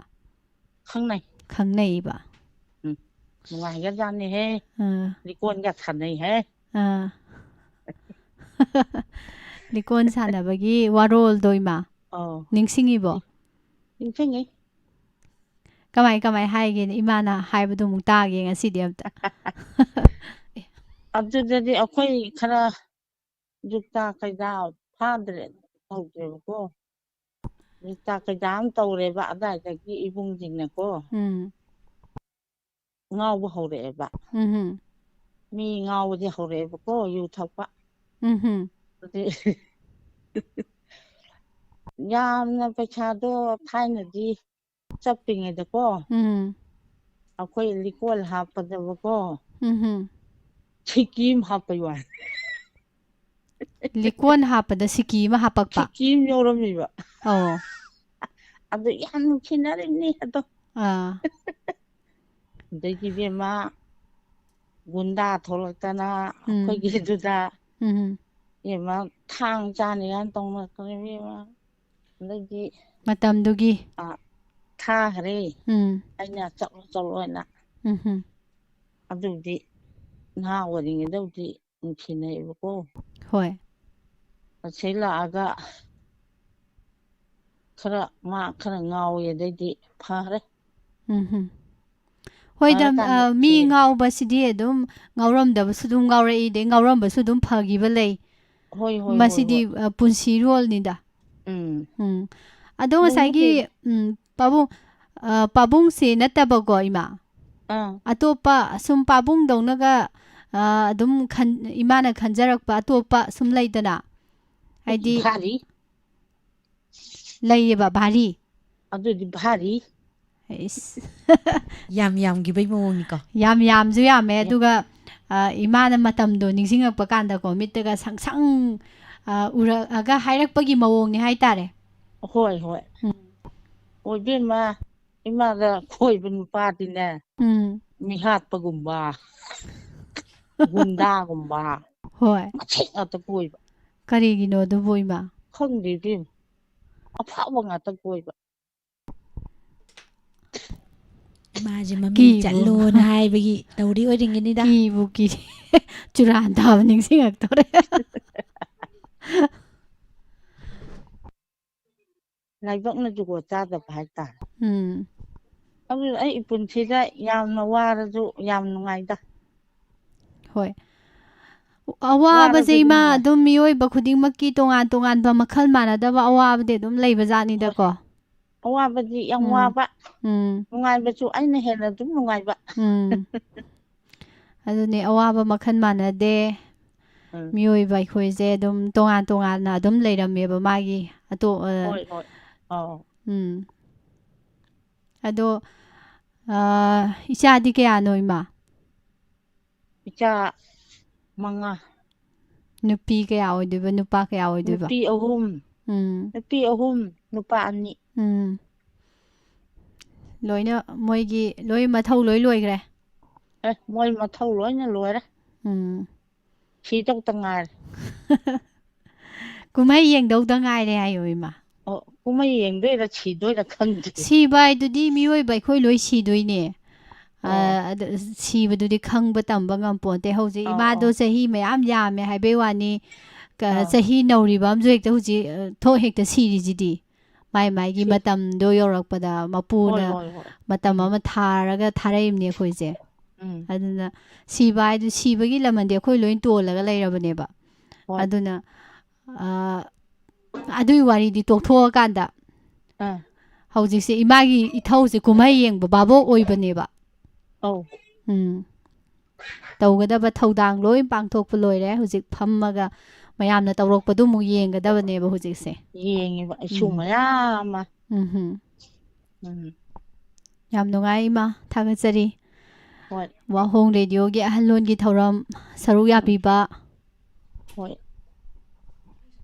ꯈꯪꯅꯩ꯫ ꯈꯪꯅꯩꯕ꯫ ꯎꯝ꯫ ꯅꯨꯡꯉꯥꯏꯒ꯭ꯔꯖꯥꯠꯅꯤꯍꯦ꯫ ꯑꯥ꯫ ꯂꯤꯀꯣꯟꯒ ꯁꯥꯟꯅꯩꯍꯦ꯫ ꯑꯥ꯫ ꯂꯤꯀꯣꯟ ꯁꯥꯟꯅꯕꯒꯤ ꯋꯥꯔꯣꯜꯗꯣ, ꯏꯃꯥ? ꯑꯧ꯫ ꯅꯤꯡꯁꯤꯡꯉꯤꯕꯣ? ꯅꯤꯡꯁꯤꯡꯉꯤ꯫ ꯀꯃꯥꯏ ꯀꯃꯥꯏ ꯍꯥꯏꯒꯦꯅꯦ? ꯏꯃꯥꯅ ꯍꯥꯏꯕꯗꯣ ꯑꯃꯨꯛ ꯇꯥꯒꯦ ꯉꯁꯤꯗꯤ ꯑꯝꯇ꯫ ꯑꯗꯨꯗꯗꯤ ꯑꯩꯈꯣꯏ ꯈꯔ ꯖꯨꯛꯇ ꯀꯩꯗ ꯐꯥꯗ꯭ꯔꯦ, ꯇꯧꯗ꯭ꯔꯦꯕꯀꯣ꯫ ꯖꯨꯛꯇ ꯀꯩꯗ ꯑꯃ ꯇꯧꯔꯦꯕ ꯑꯗꯥꯏꯗꯒꯤ ꯏꯕꯨꯡꯁꯤꯡꯅꯀꯣ꯫ ꯎꯝ꯫ ꯉꯥꯎꯕ ꯍꯧꯔꯛꯑꯦꯕ꯫ ꯎꯝ꯫ ꯃꯤ ꯉꯥꯎꯕꯗꯤ ꯍꯧꯔꯛꯑꯦꯕꯀꯣ, ꯌꯨ ꯊꯛꯄ꯫ ꯎꯝ꯫ ꯑꯗꯨꯗꯤ ꯌꯥꯝꯅ ꯄꯩꯁꯥꯗꯣ ꯊꯥꯏꯅꯗꯤ ꯆꯠꯄꯤꯉꯩꯗꯀꯣ, ꯎꯝ꯫ ꯑꯩꯈꯣꯏ ꯂꯤꯀꯣꯟ ꯍꯥꯞꯄꯗꯕꯀꯣ, ꯎꯝ꯫ ꯁꯤꯀꯤ ꯑꯃ ꯍꯥꯞꯄꯩ ꯋꯥꯅꯤ꯫ ꯂꯤꯀꯣꯟ ꯍꯥꯞꯄꯗ ꯁꯤꯀꯤ ꯑꯃ ꯍꯥꯞꯄꯛꯄ? ꯁꯤꯀꯤ ꯑꯃ ꯌꯥꯎꯔꯝꯃꯤꯕ꯫ ꯑꯣ꯫ ꯑꯗꯨ ꯌꯥꯝ ꯅꯨꯡꯁꯤꯅꯔꯤꯕꯅꯤ ꯑꯗꯣ꯫ ꯑꯥ꯫ ꯑꯗꯩꯗꯤ ꯏꯕꯦꯝꯃ, ꯒꯨꯟꯗꯥ ꯊꯣꯛꯂꯛꯇꯅ ꯎꯝ꯫ ꯑꯩꯈꯣꯏꯒꯤꯗꯨꯗ ꯎꯝ꯫ ꯏꯕꯦꯝꯃ, ꯊꯥꯡ ꯆꯥꯅꯤ ꯀꯥꯏꯅ ꯇꯧꯅꯔꯛꯇꯅ ꯏꯕꯦꯝꯃ꯫ ꯑꯗꯩꯗꯤ ꯃꯇꯝꯗꯨꯒꯤ꯫ ꯑ, ꯊꯥꯈ꯭ꯔꯦ꯫ ꯎꯝ꯫ ꯑꯩꯅ "ꯆꯠꯂꯣ, ꯆꯠꯂꯣ" ꯍꯥꯏꯅ꯫ ꯎꯝ꯫ ꯑꯗꯨꯕꯨꯗꯤ ꯅꯍꯥ ꯑꯣꯏꯔꯤꯉꯩꯗꯕꯨꯗꯤ ꯅꯨꯡꯁꯤꯅꯩꯕꯀꯣ꯫ ꯍꯣꯏ꯫ ꯑꯁꯤ ꯂꯥꯛꯑꯒ ꯈꯔ, ꯃꯥ ꯈꯔ ꯉꯥꯎꯋꯦ, ꯑꯗꯩꯗꯤ ꯐꯈ꯭ꯔꯦ꯫ ꯎꯝ꯫ ꯍꯣꯏꯗ, ꯐꯔꯀꯥꯟꯗ ꯑ, ꯃꯤ ꯊꯦꯡꯅꯩ꯫ ꯉꯥꯎꯕꯁꯤꯗꯤ ꯑꯗꯨꯝ ꯉꯥꯎꯔꯝꯗꯕꯁꯨ ꯑꯗꯨꯝ ꯉꯥꯎꯔꯛꯏ, ꯑꯗꯩ ꯉꯥꯎꯔꯝꯕꯁꯨ ꯑꯗꯨꯝ ꯐꯈꯤꯕ ꯂꯩ꯫ ꯍꯣꯏ, ꯍꯣꯏ, ꯍꯣꯏ, ꯃꯁꯤꯗꯤ, ꯍꯣꯏ꯫ ꯑ, ꯄꯨꯟꯁꯤꯔꯣꯜꯅꯤꯗ꯫ ꯎꯝ꯫ ꯎꯝ꯫ ꯑꯗꯣ ꯅꯣꯡꯃ ꯉꯁꯥꯏꯒꯤ, ꯊꯦꯡꯅ-, ꯎꯝ, ꯄꯥꯕꯨꯡ, ꯑ, ꯄꯥꯕꯨꯡꯁꯦ ꯅꯠꯇꯕꯀꯣ, ꯏꯃꯥ? ꯑꯥ꯫ ꯑꯇꯣꯞꯄ ꯁꯨꯝ ꯄꯥꯕꯨꯡꯗꯧꯅꯒ, ꯑ, ꯑꯗꯨꯝ ꯈꯟ-, ꯏꯃꯥꯅ ꯈꯟꯖꯔꯛꯄ ꯑꯇꯣꯞꯄ ꯁꯨꯝ ꯂꯩꯗꯅ? ꯍꯥꯏꯗꯤ ꯚꯥꯔꯤ꯫ ꯂꯩꯌꯦꯕ, ꯚꯥꯔꯤ꯫ ꯑꯗꯨꯗꯤ ꯚꯥꯔꯤ꯫ ꯏꯁ꯫ ꯌꯥꯝ ꯌꯥꯝꯈꯤꯕꯩ ꯃꯑꯣꯡꯅꯤꯀꯣ꯫ ꯌꯥꯝ ꯌꯥꯝꯁꯨ ꯌꯥꯝꯃꯦ, ꯌꯥꯝ꯫ ꯑꯗꯨꯒ, ꯑ, ꯏꯃꯥꯅ ꯃꯇꯝꯗꯣ ꯅꯤꯡꯁꯤꯡꯉꯛꯄ ꯀꯥꯟꯗꯀꯣ, ꯃꯤꯠꯇꯒ ꯁꯪ ꯁꯪ, ꯑ, ꯎꯔꯛꯑꯒ ꯍꯥꯏꯔꯛꯄꯒꯤ ꯃꯑꯣꯡꯅꯤ ꯍꯥꯏꯇꯥꯔꯦ꯫ ꯍꯣꯏ, ꯍꯣꯏ꯫ ꯎꯝ꯫ ꯑꯣ, ꯏꯕꯦꯝꯃ, ꯏꯃꯥꯗ ꯀꯣꯏꯕ ꯅꯨꯄꯥꯗꯤꯅꯦ, ꯎꯝ꯫ ꯃꯤꯍꯥꯠꯄꯒꯨꯝꯕ, ꯒꯨꯟꯗꯥꯒꯨꯝꯕ, ꯍꯣꯏ꯫ ꯃꯁꯤ ꯉꯥꯛꯇ ꯀꯣꯏꯕ꯫ ꯀꯔꯤꯒꯤꯅꯣ ꯑꯗꯨꯕꯨ, ꯏꯃꯥ? ꯈꯪꯗꯦ ꯏꯕꯦꯝꯃ, ꯑꯐꯥꯎꯕ ꯉꯥꯛꯇ ꯀꯣꯏꯕ꯫ ꯃꯥꯁꯦ ꯃꯃꯤꯡ ꯀꯤꯕꯨ꯫ ꯆꯠꯂꯣꯅ ꯍꯥꯏꯕꯒꯤ ꯇꯧꯔꯤ ꯑꯣꯏꯔꯤꯉꯩꯅꯤꯗ꯫ ꯀꯤꯕꯨ ꯀꯤ꯫ ꯆꯨꯔꯥꯟ ꯊꯥꯕ ꯅꯤꯡꯁꯤꯡꯉꯛꯇꯧꯔꯦ꯫ ꯂꯥꯏꯕꯛꯅ ꯖꯨꯒꯣꯠ ꯆꯥꯗꯕ ꯍꯥꯏꯇꯥꯔꯦ꯫ ꯎꯝ꯫ ꯑꯗꯨ ꯑꯩ ꯄꯨꯟꯁꯤꯗ ꯌꯥꯝꯅ ꯋꯥꯔꯁꯨ ꯌꯥꯝ ꯅꯨꯡꯉꯥꯏꯗ꯫ ꯍꯣꯏ꯫ ꯋꯥꯔꯁꯨ ꯑꯋꯥꯕꯁꯦ, ꯑꯗꯨꯝ ꯏꯃꯥ, ꯅꯨꯡꯉꯥꯏ꯫ ꯑꯗꯨꯝ ꯃꯤꯑꯣꯏꯕ ꯈꯨꯗꯤꯡꯃꯛꯀꯤ ꯇꯣꯉꯥꯟ ꯇꯣꯉꯥꯟꯕ ꯃꯈꯜ ꯃꯥꯟꯅꯗꯕ ꯑꯋꯥꯕꯗꯤ ꯑꯗꯨꯝ ꯂꯩꯕ ꯍꯣꯏ꯫ ꯖꯥꯠꯅꯤꯗꯀꯣ꯫ ꯑꯋꯥꯕꯗꯤ ꯌꯥꯝ ꯎꯝ꯫ ꯋꯥꯕ, ꯎꯝ꯫ ꯅꯨꯡꯉꯥꯏꯕꯁꯨ ꯑꯩꯅ ꯍꯦꯟꯅ ꯑꯗꯨꯝ ꯅꯨꯡꯉꯥꯏꯕ꯫ ꯎꯝ꯫ ꯑꯗꯨꯅꯤ, ꯑꯋꯥꯕ ꯃꯈꯜ ꯃꯥꯟꯅꯗꯦ꯫ ꯎꯝ꯫ ꯃꯤꯑꯣꯏꯕ ꯑꯩꯈꯣꯏꯁꯦ ꯑꯗꯨꯝ ꯇꯣꯉꯥꯟ ꯇꯣꯉꯥꯟꯅ ꯑꯗꯨꯝ ꯂꯩꯔꯝꯃꯦꯕ ꯃꯥꯒꯤ ꯑꯇꯣ-, ꯑ, ꯍꯣꯏ, ꯍꯣꯏ꯫ ꯑꯧ꯫ ꯎꯝ꯫ ꯑꯗꯣ, ꯑ, ꯏꯆꯥꯗꯤ ꯀꯌꯥꯅꯣ, ꯏꯃꯥ? ꯏꯆꯥ ꯃꯉꯥ꯫ ꯅꯨꯄꯤ ꯀꯌꯥ ꯑꯣꯏꯗꯣꯏꯕ, ꯅꯨꯄꯥ ꯀꯌꯥ ꯑꯣꯏꯗꯣꯏꯕ? ꯅꯨꯄꯤ ꯑꯍꯨꯝ꯫ ꯎꯝ꯫ ꯅꯨꯄꯤ ꯑꯍꯨꯝ, ꯅꯨꯄꯥ ꯑꯅꯤ꯫ ꯎꯝ꯫ ꯂꯣꯏꯅ ꯃꯣꯏꯒꯤ ꯂꯣꯏ ꯃꯊꯧ ꯂꯣꯏ ꯂꯣꯏꯈ꯭ꯔꯦ? ꯑꯦ, ꯃꯣꯏ ꯃꯊꯧ ꯂꯣꯏꯅ ꯂꯣꯏꯔꯦ꯫ ꯎꯝ꯫ ꯁꯤꯗꯧꯇ ꯉꯥꯏꯔꯦ꯫ ꯀꯨꯝꯍꯩ ꯌꯦꯡꯗꯧꯗ ꯉꯥꯏꯔꯦ ꯍꯥꯏꯌꯣ, ꯏꯃꯥ꯫ ꯑꯣ, ꯀꯨꯝꯍꯩ ꯌꯦꯡꯗꯣꯏꯔꯥ ꯁꯤꯗꯣꯏꯔꯥ ꯈꯪꯗꯦ꯫ ꯁꯤꯕ ꯍꯥꯏꯗꯨꯗꯤ ꯃꯤꯑꯣꯏꯕ ꯑꯩꯈꯣꯏ ꯂꯣꯏ ꯁꯤꯗꯣꯏꯅꯦ꯫ ꯑ, ꯑꯣ꯫ ꯑꯗ ꯁꯤꯕꯗꯨꯗꯤ ꯈꯪꯕ ꯇꯝꯕ ꯉꯝꯄꯣꯟꯇꯦ꯫ ꯍꯧꯖꯤꯛ ꯑꯧ, ꯏꯃꯥꯗꯣ ꯑꯧ꯫ ꯆꯍꯤ ꯃꯌꯥꯝ ꯌꯥꯝꯃꯦ ꯍꯥꯏꯕꯩ ꯋꯥꯅꯤ, ꯀ-, ꯑꯧ꯫ ꯆꯍꯤ ꯅꯧꯔꯤꯕ ꯑꯃꯁꯨ ꯍꯦꯛꯇ ꯍꯧꯖꯤꯛ, ꯑ, ꯊꯣꯛ ꯍꯦꯛꯇ ꯁꯤꯔꯤꯁꯤꯗꯤ꯫ ꯃꯥꯏ ꯃꯥꯏꯒꯤ ꯁꯤ-, ꯃꯇꯝꯗꯣ ꯌꯧꯔꯛꯄꯗ ꯍꯣꯏ, ꯃꯄꯨꯅ ꯍꯣꯏ, ꯍꯣꯏ꯫ ꯃꯇꯝ ꯎꯝ꯫ ꯑꯃ ꯊꯥꯔꯒ ꯊꯥꯔꯛꯏꯕꯅꯦ ꯑꯩꯈꯣꯏꯁꯦ꯫ ꯎꯝ꯫ ꯑꯗꯨꯅ ꯁꯤꯕ ꯍꯥꯏꯗꯨ, ꯁꯤꯕꯒꯤ ꯂꯃꯟꯗꯤ ꯑꯩꯈꯣꯏ ꯂꯣꯏ ꯇꯣꯜꯂꯒ ꯂꯩꯔꯕꯅꯦꯕ꯫ ꯍꯣꯏ꯫ ꯑꯗꯨꯅ, ꯑ, ꯑꯗꯨꯒꯤ ꯋꯥꯔꯤꯗꯤ ꯇꯣꯛꯊꯣꯛꯑꯀꯥꯟꯗ, ꯑꯥ꯫ ꯍꯧꯖꯤꯛꯁꯦ ꯏꯃꯥꯒꯤ ꯏꯊꯧꯁꯦ ꯀꯨꯝꯍꯩ ꯌꯦꯡꯕ ꯚꯥꯕꯣꯛ ꯑꯣꯏꯕꯅꯦꯕ꯫ ꯑꯧ꯫ ꯎꯝ꯫ ꯇꯧꯒꯗꯕ ꯊꯧꯗꯥꯡ ꯂꯣꯏ ꯄꯥꯡꯊꯣꯛꯄ ꯂꯣꯏꯔꯦ꯫ ꯍꯧꯖꯤꯛ ꯐꯝꯃꯒ ꯃꯌꯥꯝꯅ ꯇꯧꯔꯛꯄꯗꯨ ꯑꯃꯨꯛ ꯌꯦꯡꯒꯗꯕꯅꯦꯕ ꯍꯧꯖꯤꯛꯁꯦ꯫ ꯌꯦꯡꯉꯤꯕ ꯏꯁꯨ ꯎꯝ꯫ ꯃꯌꯥꯝ ꯑꯃ꯫ ꯎꯝꯍꯨꯝ꯫ ꯎꯝ꯫ ꯌꯥꯝ ꯅꯨꯡꯉꯥꯏ, ꯏꯃꯥ꯫ ꯊꯥꯒꯠꯆꯔꯤ꯫ ꯍꯣꯏ꯫ ꯋꯥꯍꯣꯡ ꯔꯦꯗꯤꯑꯣꯒꯤ ꯑꯍꯜꯂꯣꯟꯒꯤ ꯊꯧꯔꯝ ꯁꯔꯨꯛ ꯌꯥꯕꯤꯕ꯫ ꯍꯣꯏ꯫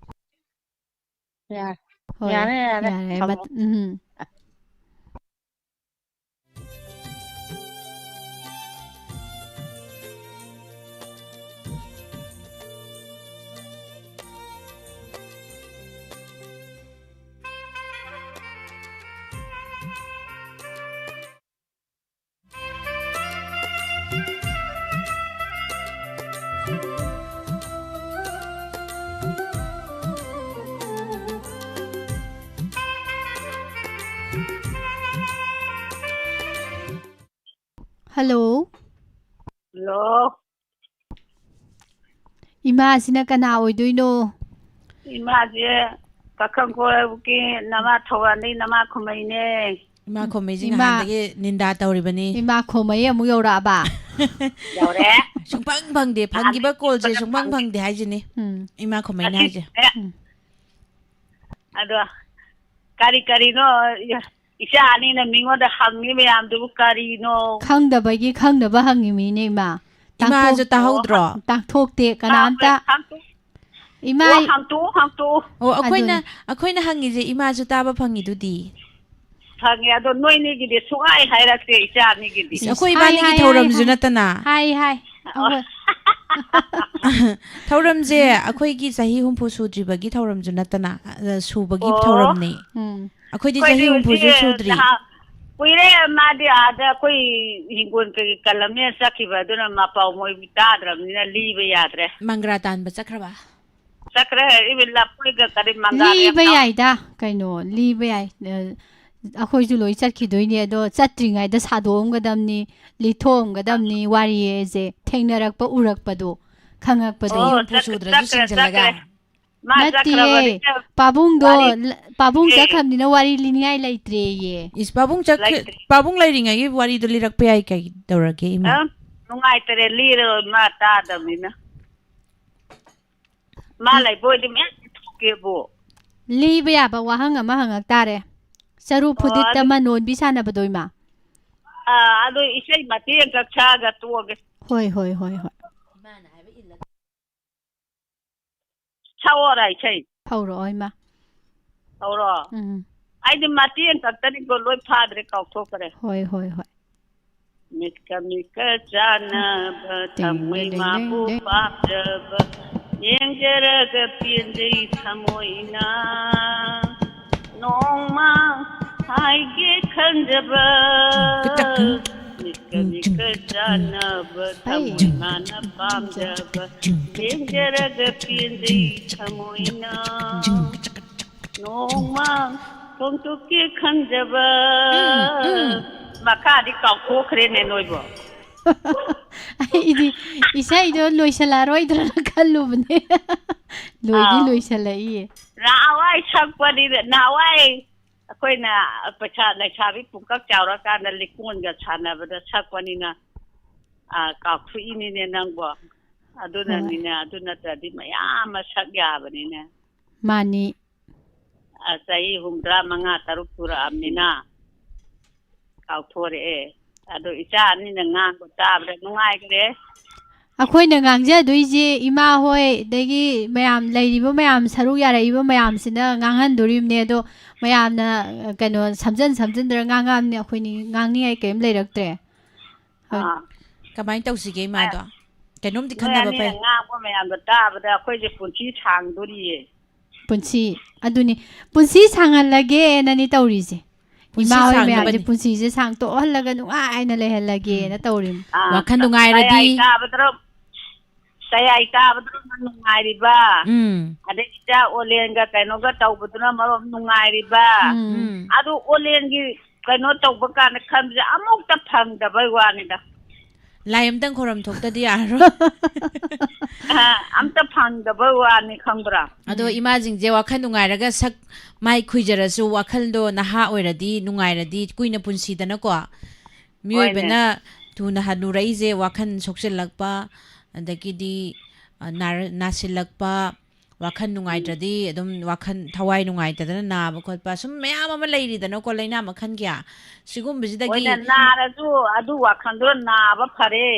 ꯌꯥꯔꯦ꯫ ꯍꯣꯏ, ꯌꯥꯔꯦ, ꯌꯥꯔꯦ꯫ ꯌꯥꯔꯦ꯫ ꯊꯝꯃꯣ꯫ ꯃꯠ-, ꯎꯝ꯫ ꯍꯜꯂꯣ꯫ ꯍꯜꯂꯣ꯫ ꯏꯃꯥꯁꯤꯅ ꯀꯅꯥ ꯑꯣꯏꯗꯣꯏꯅꯣ? ꯏꯃꯥꯁꯦ ꯄꯥꯈꯪ ꯀꯣꯏꯕꯒꯤ ꯅꯃꯥ ꯊꯧꯕꯥꯜꯗꯩ ꯅꯃꯥ ꯈꯨꯃꯩꯅꯦ꯫ ꯏꯃꯥ ꯈꯣꯝꯃꯩꯁꯤ ꯏꯃꯥ ꯉꯍꯥꯟꯗꯒꯤ ꯅꯤꯟꯗꯥ ꯇꯧꯔꯤꯕꯅꯤ꯫ ꯏꯃꯥ ꯈꯣꯝꯃꯩ ꯑꯃꯨꯛ ꯌꯧꯔꯛꯑꯕ? ꯌꯧꯔꯦ꯫ ꯁꯨꯡꯐꯪ ꯐꯪꯗꯦ꯫ ꯐꯪꯈꯤꯕ ꯀꯣꯜꯁꯦ ꯁꯨꯡꯐꯪ ꯐꯪꯗꯦ ꯍꯥꯏꯁꯤꯅꯤ꯫ ꯎꯝ꯫ ꯏꯃꯥ ꯈꯣꯝꯃꯩꯅ ꯍꯥꯏꯁꯦ꯫ ꯉꯁꯤꯅꯦ꯫ ꯎꯝ꯫ ꯑꯗꯣ ꯀꯔꯤ ꯀꯔꯤꯅꯣ ꯏꯆꯥ ꯑꯅꯤꯅ ꯃꯤꯉꯣꯟꯗ ꯍꯪꯉꯤ ꯃꯌꯥꯝꯗꯨꯕꯨ ꯀꯔꯤꯅꯣ? ꯈꯪꯗꯕꯒꯤ ꯈꯪꯗꯕ ꯍꯪꯉꯤꯃꯤꯅꯦ, ꯏꯃꯥ꯫ ꯏꯃꯥꯁꯨ ꯇꯥꯛꯊꯣꯛ-, ꯇꯥꯍꯧꯗ꯭ꯔꯣ? ꯇꯥꯛꯊꯣꯛꯇꯦ ꯀꯅꯥꯝꯇ꯫ ꯇꯥꯍꯧꯗ꯭ꯔꯦ, ꯇꯥꯛꯊꯣꯛ-, ꯏꯃꯥ ꯑꯣ, ꯍꯪꯇꯣꯛꯎ, ꯍꯪꯇꯣꯛꯎ꯫ ꯑꯣ, ꯑꯩꯈꯣꯏꯅ, ꯑꯗꯨꯅꯦ꯫ ꯑꯩꯈꯣꯏꯅ ꯍꯪꯉꯤꯁꯦ ꯏꯃꯥꯁꯨ ꯇꯥꯕ ꯐꯪꯉꯤꯗꯨꯗꯤ꯫ ꯐꯪꯉꯦ, ꯑꯗꯣ ꯅꯣꯏꯅꯤꯒꯤꯗꯤ ꯁꯨꯡꯍꯥꯏ ꯍꯥꯏꯔꯛꯇꯦ, ꯏꯆꯥ ꯑꯅꯤꯒꯤꯗꯤ꯫ ꯏꯁ, ꯑꯩꯈꯣꯏ ꯏꯁ, ꯍꯥꯏ, ꯏꯕꯥꯅꯤꯒꯤ ꯍꯥꯏ, ꯍꯥꯏ, ꯊꯧꯔꯝꯁꯨ ꯍꯥꯏ꯫ ꯅꯠꯇꯅ꯫ ꯍꯥꯏ, ꯍꯥꯏ꯫ ꯑꯣ꯫ ꯑꯩꯈꯣꯏ ꯊꯧꯔꯝꯁꯦ ꯑꯩꯈꯣꯏꯒꯤ ꯆꯍꯤ ꯍꯨꯝꯐꯨ ꯁꯨꯗ꯭ꯔꯤꯕꯒꯤ ꯊꯧꯔꯝꯁꯨ ꯅꯠꯇꯅ, ꯑ, ꯁꯨꯕꯒꯤ ꯑꯣ꯫ ꯊꯧꯔꯝꯅꯤ꯫ ꯎꯝ꯫ ꯑꯩꯈꯣꯏꯗꯤ ꯑꯩꯈꯣꯏꯗꯤ ꯆꯍꯤ ꯍꯨꯝꯐꯨꯁꯨ ꯍꯧꯖꯤꯛ ꯁꯨꯗ꯭ꯔꯤ꯫ ꯅꯍꯥ-, ꯀꯨꯏꯔꯦ, ꯃꯥꯗꯤ ꯑꯥꯗ ꯑꯩꯈꯣꯏ ꯍꯤꯡꯒꯣꯜ ꯀꯩꯀꯩ ꯀꯜꯂꯝꯃꯦ ꯆꯠꯈꯤꯕ, ꯑꯗꯨꯅ ꯃꯄꯥꯎ ꯃꯣꯏ ꯇꯥꯗ꯭ꯔꯕꯅꯤꯅ ꯂꯤꯕ ꯌꯥꯗ꯭ꯔꯦ꯫ ꯃꯪꯒ꯭ꯔꯥ ꯇꯥꯟꯕ ꯆꯠꯈ꯭ꯔꯕ? ꯆꯠꯈ꯭ꯔꯦ, ꯏꯕꯦꯟ ꯂꯐꯣꯏꯒ ꯀꯔꯤ ꯃꯪꯒ꯭ꯔꯥꯒ ꯂꯤꯕ ꯌꯥꯎ- ꯌꯥꯏꯗ, ꯀꯩꯅꯣ, ꯂꯤꯕ ꯌꯥꯏ꯫ ꯑ, ꯑꯩꯈꯣꯏꯁꯨ ꯂꯣꯏ ꯆꯠꯈꯤꯗꯣꯏꯅꯦ, ꯑꯗꯣ ꯆꯠꯇ꯭ꯔꯤꯉꯩꯗ ꯁꯥꯗꯣꯛꯑꯝꯒꯗꯝꯅꯤ, ꯂꯤꯊꯣꯛꯑꯝꯒꯗꯝꯅꯤ ꯋꯥꯔꯤꯁꯦ, ꯊꯦꯡꯅꯔꯛꯄ ꯎꯔꯛꯄꯗꯣ, ꯈꯪꯉꯛꯄꯗꯣ꯫ ꯆꯍꯤ ꯑꯣ, ꯍꯨꯝꯐꯨ ꯆꯠ-, ꯁꯨꯗ꯭ꯔꯁꯨ ꯆꯠꯈ꯭ꯔꯦ, ꯆꯤꯡꯁꯤꯜꯂꯒ꯫ ꯆꯠꯈ꯭ꯔꯦ꯫ ꯃꯥ ꯅꯠꯇꯦꯌꯦ, ꯆꯠꯈ꯭ꯔꯕꯅꯤꯅ ꯄꯥꯕꯨꯡꯗꯣ, ꯋꯥꯔꯤ ꯂ-, ꯄꯥꯕꯨꯡ ꯑꯦ꯫ ꯆꯠꯈ꯭ꯔꯕꯅꯤꯅ ꯋꯥꯔꯤ ꯂꯤꯅꯤꯡꯉꯥꯏ ꯂꯩꯇ꯭ꯔꯦꯌꯦ꯫ ꯏꯁ, ꯄꯥꯕꯨꯡ ꯆꯠꯈ꯭ꯔ-, ꯂꯩꯇ꯭ꯔꯦ꯫ ꯄꯥꯕꯨꯡ ꯂꯩꯔꯤꯉꯩꯒꯤ ꯋꯥꯔꯤꯗꯣ ꯂꯤꯔꯛꯄ ꯌꯥꯏ, ꯀꯩꯗꯧꯔꯒꯦ, ꯏꯃꯥ? ꯑ, ꯅꯨꯡꯉꯥꯏꯇꯔꯦ, ꯂꯤꯔꯣꯏ, ꯃꯥ ꯇꯥꯗꯕꯅꯤꯅ꯫ ꯃꯥ ꯎꯝ꯫ ꯂꯩꯕ ꯑꯣꯏꯗꯤ ꯃꯌꯥꯝ ꯂꯤꯊꯣꯛꯀꯦꯕꯨ꯫ ꯂꯤꯕ ꯌꯥꯕ ꯋꯥꯍꯪ ꯑꯃ ꯍꯪꯉꯛ ꯇꯥꯔꯦ꯫ ꯆꯔꯨ ꯑꯣ, ꯐꯨꯗꯤꯠ ꯑꯗꯨ ꯑꯃ ꯅꯣꯟꯕꯤ ꯁꯥꯟꯅꯕꯗꯣ, ꯏꯃꯥ? ꯑꯥ, ꯑꯗꯨ ꯏꯁꯩ ꯃꯇꯦꯛ ꯑꯃꯈꯛ ꯁꯛꯑꯒ ꯇꯣꯛꯑꯒꯦ꯫ ꯍꯣꯏ, ꯍꯣꯏ, ꯍꯣꯏ, ꯍꯣꯏ꯫ ꯁꯛꯑꯣꯔꯥ ꯏꯁꯩ? ꯍꯧꯔꯛꯑꯣ, ꯏꯃꯥ꯫ ꯍꯧꯔꯣ? ꯎꯝ꯫ ꯑꯩꯗꯤ ꯃꯇꯦꯛ ꯑꯃꯈꯛꯇꯅꯤꯀꯣ, ꯂꯣꯏ ꯐꯥꯗ꯭ꯔꯦ, ꯀꯥꯎꯊꯣꯛꯈ꯭ꯔꯦ꯫ ꯍꯣꯏ, ꯍꯣꯏ, ꯍꯣꯏ꯫ ꯃꯤꯠꯀ ꯃꯤꯠꯀ ꯆꯥꯟꯅꯕ, ꯇꯤꯡ ꯊꯃꯣꯏ ꯗꯤꯡ ꯗꯤꯡ ꯃꯥꯕꯨ ꯗꯤꯡ꯫ ꯄꯥꯝꯖꯕ, ꯌꯦꯡꯖꯔꯒ ꯄꯦꯟꯖꯩ ꯊꯃꯣꯏꯅ꯫ ꯅꯣꯡꯃ ꯍꯥꯏꯒꯦ ꯈꯟꯖꯕ, ꯆꯤꯡ ꯀꯆꯛ ꯆꯤꯡ꯫ ꯃꯤꯠꯀ ꯎꯝ, ꯆꯤꯡ ꯃꯤꯠꯀ ꯀꯆꯛ ꯆꯤꯡ꯫ ꯆꯥꯟꯅꯕ, ꯍꯩ꯫ ꯊꯃꯣꯏ ꯆꯤꯡ ꯃꯥꯅ ꯀꯆꯛ ꯆꯤꯡ꯫ ꯄꯥꯝꯖꯕ, ꯆꯤꯡ ꯀꯆꯛ ꯆꯤꯡ꯫ ꯌꯦꯡꯖꯔꯒ ꯆꯤꯡ ꯄꯦꯟꯖꯩ ꯀꯆꯛ ꯆꯤꯡ꯫ ꯊꯃꯣꯏꯅ꯫ ꯆꯤꯡ ꯀꯆꯛ ꯆꯤꯡ꯫ ꯅꯣꯡꯃ ꯐꯣꯡꯗꯣꯛꯀꯦ ꯈꯟꯖꯕ꯫ ꯎꯝ, ꯎꯝ꯫ ꯃꯈꯥꯗꯤ ꯀꯥꯎꯊꯣꯛꯈ꯭ꯔꯦꯅꯦ ꯅꯣꯏꯕꯣ꯫ ꯑꯩꯗꯤ ꯏꯁꯩꯗꯣ ꯂꯣꯏꯁꯜꯂꯛꯑꯔꯣꯏꯗ꯭ꯔꯅ ꯈꯜꯂꯨꯕꯅꯦ꯫ ꯂꯣꯏꯗꯤ ꯑꯥꯎ꯫ ꯂꯣꯏꯁꯜꯂꯛꯏꯌꯦ꯫ ꯅꯍꯥꯟꯋꯥꯏ ꯁꯛꯄꯅꯤꯗ, ꯅꯍꯥꯟꯋꯥꯏ ꯑꯩꯈꯣꯏꯅ ꯄꯩꯁꯥ, ꯂꯩꯁꯥꯕꯤ ꯄꯨꯡꯀꯛ ꯆꯥꯎꯔꯀꯥꯟꯗ ꯂꯤꯀꯣꯟꯒ ꯁꯥꯟꯅꯕꯗ ꯁꯛꯄꯅꯤꯅ, ꯑꯥ, ꯀꯥꯎꯊꯣꯛꯏꯅꯤꯅꯦ ꯅꯪꯕꯣ꯫ ꯍꯣꯏ꯫ ꯑꯗꯨꯅꯅꯤꯅꯦ, ꯑꯗꯨ ꯅꯠꯇ꯭ꯔꯗꯤ ꯃꯌꯥꯝ ꯑꯃ ꯁꯛ ꯌꯥꯕꯅꯤꯅꯦ꯫ ꯃꯥꯅꯤ꯫ ꯑ, ꯆꯍꯤ ꯍꯨꯝꯗ꯭ꯔꯥ ꯃꯉꯥ ꯇꯔꯨꯛ ꯁꯨꯔꯛꯑꯕꯅꯤꯅ ꯀꯥꯎꯊꯣꯔꯛꯑꯦ꯫ ꯑꯗꯣ ꯏꯆꯥ ꯑꯅꯤꯅ ꯉꯥꯡꯕ ꯇꯥꯕꯗ ꯅꯨꯡꯉꯥꯏꯈ꯭ꯔꯦ꯫ ꯑꯩꯈꯣꯏꯅ ꯉꯥꯡꯖꯗꯣꯏꯁꯦ ꯏꯃꯥ ꯍꯣꯏ, ꯑꯗꯒꯤ ꯃꯌꯥꯝ ꯂꯩꯔꯤꯕ ꯃꯌꯥꯝ, ꯁꯔꯨꯛ ꯌꯥꯔꯛꯏꯕ ꯃꯌꯥꯝꯁꯤꯅ ꯉꯥꯡꯍꯟꯗꯣꯔꯤꯕꯅꯦ꯫ ꯑꯗꯣ ꯃꯌꯥꯝꯅ, ꯑ, ꯀꯩꯅꯣ, ꯁꯝꯖꯟ ꯁꯝꯖꯟꯗ꯭ꯔ ꯉꯥꯡꯉꯛꯑꯕꯅꯤ, ꯑꯩꯈꯣꯏꯅꯤ ꯉꯥꯡꯅꯤꯡꯉꯥꯏ ꯀꯔꯤꯝ ꯂꯩꯔꯛꯇ꯭ꯔꯦ꯫ ꯍꯣꯏ꯫ ꯑꯥ꯫ ꯀꯃꯥꯏꯅ ꯇꯧꯁꯤꯒꯦ ꯏꯃꯥꯗꯣ? ꯀꯩꯅꯣꯝꯗꯤ ꯅꯣꯏ ꯈꯟꯅꯕ ꯑꯅꯤꯅ ꯐꯩ꯫ ꯉꯥꯡꯕ ꯃꯌꯥꯝꯗꯣ ꯇꯥꯕꯗ ꯑꯩꯈꯣꯏꯁꯦ ꯄꯨꯟꯁꯤ ꯁꯥꯡꯗꯣꯔꯤꯌꯦ꯫ ꯄꯨꯟꯁꯤ, ꯑꯗꯨꯅꯤ, ꯄꯨꯟꯁꯤ ꯁꯥꯡꯍꯜꯂꯒꯦꯅꯅꯤ ꯇꯧꯔꯤꯁꯦ꯫ ꯄꯨꯟꯁꯤ ꯏꯃꯥ ꯍꯣꯏ ꯃꯌꯥꯝꯁꯦ ꯁꯥꯡꯅꯕꯅꯤ꯫ ꯄꯨꯟꯁꯤꯁꯦ ꯁꯥꯡꯇꯣꯛꯍꯜꯂꯒ ꯅꯨꯡꯉꯥꯏꯅ ꯂꯩꯍꯜꯂꯒꯦꯅ ꯎꯝ꯫ ꯇꯧꯔꯤꯝ꯫ ꯑꯥ, ꯋꯥꯈꯜ ꯅꯨꯡꯉꯥꯏꯔꯗꯤ꯫ ꯇꯌꯥꯏ ꯇꯥꯕꯗ꯭ꯔꯣ? ꯇꯌꯥꯏ ꯇꯥꯕꯗꯨꯅ ꯅꯨꯡꯉꯥꯏꯔꯤꯕ, ꯎꯝ꯫ ꯑꯗꯩ ꯏꯆꯥ ꯑꯣꯂꯦꯟꯒ ꯀꯩꯅꯣꯒ ꯇꯧꯕꯗꯨꯅ ꯃꯔꯣꯝ ꯅꯨꯡꯉꯥꯏꯔꯤꯕ, ꯎꯝ꯫ ꯑꯗꯨ ꯑꯣꯂꯦꯟꯒꯤ ꯀꯩꯅꯣ ꯇꯧꯕ ꯀꯥꯟꯗ ꯈꯟꯕꯁꯦ ꯑꯃꯨꯛꯇ ꯐꯪꯗꯕꯩ ꯋꯥꯅꯤꯗ꯫ ꯂꯥꯏ ꯑꯝꯇꯪ ꯈꯣꯏꯔꯝ ꯊꯣꯛꯇꯗꯤ ꯌꯥꯔꯔꯣꯏ꯫ ꯑ, ꯑꯝꯇ ꯐꯪꯗꯕꯩ ꯋꯥꯅꯤ, ꯈꯪꯕ꯭ꯔꯥ? ꯑꯗꯣ ꯎꯝ꯫ ꯏꯃꯥꯁꯤꯡꯁꯦ ꯋꯥꯈꯜ ꯅꯨꯡꯉꯥꯏꯔꯒ ꯁꯛ ꯃꯥꯏ ꯈꯨꯏꯖꯔꯁꯨ, ꯋꯥꯈꯜꯗꯣ ꯅꯍꯥ ꯑꯣꯏꯔꯗꯤ, ꯅꯨꯡꯉꯥꯏꯔꯗꯤ, ꯀꯨꯏꯅ ꯄꯨꯟꯁꯤꯗꯅꯀꯣ꯫ ꯍꯣꯏꯅꯦ꯫ ꯃꯤꯑꯣꯏꯕꯅ ꯊꯨꯅ ꯍꯟꯅꯨꯔꯛꯏꯁꯦ ꯋꯥꯈꯜ ꯁꯣꯛꯆꯤꯜꯂꯛꯄ, ꯑꯗꯒꯤꯗꯤ, ꯑ, ꯅꯥꯔ-, ꯅꯥꯁꯤꯜꯂꯛꯄ, ꯋꯥꯈꯜ ꯎꯝ꯫ ꯅꯨꯡꯉꯥꯏꯇ꯭ꯔꯗꯤ ꯑꯗꯨꯝ ꯋꯥꯈꯜ ꯊꯋꯥꯏ ꯅꯨꯡꯉꯥꯏꯇꯗꯅ ꯅꯥꯕ ꯈꯣꯠꯄ ꯁꯨꯝ ꯃꯌꯥꯝ ꯑꯃ ꯂꯩꯔꯤꯗꯅꯀꯣ, ꯂꯥꯏꯅꯥ ꯃꯈꯜꯒꯤ꯫ ꯁꯤꯒꯨꯝꯕꯁꯤꯗꯒꯤ ꯍꯣꯏꯅꯦ, ꯅꯥꯔꯁꯨ ꯑꯗꯨ ꯋꯥꯈꯜꯗꯨꯅ ꯅꯥꯕ ꯐꯔꯦ꯫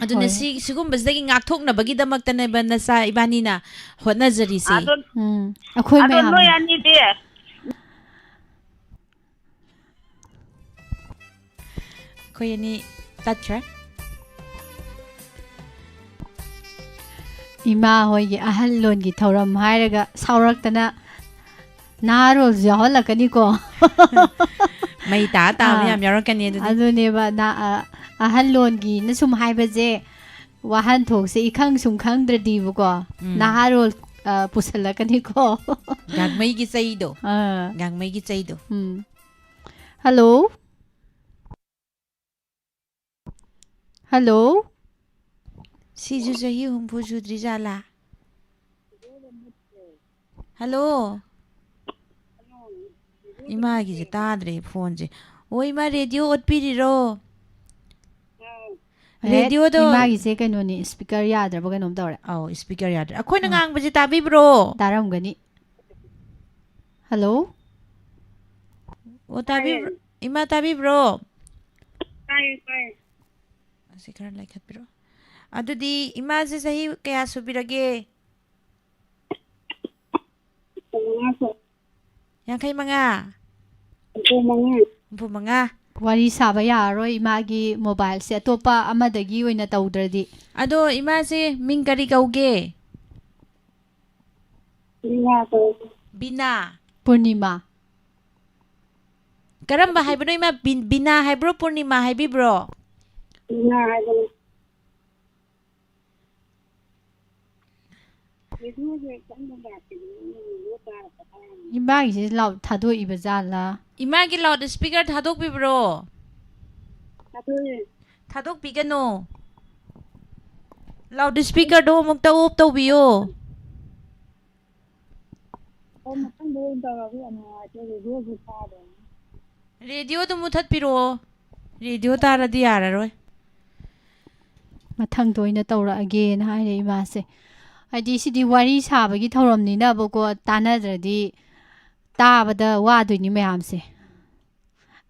ꯑꯗꯨꯅ ꯍꯣꯏ꯫ ꯁꯤ-, ꯁꯤꯒꯨꯝꯕꯁꯤꯗꯒꯤ ꯉꯥꯛꯊꯣꯛꯅꯕꯒꯤꯗꯃꯛꯇꯅꯦꯕ ꯅꯆꯥ ꯏꯕꯥꯅꯤꯅ ꯍꯣꯠꯅꯖꯔꯤꯁꯦ꯫ ꯑꯗꯨ, ꯎꯝ, ꯑꯩꯈꯣꯏ ꯑꯗꯨ ꯃꯌꯥꯝ꯫ ꯅꯣꯏ ꯑꯅꯤꯗꯤ ꯑꯩꯈꯣꯏ ꯑꯅꯤ ꯇꯠꯈ꯭ꯔꯦ꯫ ꯏꯃꯥ ꯍꯣꯏꯒꯤ ꯑꯍꯜ ꯂꯣꯟꯒꯤ ꯊꯧꯔꯝ ꯍꯥꯏꯔꯒ ꯁꯥꯎꯔꯛꯇꯅ ꯅꯍꯥꯔꯣꯜꯁꯨ ꯌꯥꯎꯍꯜꯂꯛꯀꯅꯤꯀꯣ꯫ ꯃꯩ ꯇꯥ ꯇꯥꯕ ꯑꯥ, ꯌꯥꯝ ꯌꯥꯎꯔꯛꯀꯅꯤ ꯑꯗꯨꯗꯤ꯫ ꯑꯗꯨꯅꯦꯕ, ꯅ-, ꯑ, ꯑꯍꯜ ꯂꯣꯟꯒꯤꯅ ꯁꯨꯝ ꯍꯥꯏꯕꯁꯦ, ꯋꯥꯍꯟꯊꯣꯛꯁꯦ ꯏꯈꯪ ꯁꯨꯝ ꯈꯪꯗ꯭ꯔꯗꯤꯕꯀꯣ, ꯎꯝ꯫ ꯅꯍꯥꯔꯣꯜ, ꯑ, ꯄꯨꯁꯜꯂꯛꯀꯅꯤꯀꯣ꯫ ꯒꯥꯡꯃꯩꯒꯤ ꯆꯩꯗꯣ꯫ ꯑꯥ꯫ ꯒꯥꯡꯃꯩꯒꯤ ꯆꯩꯗꯣ꯫ ꯎꯝ꯫ ꯍꯜꯂꯣ꯫ ꯍꯜꯂꯣ? ꯁꯤꯁꯨ ꯆꯍꯤ ꯍꯨꯝꯐꯨ ꯁꯨꯗ꯭ꯔꯤ ꯖꯥꯠꯂꯥ? ꯍꯜꯂꯣ? ꯏꯃꯥꯒꯤꯁꯦ ꯇꯥꯗ꯭ꯔꯦ ꯐꯣꯟꯁꯦ꯫ ꯑꯣ, ꯏꯃꯥ, ꯔꯦꯗꯤꯑꯣ ꯑꯣꯠꯄꯤꯔꯤꯔꯣ? ꯑꯦ, ꯔꯦꯗꯤꯑꯣꯗꯣ ꯏꯃꯥꯒꯤꯁꯦ ꯀꯩꯅꯣꯅꯤ, ꯁ꯭ꯄꯤꯀꯔ ꯌꯥꯗ꯭ꯔꯕ ꯀꯩꯅꯣꯝ ꯇꯧꯔꯦ꯫ ꯑꯧ, ꯁ꯭ꯄꯤꯀꯔ ꯌꯥꯗ꯭ꯔꯦ꯫ ꯑꯩꯈꯣꯏꯅ ꯑꯥ꯫ ꯉꯥꯡꯕꯁꯦ ꯇꯥꯕꯤꯕ꯭ꯔꯣ? ꯇꯥꯔꯝꯒꯅꯤ꯫ ꯍꯜꯂꯣ? ꯑꯣ, ꯇꯥꯕꯤꯕ꯭ꯔꯣ? ꯇꯥꯏꯌꯦ꯫ ꯏꯃꯥ, ꯇꯥꯕꯤꯕ꯭ꯔꯣ? ꯇꯥꯏꯌꯦ, ꯇꯥꯏꯌꯦ꯫ ꯑꯁꯤ ꯈꯔ ꯂꯩꯈꯠꯄꯤꯔꯣ꯫ ꯑꯗꯨꯗꯤ ꯏꯃꯥꯁꯦ ꯆꯍꯤ ꯀꯌꯥ ꯁꯨꯕꯤꯔꯒꯦ? ꯀꯨꯟꯃꯉꯥ ꯁꯨꯔꯦ꯫ ꯌꯥꯡꯈꯩ ꯃꯉꯥ? ꯍꯨꯝꯐꯨ ꯃꯉꯥ꯫ ꯍꯨꯝꯐꯨ ꯃꯉꯥ꯫ ꯋꯥꯔꯤ ꯁꯥꯕ ꯌꯥꯔꯔꯣꯏ ꯏꯃꯥꯒꯤ ꯃꯣꯕꯥꯏꯜꯁꯦ, ꯑꯇꯣꯞꯄ ꯑꯃꯗꯒꯤ ꯑꯣꯏꯅ ꯇꯧꯗ꯭ꯔꯗꯤ꯫ ꯑꯗꯣ ꯏꯃꯥꯁꯦ ꯃꯤꯡ ꯀꯔꯤ ꯀꯧꯒꯦ? ꯕꯤꯅꯥ ꯀꯧꯏ꯫ ꯕꯤꯅꯥ? ꯄꯨꯔꯅꯤꯃꯥ꯫ ꯀꯔꯝꯕ ꯍꯥꯏꯕꯅꯣ ꯏꯃꯥ? ꯕꯤ-, ꯕꯤꯅꯥ ꯍꯥꯏꯕ꯭ꯔꯣ, ꯄꯨꯔꯅꯤꯃꯥ ꯍꯥꯏꯕꯤꯕ꯭ꯔꯣ? ꯕꯤꯅꯥ ꯍꯥꯏꯕꯅꯤ꯫ ꯔꯦꯗꯤꯑꯣꯁꯦ ꯀꯟꯅ ꯂꯥꯛꯇꯦ, ꯔꯦꯗꯤꯑꯣ ꯇꯥꯔꯛꯄ ꯇꯥꯔꯝꯃꯦ꯫ ꯏꯃꯥꯒꯤꯁꯦ ꯂꯥꯎꯠ ꯊꯥꯗꯣꯛꯏꯕ ꯖꯥꯠꯂꯥ? ꯏꯃꯥꯒꯤ ꯂꯥꯎꯠ ꯁ꯭ꯄꯤꯀꯔ ꯊꯥꯗꯣꯛꯄꯤꯕ꯭ꯔꯣ? ꯊꯥꯗꯣꯛꯑꯦ꯫ ꯊꯥꯗꯣꯛꯄꯤꯒꯅꯣ꯫ ꯂꯥꯎꯠ ꯁ꯭ꯄꯤꯀꯔꯗꯣ ꯑꯃꯨꯛꯇ ꯑꯣꯐ ꯇꯧꯕꯤꯌꯣ꯫ ꯑꯣ, ꯃꯊꯪꯗ ꯑꯣꯏꯅ ꯇꯧꯔꯒꯦ, ꯌꯥꯝ ꯅꯨꯡꯉꯥꯏꯇꯦ, ꯔꯦꯗꯤꯑꯣꯁꯨ ꯇꯥꯗ꯭ꯔꯦ꯫ ꯔꯦꯗꯤꯑꯣꯗꯨ ꯃꯨꯊꯠꯄꯤꯔꯛꯑꯣ꯫ ꯔꯦꯗꯤꯑꯣ ꯇꯥꯔꯗꯤ ꯌꯥꯔꯔꯣꯏ꯫ ꯃꯊꯪꯗ ꯑꯣꯏꯅ ꯇꯧꯔꯛꯑꯒꯦꯅ ꯍꯥꯏꯔꯦ ꯏꯃꯥꯁꯦ꯫ ꯍꯥꯏꯗꯤ ꯁꯤꯗꯤ ꯋꯥꯔꯤ ꯁꯥꯕꯒꯤ ꯊꯧꯔꯝꯅꯤꯅꯕꯀꯣ, ꯇꯥꯟꯅꯗ꯭ꯔꯗꯤ ꯇꯥꯕꯗ ꯋꯥꯗꯣꯏꯅꯤ ꯃꯌꯥꯝꯁꯦ꯫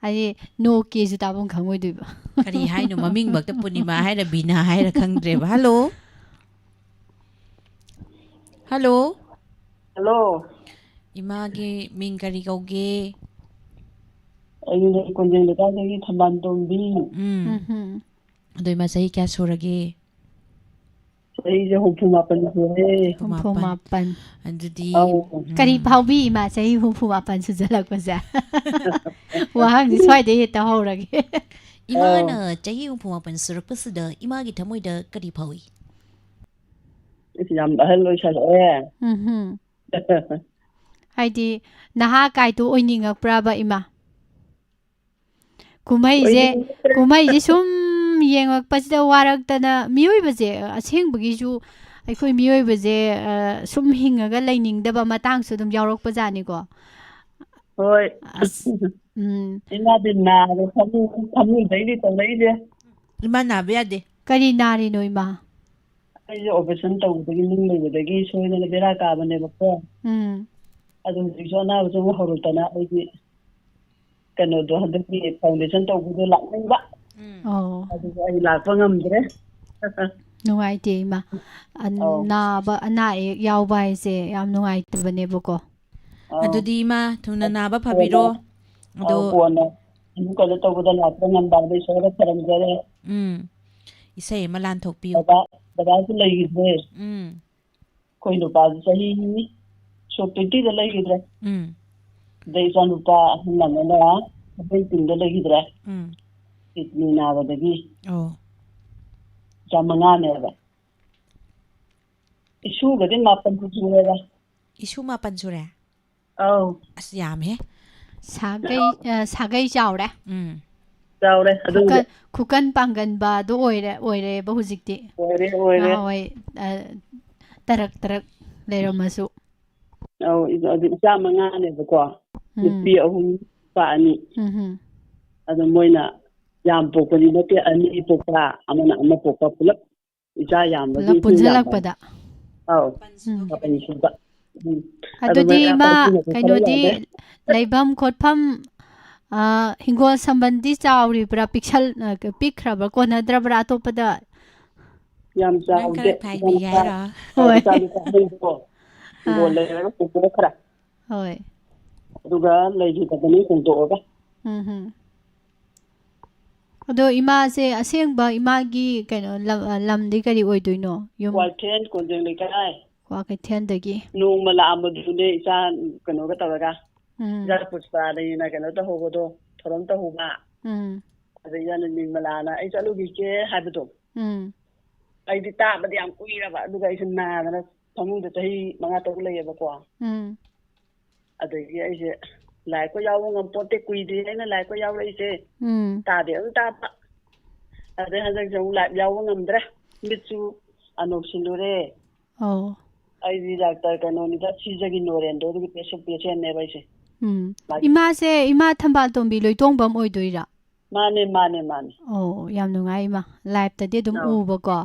ꯍꯥꯏꯗꯤ ꯅꯣꯛꯀꯦꯁꯨ ꯇꯥꯐꯝ ꯈꯪꯉꯣꯏꯗꯣꯏꯕ꯫ ꯀꯔꯤ ꯍꯥꯏꯅꯣ? ꯃꯃꯤꯡꯃꯛꯇ ꯄꯨꯔꯅꯤꯃꯥ ꯍꯥꯏꯔ ꯕꯤꯅꯥ ꯍꯥꯏꯔ ꯈꯪꯗ꯭ꯔꯦꯕ꯫ ꯍꯜꯂꯣ? ꯍꯜꯂꯣ? ꯍꯜꯂꯣ꯫ ꯏꯃꯥꯒꯤ ꯃꯤꯡ ꯀꯔꯤ ꯀꯧꯒꯦ? ꯑꯩꯅ ꯀꯣꯟꯖꯦꯡ ꯂꯩꯀꯥꯏꯗꯒꯤ ꯊꯝꯕꯥꯜ ꯇꯣꯝꯕꯤ꯫ ꯎꯝ꯫ ꯎꯝ ꯍꯨꯝ꯫ ꯑꯗꯣ ꯏꯃꯥ ꯆꯍꯤ ꯀꯌꯥ ꯁꯨꯔꯒꯦ? ꯆꯍꯤꯁꯦ ꯍꯨꯝꯐꯨ ꯃꯥꯄꯟ ꯁꯨꯔꯦ꯫ ꯍꯨꯝꯐꯨ ꯃꯥꯄꯟ꯫ ꯍꯨꯝꯐꯨ ꯃꯥꯄꯟ꯫ ꯑꯗꯨꯗꯤ, ꯑꯧ꯫ ꯎꯝ꯫ ꯀꯔꯤ ꯐꯥꯎꯕꯤ ꯏꯃꯥ ꯆꯍꯤ ꯍꯨꯝꯐꯨ ꯃꯥꯄꯟ ꯁꯨꯖꯜꯂꯛꯄꯁꯦ? ꯋꯥꯍꯪꯁꯦ ꯁ꯭ꯋꯥꯏꯗꯩ ꯍꯦꯛꯇ ꯍꯧꯔꯒꯦ꯫ ꯏꯃꯥꯅ ꯑꯧ꯫ ꯆꯍꯤ ꯍꯨꯝꯐꯨ ꯃꯥꯄꯟ ꯁꯨꯔꯛꯄꯁꯤꯗ ꯏꯃꯥꯒꯤ ꯊꯃꯣꯏꯗ ꯀꯔꯤ ꯐꯥꯎꯏ? ꯏꯁ, ꯌꯥꯝ ꯑꯍꯜ ꯑꯣꯏꯁꯜꯂꯛꯑꯦ꯫ ꯎꯝꯍꯨꯝ꯫ ꯍꯥꯏꯗꯤ ꯅꯍꯥ ꯀꯥꯏꯗꯣ ꯑꯣꯏꯅꯤꯡꯉꯛꯄ꯭ꯔꯕ ꯏꯃꯥ? ꯀꯨꯝꯍꯩꯁꯦ, ꯑꯣꯏꯅꯤꯡꯉꯛꯇ꯭ꯔꯦ꯫ ꯀꯨꯝꯍꯩꯁꯦ ꯁꯨꯝ ꯌꯦꯡꯉꯛꯄꯁꯤꯗ ꯋꯥꯔꯛꯇꯅ, ꯃꯤꯑꯣꯏꯕꯁꯦ, ꯑꯁꯦꯡꯕꯒꯤꯁꯨ ꯑꯩꯈꯣꯏ ꯃꯤꯑꯣꯏꯕꯁꯦ, ꯑ, ꯁꯨꯝ ꯍꯤꯡꯉꯒ ꯂꯩꯅꯤꯡꯗꯕ ꯃꯇꯥꯡꯁꯨ ꯑꯗꯨꯝ ꯌꯥꯎꯔꯛꯄꯖꯥꯠꯅꯤꯀꯣ꯫ ꯍꯣꯏ꯫ ꯑꯁ, ꯎꯝ꯫ ꯏꯃꯥꯗꯤ ꯅꯥꯔꯦ, ꯐꯃꯨꯡ-, ꯐꯃꯨꯡꯗꯩꯅꯤ ꯇꯧꯔꯛꯏꯁꯦ꯫ ꯏꯃꯥ ꯅꯥꯕ ꯌꯥꯗꯦ꯫ ꯀꯔꯤ ꯅꯥꯔꯤꯅꯣ, ꯏꯃꯥ? ꯑꯩꯁꯦ operation ꯇꯧꯕꯗꯒꯤ, ꯅꯨꯡ ꯂꯩꯕꯗꯒꯤ ꯁꯣꯏꯗꯅ ꯕꯦꯔꯥ ꯀꯥꯕꯅꯦꯕꯀꯣ꯫ ꯎꯝ꯫ ꯑꯗꯨ ꯍꯧꯖꯤꯛꯁꯨ ꯑꯅꯥꯕꯁꯨ ꯑꯃꯨꯛ ꯍꯧꯔꯛꯇꯅ ꯑꯩꯗꯤ ꯀꯩꯅꯣꯗꯣ, ꯍꯟꯗꯛꯀꯤ foundation ꯇꯧꯕꯗꯣ ꯂꯥꯛꯅꯤꯡꯕ꯫ ꯎꯝ꯫ ꯑꯣ꯫ ꯑꯗꯨꯕꯨ ꯑꯩ ꯂꯥꯛꯄ ꯉꯝꯗ꯭ꯔꯦ꯫ ꯅꯨꯡꯉꯥꯏꯇꯦ, ꯏꯃꯥ꯫ ꯑꯟ-, ꯑꯧ꯫ ꯅꯥꯕ, ꯑꯅꯥ ꯑꯌꯦꯛ ꯌꯥꯎꯕ ꯍꯥꯏꯁꯦ ꯌꯥꯝ ꯅꯨꯡꯉꯥꯏꯇꯕꯅꯦꯕꯀꯣ꯫ ꯑꯧ꯫ ꯑꯗꯨꯗꯤ ꯏꯃꯥ, ꯊꯨꯅ ꯑꯗꯨ ꯅꯥꯕ ꯀꯣꯟꯅ, ꯐꯕꯤꯔꯣ꯫ ꯑꯗꯣ ꯑꯧ, ꯀꯣꯟꯅ ꯑꯃꯨꯛ ꯀꯩꯅꯣ ꯇꯧꯕꯗ ꯂꯥꯛꯄ ꯉꯝꯕ ꯍꯥꯏꯕꯗ ꯏꯁꯣꯔꯗ ꯈꯔꯝꯖꯔꯦ꯫ ꯎꯝ꯫ ꯏꯁꯩ ꯑꯃ ꯂꯥꯟꯊꯣꯛꯄꯤꯌꯨ꯫ ꯕꯕꯥ, ꯕꯕꯥꯁꯨ ꯂꯩꯈꯤꯗ꯭ꯔꯦ꯫ ꯎꯝ꯫ ꯑꯩꯈꯣꯏ ꯅꯨꯄꯥꯁꯨ ꯆꯍꯤ ꯁꯣꯛ twenty ꯗ ꯂꯩꯈꯤꯗ꯭ꯔꯦ꯫ ꯎꯝ꯫ ꯑꯗꯩ ꯏꯆꯥ ꯅꯨꯄꯥ ꯑꯍꯟ ꯑꯃꯅ seventeen ꯗ ꯂꯩꯈꯤꯗ꯭ꯔꯦ꯫ ꯎꯝ꯫ Kidney ꯅꯥꯕꯗꯒꯤ꯫ ꯑꯣ꯫ ꯏꯆꯥ ꯃꯉꯥꯅꯦꯕ꯫ ꯏꯁꯨꯒꯗꯤ ꯃꯥꯄꯟ ꯁꯨꯔꯦꯗ꯫ ꯏꯁꯨ ꯃꯥꯄꯟ ꯁꯨꯔꯦ? ꯑꯧ꯫ ꯑꯁ, ꯌꯥꯝꯃꯦ꯫ ꯁꯥꯒꯩ, ꯑ, ꯁꯥꯒꯩ ꯆꯥꯎꯔꯦ꯫ ꯎꯝ꯫ ꯆꯥꯎꯔꯦ, ꯑꯗꯨꯕꯨꯗꯤ꯫ ꯈꯨꯀꯟ, ꯈꯨꯀꯟ ꯄꯥꯡꯒꯟꯕ ꯑꯗꯨ ꯑꯣꯏꯔꯦ, ꯑꯣꯏꯔꯦꯕ ꯍꯧꯖꯤꯛꯇꯤ꯫ ꯑꯣꯏꯔꯦ, ꯑꯣꯏꯔꯦ꯫ ꯅꯍꯥꯟꯋꯥꯏ, ꯑ, ꯇꯔꯛ ꯇꯔꯛ ꯂꯩꯔꯝꯃꯁꯨ꯫ ꯑꯧ, ꯏ-, ꯑꯗꯨ ꯏꯆꯥ ꯃꯉꯥꯅꯦꯕꯀꯣ꯫ ꯎꯝ꯫ ꯅꯨꯄꯤ ꯑꯍꯨꯝ, ꯅꯨꯄꯥ ꯑꯅꯤ꯫ ꯎꯝ ꯍꯨꯝ꯫ ꯑꯗꯣ ꯃꯣꯏꯅ ꯌꯥꯝ ꯄꯣꯛꯄꯗꯤ ꯅꯠꯇꯦ, ꯑꯅꯤ ꯄꯣꯛꯄ, ꯑꯃꯅ ꯑꯃ ꯄꯣꯛꯄ, ꯄꯨꯂꯞ ꯏꯆꯥ ꯌꯥꯝꯕꯒꯤ ꯄꯨꯂꯞ ꯏꯆꯦ ꯌꯥꯝꯕ꯫ ꯄꯨꯟꯁꯤꯜꯂꯛꯄꯗ꯫ ꯑꯧ, ꯎꯝ꯫ ꯃꯥꯄꯟ ꯁꯨꯕ꯫ ꯎꯝ꯫ ꯑꯗꯨ ꯑꯗꯨꯗꯤ ꯃꯣꯏ ꯏꯃꯥ, ꯑꯇꯣꯝꯕꯤꯅꯁꯨ ꯈꯔ ꯀꯩꯅꯣꯗꯤ ꯌꯥꯝꯃꯦ꯫ ꯂꯩꯐꯝ ꯈꯣꯠꯐꯝ, ꯑ, ꯍꯤꯡꯒꯣꯜ ꯁꯝꯕꯜꯗꯤ ꯆꯥꯎꯔꯤꯕ꯭ꯔꯥ, ꯄꯤꯛꯁꯜ-, ꯑ, ꯄꯤꯛꯈ꯭ꯔꯕ꯭ꯔꯥ, ꯀꯣꯟꯅꯗ꯭ꯔꯕ꯭ꯔꯥ ꯑꯇꯣꯞꯄꯗ? ꯌꯥꯝ ꯅꯪ ꯈꯔ ꯆꯥꯎꯗꯦ꯫ ꯈꯥꯏꯕꯤꯒꯦ ꯏꯆꯥꯅꯨꯄꯥ, ꯍꯥꯏꯔꯣ? ꯍꯣꯏ꯫ ꯏꯆꯥꯅꯨꯄꯥ ꯑꯍꯨꯝꯗꯣ ꯍꯤꯡꯒꯣꯜ ꯑꯥ꯫ ꯂꯩꯔꯒ ꯄꯨꯊꯣꯛꯈ꯭ꯔꯦ꯫ ꯍꯣꯏ꯫ ꯑꯗꯨꯒ ꯂꯩꯈꯤꯗꯕꯅꯤ ꯍꯣꯡꯗꯣꯛꯑꯒ꯫ ꯎꯝ ꯍꯨꯝ꯫ ꯑꯗꯣ ꯏꯃꯥꯁꯦ ꯑꯁꯦꯡꯕ ꯏꯃꯥꯒꯤ ꯀꯩꯅꯣ ꯂꯝ-, ꯂꯝꯗꯤ ꯀꯔꯤ ꯑꯣꯏꯗꯣꯏꯅꯣ? ꯌꯨꯝ? ꯀ꯭ꯋꯥꯀꯩꯊꯦꯜ ꯀꯣꯟꯖꯦꯡ ꯂꯩꯀꯥꯏ꯫ ꯀ꯭ꯋꯥꯀꯩꯊꯦꯜꯗꯒꯤ꯫ ꯅꯣꯡꯃ ꯂꯥꯛꯑꯝꯕꯗꯨꯅꯦ ꯏꯆꯥ ꯀꯩꯅꯣꯒ ꯇꯧꯔꯒ꯫ ꯎꯝ꯫ ꯏꯆꯥ ꯄꯨꯁꯄꯥꯅ ꯀꯩꯅꯣ ꯇꯧꯍꯧꯕꯗꯣ, ꯊꯧꯔꯝ ꯇꯧꯍꯧꯕ꯫ ꯎꯝ꯫ ꯑꯗ ꯏꯆꯥꯅ ꯅꯤꯔꯃꯂꯥꯅ "ꯑꯩ ꯆꯠꯂꯨꯈꯤꯒꯦ" ꯍꯥꯏꯕꯗꯣ꯫ ꯎꯝ꯫ ꯑꯩꯗꯤ ꯇꯥꯕꯗꯤ ꯌꯥꯝ ꯀꯨꯏꯔꯕ, ꯑꯗꯨꯒ ꯑꯩꯁꯦ ꯅꯥꯗꯅ ꯐꯃꯨꯡꯗ ꯆꯍꯤ ꯃꯉꯥ ꯇꯔꯨꯛ ꯂꯩꯌꯦꯕꯀꯣ꯫ ꯎꯝ꯫ ꯑꯗꯒꯤ ꯑꯩꯁꯦ ꯂꯥꯏꯔꯤꯛꯀ ꯌꯥꯎꯕ ꯉꯝꯄꯣꯠꯇꯦ, ꯀꯨꯏꯗ꯭ꯔꯤ ꯑꯩꯅ ꯂꯥꯏꯔꯤꯛꯀ ꯌꯥꯎꯔꯛꯏꯁꯦ꯫ ꯎꯝ꯫ ꯇꯥꯗꯤ ꯑꯗꯨꯝ ꯇꯥꯕ꯫ ꯑꯗꯩ ꯍꯟꯗꯛꯁꯦ ꯑꯃꯨꯛ ꯂꯥꯏꯞ ꯌꯥꯎꯕ ꯉꯝꯗ꯭ꯔꯦ꯫ ꯃꯤꯠꯁꯨ ꯑꯅꯧ ꯁꯤꯜꯂꯨꯔꯦ꯫ ꯑꯧ꯫ ꯑꯩꯗꯤ ꯗꯥꯛꯇꯔ ꯀꯩꯅꯣꯅꯤꯗ, ꯁꯤꯖꯒꯤ ꯅꯣꯔꯦꯟꯗ꯭ꯔꯣꯗꯨꯒꯤ ꯄꯦꯁꯦꯟ, ꯄꯦꯁꯦꯟꯅꯦꯕ ꯑꯩꯁꯦ꯫ ꯎꯝ꯫ ꯃꯥ- ꯏꯃꯥꯁꯦ, ꯏꯃꯥ ꯊꯝꯕꯥꯜ ꯇꯣꯝꯕꯤ ꯂꯣꯏꯇꯣꯡꯕꯝ ꯑꯣꯏꯗꯣꯏꯔꯥ? ꯃꯥꯅꯦ, ꯃꯥꯅꯦ, ꯃꯥꯅꯦ꯫ ꯑꯣ, ꯌꯥꯝ ꯅꯨꯡꯉꯥꯏ ꯏꯃꯥ꯫ ꯂꯥꯏꯞꯇꯗꯤ ꯑꯗꯨꯝ ꯑꯧ꯫ ꯎꯕꯀꯣ꯫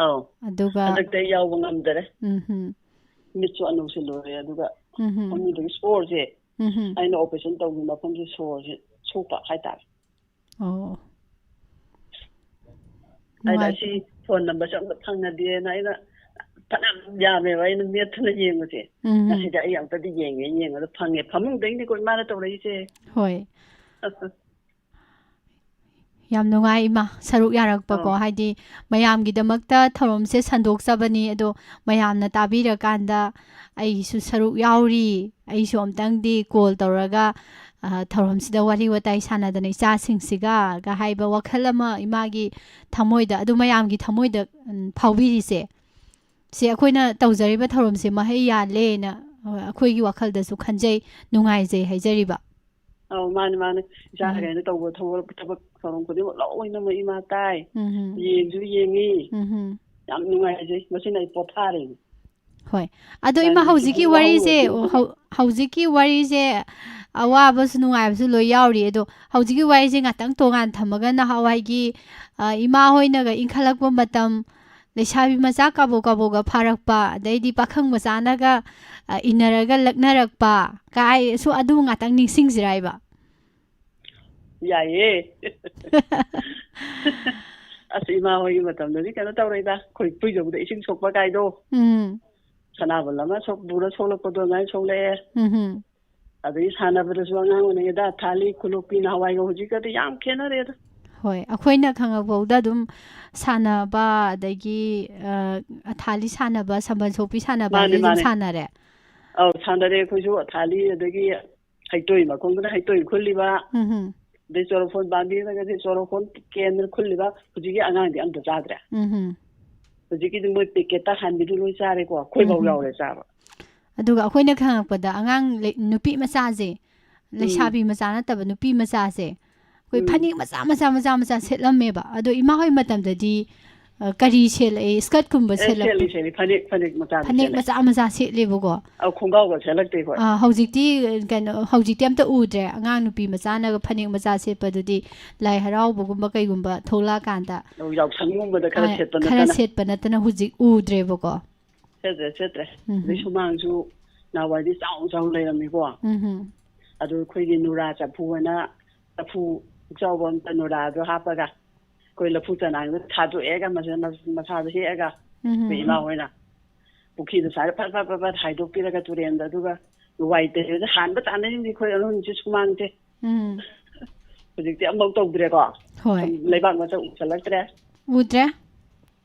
ꯑꯧ꯫ ꯑꯗꯨꯒ ꯍꯟꯗꯛꯇꯤ ꯑꯩ ꯌꯥꯎꯕ ꯉꯝꯗꯔꯦ꯫ ꯎꯝ ꯍꯝ꯫ ꯃꯤꯠꯁꯨ ꯑꯅꯧ ꯁꯤꯜꯂꯨꯔꯦ, ꯑꯗꯨꯒ ꯎꯝ ꯍꯝ꯫ ꯐꯃꯨꯡꯗꯒꯤ ꯁꯣꯔꯁꯦ, ꯎꯝ ꯍꯝ꯫ ꯑꯩꯅ ꯑꯣꯄꯔꯦꯁꯟ ꯇꯧꯈꯤꯕ ꯃꯐꯝꯁꯦ ꯁꯣꯔꯁꯦ ꯁꯣꯛꯄ ꯍꯥꯏꯇꯥꯔꯦ꯫ ꯑꯣ꯫ ꯑꯩꯅ ꯅꯨꯡꯉꯥꯏ- ꯑꯁꯤ ꯐꯣꯟ ꯅꯝꯕꯔꯁꯦ ꯑꯝꯇ ꯐꯪꯅꯗꯦꯅ ꯑꯩꯅ ꯐꯅꯌꯥꯝ ꯌꯥꯝꯃꯦꯕ ꯑꯩꯅ ꯃꯦꯠꯇꯅ ꯌꯦꯡꯕꯁꯦ꯫ ꯎꯝ ꯍꯝ꯫ ꯑꯁꯤꯗ ꯑꯩ ꯑꯝꯇꯗꯤ ꯌꯦꯡꯒꯦ, ꯌꯦꯡꯕꯗ ꯐꯪꯉꯦ꯫ ꯐꯃꯨꯡꯗꯩꯅꯤꯀꯣ ꯏꯃꯥꯅ ꯇꯧꯔꯛꯏꯁꯦ꯫ ꯍꯣꯏ꯫ ꯌꯥꯝ ꯅꯨꯡꯉꯥꯏ ꯏꯃꯥ, ꯁꯔꯨꯛ ꯌꯥꯔꯛꯄꯀꯣ꯫ ꯑꯧ꯫ ꯍꯥꯏꯗꯤ ꯃꯌꯥꯝꯒꯤꯗꯃꯛꯇ ꯊꯧꯔꯝꯁꯦ ꯁꯟꯗꯣꯛꯆꯕꯅꯤ, ꯑꯗꯣ ꯃꯌꯥꯝꯅ ꯇꯥꯕꯤꯔꯀꯥꯟꯗ ꯑꯩꯒꯤꯁꯨ ꯁꯔꯨꯛ ꯌꯥꯎꯔꯤ, ꯑꯩꯁꯨ ꯑꯝꯇꯪꯗꯤ ꯀꯣꯜ ꯇꯧꯔꯒ, ꯑ, ꯊꯧꯔꯝꯁꯤꯗ ꯋꯥꯔꯤ ꯋꯥꯇꯥꯏ ꯁꯥꯟꯅꯗꯅ ꯏꯆꯥꯁꯤꯡꯁꯤꯒ ꯒ ꯍꯥꯏꯕ ꯋꯥꯈꯜ ꯑꯃ ꯏꯃꯥꯒꯤ ꯊꯃꯣꯏꯗ, ꯑꯗꯨ ꯃꯌꯥꯝꯒꯤ ꯊꯃꯣꯏꯗ, ꯎꯝ, ꯐꯥꯎꯕꯤꯔꯤꯁꯦ, ꯁꯤ ꯑꯩꯈꯣꯏꯅ ꯇꯧꯖꯔꯤꯕ ꯊꯧꯔꯝꯁꯦ ꯃꯍꯩ ꯌꯥꯜꯂꯦꯅ, ꯑ, ꯑꯩꯈꯣꯏꯒꯤ ꯋꯥꯈꯜꯗꯁꯨ ꯈꯟꯖꯩ, ꯅꯨꯡꯉꯥꯏꯖꯩ ꯍꯥꯏꯖꯔꯤꯕ꯫ ꯑꯧ, ꯃꯥꯅꯦ, ꯃꯥꯅꯦ꯫ ꯏꯆꯥ ꯎꯝ꯫ ꯀꯩꯅꯣ ꯇꯧꯕ ꯊꯕꯛ, ꯊꯕꯛ ꯊꯧꯔꯝ ꯈꯨꯗꯤꯡꯃꯛ ꯂꯣꯏꯅꯃꯛ ꯏꯃꯥ ꯇꯥꯏ꯫ ꯎꯝ꯫ ꯌꯦꯡꯁꯨ ꯌꯦꯡꯉꯤ꯫ ꯎꯝ꯫ ꯌꯥꯝ ꯅꯨꯡꯉꯥꯏꯖꯩ꯫ ꯃꯁꯤꯅ ꯑꯩ ꯄꯣꯊꯥꯔꯦ꯫ ꯍꯣꯏ꯫ ꯑꯗꯣ ꯏꯃꯥ, ꯒꯥꯔꯤꯁꯨ ꯍꯧꯖꯤꯛꯀꯤ ꯑꯗꯨꯝ ꯋꯥꯔꯤꯁꯦ, ꯌꯥꯎꯔꯤꯕ꯫ ꯍꯧ-, ꯍꯧꯖꯤꯛꯀꯤ ꯋꯥꯔꯤꯁꯦ ꯑꯋꯥꯕꯁꯨ ꯅꯨꯡꯉꯥꯏꯕꯁꯨ ꯂꯣꯏ ꯌꯥꯎꯔꯤ꯫ ꯑꯗꯣ ꯍꯧꯖꯤꯛꯀꯤ ꯋꯥꯔꯤꯁꯦ ꯉꯥꯛꯇꯪ ꯇꯣꯉꯥꯟ ꯊꯝꯃꯒ ꯅꯍꯥꯟꯋꯥꯏꯒꯤ, ꯑ, ꯏꯃꯥ ꯍꯣꯏꯅꯒ ꯏꯟꯈꯠꯂꯛꯄ ꯃꯇꯝ, ꯂꯩꯁꯥꯕꯤ ꯃꯆꯥ ꯀꯥꯕꯣꯛ ꯀꯥꯕꯣꯛꯀ ꯐꯥꯔꯛꯄ, ꯑꯗꯩꯗꯤ ꯄꯥꯈꯪ ꯃꯆꯥꯅꯒ, ꯑ, ꯏꯟꯅꯔꯒ ꯂꯛꯅꯔꯛꯄ, ꯀꯥꯏꯁꯨ ꯑꯗꯨ ꯉꯥꯛꯇꯪ ꯅꯤꯡꯁꯤꯡꯁꯤꯔꯥ ꯏꯃꯥ? ꯌꯥꯏꯌꯦ꯫ ꯑꯁ, ꯏꯃꯥ ꯍꯣꯏꯒꯤ ꯃꯇꯝꯗꯗꯤ ꯀꯩꯅꯣ ꯇꯧꯔꯦꯗ, ꯑꯩꯈꯣꯏ ꯄꯨꯏꯖꯧꯗ ꯏꯁꯤꯡ ꯁꯣꯛꯄ ꯀꯥꯏꯗꯣ꯫ ꯎꯝ꯫ ꯁꯅꯥꯕꯨꯜ ꯑꯃ ꯁꯣꯛ-, ꯄꯨꯔ ꯁꯣꯛꯂꯛꯄꯗꯣ ꯑꯗꯨꯃꯥꯏꯅ ꯁꯣꯛꯂꯛꯑꯦ꯫ ꯎꯝ ꯍꯝ꯫ ꯑꯗꯒꯤ ꯁꯥꯟꯅꯕꯗꯁꯨ ꯑꯉꯥꯡ ꯑꯣꯏꯔꯤꯉꯩꯗ ꯊꯥꯂꯤ, ꯈꯨꯂꯣꯛꯄꯤ, ꯅꯍꯥꯟꯋꯥꯏꯒ ꯍꯧꯖꯤꯛꯀꯗꯤ ꯌꯥꯝ ꯈꯦꯠꯅꯔꯦꯗ꯫ ꯍꯣꯏ, ꯑꯩꯈꯣꯏꯅ ꯈꯪꯉꯛꯐꯥꯎꯗ ꯑꯗꯨꯝ ꯁꯥꯟꯅꯕ, ꯑꯗꯒꯤ, ꯑ, ꯊꯥꯂꯤ ꯁꯥꯟꯅꯕ, ꯁꯝꯕꯜ ꯁꯣꯛꯄꯤ ꯁꯥꯟꯅꯕ ꯃꯥꯅꯦ, ꯍꯥꯏꯁꯦ ꯑꯗꯨꯝ ꯃꯥꯅꯦ꯫ ꯁꯥꯟꯅꯔꯦ꯫ ꯑꯧ, ꯁꯥꯟꯅꯔꯦ ꯑꯩꯈꯣꯏꯁꯨ ꯊꯥꯂꯤ, ꯑꯗꯒꯤ ꯍꯩꯇꯣꯏ ꯃꯈꯣꯡꯗꯅ ꯍꯩꯇꯣꯏ ꯈꯨꯜꯂꯤꯕ, ꯎꯝ ꯍꯝ꯫ ꯑꯗꯩ ꯆꯣꯔꯣꯐꯣꯟ ꯄꯥꯝꯕꯤꯗꯒꯗꯤ ꯆꯣꯔꯣꯐꯣꯟ ꯀꯦꯟꯗꯅ ꯈꯨꯜꯂꯤꯕ, ꯍꯧꯖꯤꯛꯀꯤ ꯑꯉꯥꯡꯗꯤ ꯑꯝꯇ ꯆꯥꯗ꯭ꯔꯦ꯫ ꯎꯝ ꯍꯝ꯫ ꯍꯧꯖꯤꯛꯀꯤꯗꯤ ꯃꯣꯏ ꯄꯦꯀꯦꯠꯇ ꯍꯥꯟꯕꯤꯗꯨ ꯂꯣꯏ ꯆꯥꯔꯦꯀꯣ, ꯑꯩꯈꯣꯏꯐꯥꯎ ꯎꯝ ꯍꯝ꯫ ꯌꯥꯎꯔꯦ ꯆꯥꯕ꯫ ꯑꯗꯨꯒ ꯑꯩꯈꯣꯏꯅ ꯈꯪꯉꯛꯄꯗ ꯑꯉꯥꯡ ꯂꯩ-, ꯅꯨꯄꯤ ꯃꯆꯥꯁꯦ, ꯎꯝ꯫ ꯂꯩꯁꯥꯕꯤ ꯃꯆꯥ ꯅꯠꯇꯕ ꯅꯨꯄꯤ ꯃꯆꯥꯁꯦ, ꯑꯩꯈꯣꯏ ꯎꯝ꯫ ꯐꯅꯦꯛ ꯃꯆꯥ ꯃꯆꯥ ꯃꯆꯥ ꯃꯆꯥ ꯁꯦꯠꯂꯝꯃꯦꯕ꯫ ꯑꯗꯣ ꯏꯃꯥ ꯍꯣꯏ ꯃꯇꯝꯗꯗꯤ, ꯑ, ꯀꯔꯤ ꯁꯦꯠꯂꯛꯏ? ꯁ꯭ꯀꯔꯠꯀꯨꯝꯕ ꯑꯦ, ꯁꯦꯠꯂꯛꯄ? ꯁꯦꯠꯂꯤ, ꯁꯦꯠꯂꯤ꯫ ꯐꯅꯦꯛ, ꯐꯅꯦꯛ ꯃꯆꯥꯗꯤ ꯐꯅꯦꯛ ꯁꯦꯠꯂꯦ꯫ ꯃꯆꯥ ꯃꯆꯥ ꯁꯦꯠꯂꯦꯕꯀꯣ꯫ ꯑꯧ, ꯈꯣꯡꯒ꯭ꯔꯥꯎꯒ ꯁꯦꯠꯂꯛꯇꯦ ꯑꯩꯈꯣꯏ꯫ ꯑ, ꯍꯧꯖꯤꯛꯇꯤ, ꯀꯩꯅꯣ, ꯍꯧꯖꯤꯛꯇꯤ ꯑꯝꯇ ꯎꯗ꯭ꯔꯦ꯫ ꯑꯉꯥꯡ ꯅꯨꯄꯤ ꯃꯆꯥꯅꯒ ꯐꯅꯦꯛ ꯃꯆꯥ ꯁꯦꯠꯄꯗꯨꯗꯤ ꯂꯥꯏ ꯍꯔꯥꯎꯕꯒꯨꯝꯕ ꯀꯩꯒꯨꯝꯕ ꯊꯣꯛꯂꯛꯑꯀꯥꯟꯗ, ꯑꯧ, ꯌꯥꯎꯁꯪꯒꯨꯝꯕꯗ ꯈꯔ ꯑ, ꯁꯦꯠꯄ ꯈꯔ ꯅꯠꯇꯅ꯫ ꯁꯦꯠꯄ ꯅꯠꯇꯅ ꯍꯧꯖꯤꯛ ꯎꯗ꯭ꯔꯦꯕꯀꯣ꯫ ꯁꯦꯠꯇ꯭ꯔꯦ, ꯁꯦꯠꯇ꯭ꯔꯦ꯫ ꯎꯝ꯫ ꯑꯗꯩ ꯁꯨꯃꯥꯡꯁꯨ ꯅꯍꯥꯟꯋꯥꯏꯗꯤ ꯆꯥꯎ ꯆꯥꯎ ꯂꯩꯔꯝꯃꯤꯀꯣ꯫ ꯎꯝ꯫ ꯑꯗꯨ ꯑꯩꯈꯣꯏꯒꯤ ꯅꯨꯔꯥ ꯆꯐꯨ ꯍꯥꯏꯅ ꯆꯐꯨ ꯆꯥꯎꯕ ꯑꯝꯇ ꯅꯨꯔꯥꯗꯣ ꯍꯥꯞꯄꯒ ꯑꯩꯈꯣꯏ ꯂꯐꯨ ꯆꯅꯥꯡꯗꯣ ꯊꯥꯗꯣꯛꯑꯦꯒ ꯃꯁꯥ-, ꯃꯁꯥꯗꯣ ꯍꯦꯛꯑꯒ ꯎꯝ꯫ ꯑꯩꯈꯣꯏ ꯏꯃꯥ ꯍꯣꯏꯅ ꯄꯨꯈ꯭ꯔꯤꯗ ꯁꯨꯃꯥꯏꯅ ꯐꯠ ꯐꯠ ꯐꯠ ꯐꯠ ꯍꯥꯏꯗꯣꯛꯄꯤꯔꯒ ꯇꯨꯔꯦꯟꯗ, ꯑꯗꯨꯒ ꯋꯥꯏ ꯇꯩꯔꯒ ꯍꯥꯟꯕ ꯇꯥꯟꯅꯔꯤꯅꯤ ꯑꯩꯈꯣꯏ ꯑꯍꯨꯝꯁꯦ ꯁꯨꯃꯥꯡꯁꯦ꯫ ꯎꯝ꯫ ꯍꯧꯖꯤꯛꯇꯤ ꯑꯃꯐꯥꯎ ꯇꯧꯗ꯭ꯔꯦꯀꯣ꯫ ꯍꯣꯏ꯫ ꯂꯩꯕꯥꯛ ꯃꯆꯥ ꯎꯁꯜꯂꯛꯇ꯭ꯔꯦ꯫ ꯎꯗ꯭ꯔꯦ꯫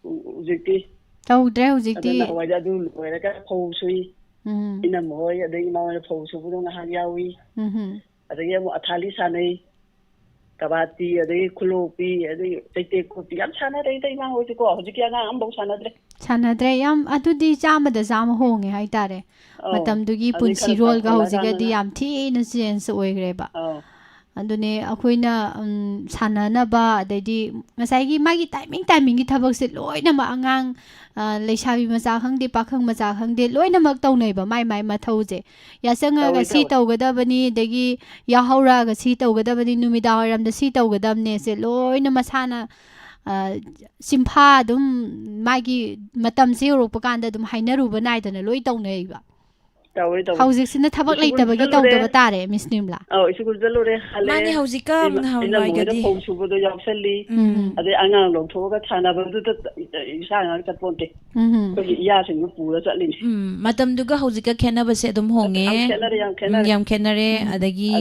ꯎ-, ꯍꯧꯖꯤꯛꯇꯤ꯫ ꯇꯧꯗ꯭ꯔꯦ ꯍꯧꯖꯤꯛꯇꯤ꯫ ꯑꯗꯨꯅ ꯅꯍꯥꯟꯋꯥꯏꯗꯤ ꯑꯗꯨ ꯂꯣꯏꯔꯒ ꯐꯧ ꯁꯨꯏ꯫ ꯎꯝ꯫ ꯏꯅꯝꯃ ꯍꯣꯏ, ꯑꯗꯒꯤ ꯏꯃꯥ ꯍꯣꯏꯅ ꯐꯧ ꯁꯨꯕꯗꯣ ꯉꯥꯏꯍꯥꯛ ꯌꯥꯎꯏ꯫ ꯎꯝ꯫ ꯑꯗꯒꯤ ꯑꯃꯨꯛ ꯑꯊꯥꯂꯤ ꯁꯥꯟꯅꯩ, ꯀꯕꯥꯇꯤ, ꯑꯗꯒꯤ ꯈꯨꯂꯣꯛꯄꯤ, ꯑꯗꯒꯤ ꯆꯩꯇꯦꯛ ꯀꯣꯠꯄꯤ ꯌꯥꯝ ꯁꯥꯟꯅꯔꯛꯏꯗ ꯏꯃꯥ ꯍꯣꯏꯗꯤꯀꯣ꯫ ꯍꯧꯖꯤꯛꯀꯤ ꯑꯉꯥꯡ ꯑꯃꯐꯥꯎ ꯁꯥꯟꯅꯗ꯭ꯔꯦ꯫ ꯁꯥꯟꯅꯗ꯭ꯔꯦ꯫ ꯌꯥꯝ, ꯑꯗꯨꯗꯤ ꯆꯥꯝꯃꯗ ꯆꯥꯝꯃ ꯍꯣꯡꯉꯦ ꯍꯥꯏꯇꯥꯔꯦ꯫ ꯑꯧ, ꯃꯇꯝꯗꯨꯒꯤ ꯑꯗꯩ ꯈꯔ ꯄꯨꯟꯁꯤꯔꯣꯜꯒ ꯍꯧꯖꯤꯛꯀꯗꯤ ꯆꯥꯎꯈꯠꯂꯛꯑꯀꯥꯟꯗꯅ ꯌꯥꯝ ꯊꯤꯅ change ꯑꯣꯏꯈ꯭ꯔꯦꯕ꯫ ꯑꯧ꯫ ꯑꯗꯨꯅꯦ ꯑꯩꯈꯣꯏꯅ, ꯎꯝ, ꯁꯥꯟꯅꯅꯕ, ꯑꯗꯩꯗꯤ ꯉꯁꯥꯏꯒꯤ ꯃꯥꯒꯤ timing, timingꯒꯤ ꯊꯕꯛꯁꯦ ꯂꯣꯏꯅꯃꯛ ꯑꯉꯥꯡ, ꯑ, ꯂꯩꯁꯥꯕꯤ ꯃꯆꯥ ꯈꯪꯗꯦ, ꯄꯥꯈꯪ ꯃꯆꯥ ꯈꯪꯗꯦ, ꯂꯣꯏꯅꯃꯛ ꯇꯧꯅꯩꯕ ꯃꯥꯏ ꯃꯥꯏ ꯃꯊꯧꯁꯦ꯫ ꯌꯥꯆꯪꯉꯒ ꯇꯧꯋꯦ, ꯁꯤ ꯇꯧꯋꯦ꯫ ꯇꯧꯒꯗꯕꯅꯤ, ꯑꯗꯒꯤ ꯌꯥꯍꯧꯔꯛꯑꯒ ꯁꯤ ꯇꯧꯒꯗꯕꯅꯤ, ꯅꯨꯃꯤꯗꯥꯡ ꯋꯥꯏꯔꯝꯗ ꯁꯤ ꯇꯧꯒꯗꯕꯅꯦꯁꯦ ꯂꯣꯏꯅ ꯃꯁꯥꯅ, ꯑ, ꯆꯤꯟꯐꯥ ꯑꯗꯨꯝ ꯃꯥꯒꯤ ꯃꯇꯝꯁꯦ ꯌꯧꯔꯛꯄ ꯀꯥꯟꯗ ꯑꯗꯨꯝ ꯍꯥꯏꯅꯔꯨꯕ ꯅꯥꯏꯗꯅ ꯂꯣꯏ ꯇꯧꯅꯩꯕ꯫ ꯇꯧꯋꯦ, ꯇꯧꯋꯦ꯫ ꯍꯧꯖꯤꯛꯁꯤꯅ ꯊꯕꯛ ꯁ꯭ꯀꯨꯜ ꯂꯩꯇꯕꯒꯤ ꯆꯠꯂꯨꯔꯦ꯫ ꯇꯧꯗꯕ ꯇꯥꯔꯦ, ꯃꯤꯁ ꯅꯤꯔꯃꯂꯥ꯫ ꯑꯧ, ꯁ꯭ꯀꯨꯜ ꯆꯠꯂꯨꯔꯦ, ꯍꯜꯂꯛꯑꯦ꯫ ꯃꯥꯅꯦ, ꯍꯧꯖꯤꯛꯀ ꯏꯃꯥ-, ꯏꯅꯝꯃ ꯍꯣꯏꯅ ꯅꯍꯥꯟꯋꯥꯏꯒꯗꯤ꯫ ꯐꯧ ꯁꯨꯕꯗꯣ ꯌꯥꯎꯁꯜꯂꯤ꯫ ꯎꯝ꯫ ꯑꯗꯩ ꯑꯉꯥꯡ ꯂꯧꯊꯣꯛꯑꯒ ꯁꯥꯟꯅꯕꯗꯨꯗ ꯏꯆꯥ ꯉꯥꯛ ꯆꯠꯄꯣꯟꯇꯦ꯫ ꯎꯝ꯫ ꯑꯩꯈꯣꯏꯒꯤ ꯏꯌꯥꯁꯤꯡꯗꯨ ꯄꯨꯔ ꯆꯠꯂꯤꯅꯤ꯫ ꯎꯝ, ꯃꯇꯝꯗꯨꯒ ꯍꯧꯖꯤꯛꯀ ꯈꯦꯠꯅꯕꯁꯦ ꯑꯗꯨꯝ ꯍꯣꯡꯉꯦ꯫ ꯌꯥꯝ ꯈꯦꯠꯅꯔꯦ, ꯌꯥꯝ ꯎꯝ, ꯈꯦꯠꯅꯔꯦ꯫ ꯌꯥꯝ ꯈꯦꯠꯅꯔꯦ꯫ ꯎꯝ꯫ ꯑꯗꯒꯤ,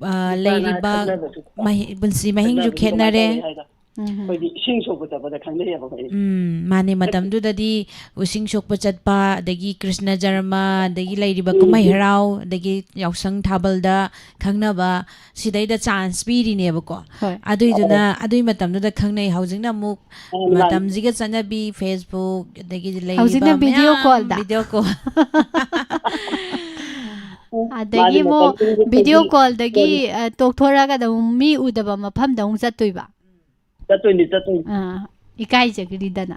ꯑ, ꯅꯨꯄꯥ ꯅꯍꯥ ꯂꯩꯔꯤꯕ ꯈꯠꯅꯕꯁꯨ ꯃꯍꯤ-, ꯄꯨꯟꯁꯤ ꯃꯍꯤꯡꯁꯨ ꯈꯠꯅꯕꯁꯨ ꯀꯃꯥꯏꯅ ꯈꯦꯠꯅꯔꯦ꯫ ꯇꯧꯋꯤ ꯍꯥꯏꯗꯣ꯫ ꯎꯝ꯫ ꯑꯩꯈꯣꯏꯗꯤ ꯏꯁꯤꯡ ꯁꯣꯛꯄ ꯆꯠꯄꯗ ꯈꯪꯅꯩꯌꯦꯕ ꯑꯩꯈꯣꯏꯗꯤ꯫ ꯎꯝ, ꯃꯥꯅꯦ, ꯃꯇꯝꯗꯨꯗꯗꯤ ꯎꯁꯤꯡ ꯁꯣꯛꯄ ꯆꯠꯄ, ꯑꯗꯒꯤ ꯀ꯭ꯔꯤꯁꯅ ꯖꯔꯃ, ꯑꯗꯒꯤ ꯂꯩꯔꯤꯕ ꯎꯝ꯫ ꯀꯨꯝꯍꯩ ꯍꯔꯥꯎ, ꯑꯗꯒꯤ ꯌꯥꯎꯁꯪ ꯊꯥꯕꯜꯗ ꯈꯪꯅꯕ, ꯁꯤꯗꯩꯗ chance ꯄꯤꯔꯤꯅꯦꯕꯀꯣ꯫ ꯍꯣꯏ꯫ ꯑꯗꯨꯏꯗꯨꯅ ꯑꯧ꯫ ꯑꯗꯨꯏ ꯃꯇꯝꯗꯨꯗ ꯈꯪꯅꯩ꯫ ꯍꯧꯖꯤꯛꯅ ꯑꯃꯨꯛ ꯃꯥꯅꯤ, ꯃꯥꯅꯤ꯫ ꯃꯇꯝꯁꯤꯒ ꯆꯠꯅꯕꯤ, Facebook, ꯑꯗꯒꯤꯗꯤ ꯂꯩꯔꯤꯕ ꯍꯧꯖꯤꯛꯅ video ꯃꯌꯥꯝ callꯗ꯫ Video call꯫ ꯑꯗꯒꯤ ꯃꯥꯅꯤ, ꯑꯃꯨꯛ ꯃꯇꯝꯗꯨꯗꯗꯤ video ꯑꯩꯈꯣꯏꯒꯤ callꯗꯒꯤ, ꯐꯣꯟ ꯑ, ꯇꯣꯛꯊꯣꯔꯛꯑꯒ ꯑꯃꯨꯛ ꯃꯤ ꯎꯗꯕ ꯃꯐꯝꯗ ꯑꯃꯨꯛ ꯆꯠꯇꯣꯏꯕ꯫ ꯆꯠꯇꯣꯏꯅꯤ, ꯆꯠꯇꯣꯏꯅꯤ꯫ ꯑꯥ, ꯏꯀꯥꯏꯖꯒꯤꯗꯅ꯫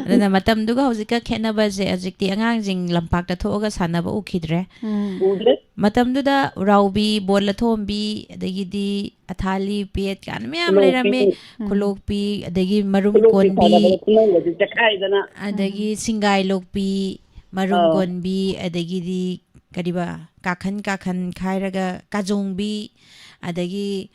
ꯑꯗꯨꯅ ꯃꯇꯝꯗꯨꯒ ꯍꯧꯖꯤꯛꯀ ꯈꯦꯠꯅꯕꯁꯦ, ꯍꯧꯖꯤꯛꯇꯤ ꯑꯉꯥꯡꯁꯤꯡ ꯂꯝꯄꯥꯛꯇ ꯊꯣꯛꯑꯒ ꯁꯥꯟꯅꯕ ꯎꯈꯤꯗ꯭ꯔꯦ꯫ ꯎꯝ꯫ ꯎꯗ꯭ꯔꯦ꯫ ꯃꯇꯝꯗꯨꯗ ꯎꯔꯥꯎꯕꯤ, ꯕꯣꯜ ꯑꯊꯣꯝꯕꯤ, ꯑꯗꯒꯤꯗꯤ ꯑꯊꯥꯂꯤ, ꯄꯦꯠ ꯀꯥꯏꯅ ꯃꯌꯥꯝ ꯈꯨꯂꯣꯛꯄꯤ꯫ ꯂꯩꯔꯝꯃꯦ꯫ ꯎꯝ꯫ ꯈꯨꯂꯣꯛꯄꯤ, ꯑꯗꯒꯤ ꯃꯔꯨꯝ ꯈꯨꯂꯣꯛꯄꯤ ꯀꯣꯟꯕꯤ, ꯁꯥꯟꯅꯕꯗ ꯈꯨꯂꯪꯒꯁꯦ ꯆꯦꯈꯥꯏꯗꯅ꯫ ꯑꯗꯒꯤ ꯎꯝ꯫ ꯁꯤꯡꯒꯥꯏ ꯂꯣꯛꯄꯤ, ꯃꯔꯨꯝ ꯑꯥ꯫ ꯀꯣꯟꯕꯤ, ꯑꯗꯒꯤꯗꯤ ꯀꯔꯤꯕ, ꯀꯥꯈꯟ ꯀꯥꯈꯟ ꯈꯥꯏꯔꯒ ꯀꯥꯖꯣꯡꯕꯤ, ꯑꯗꯒꯤ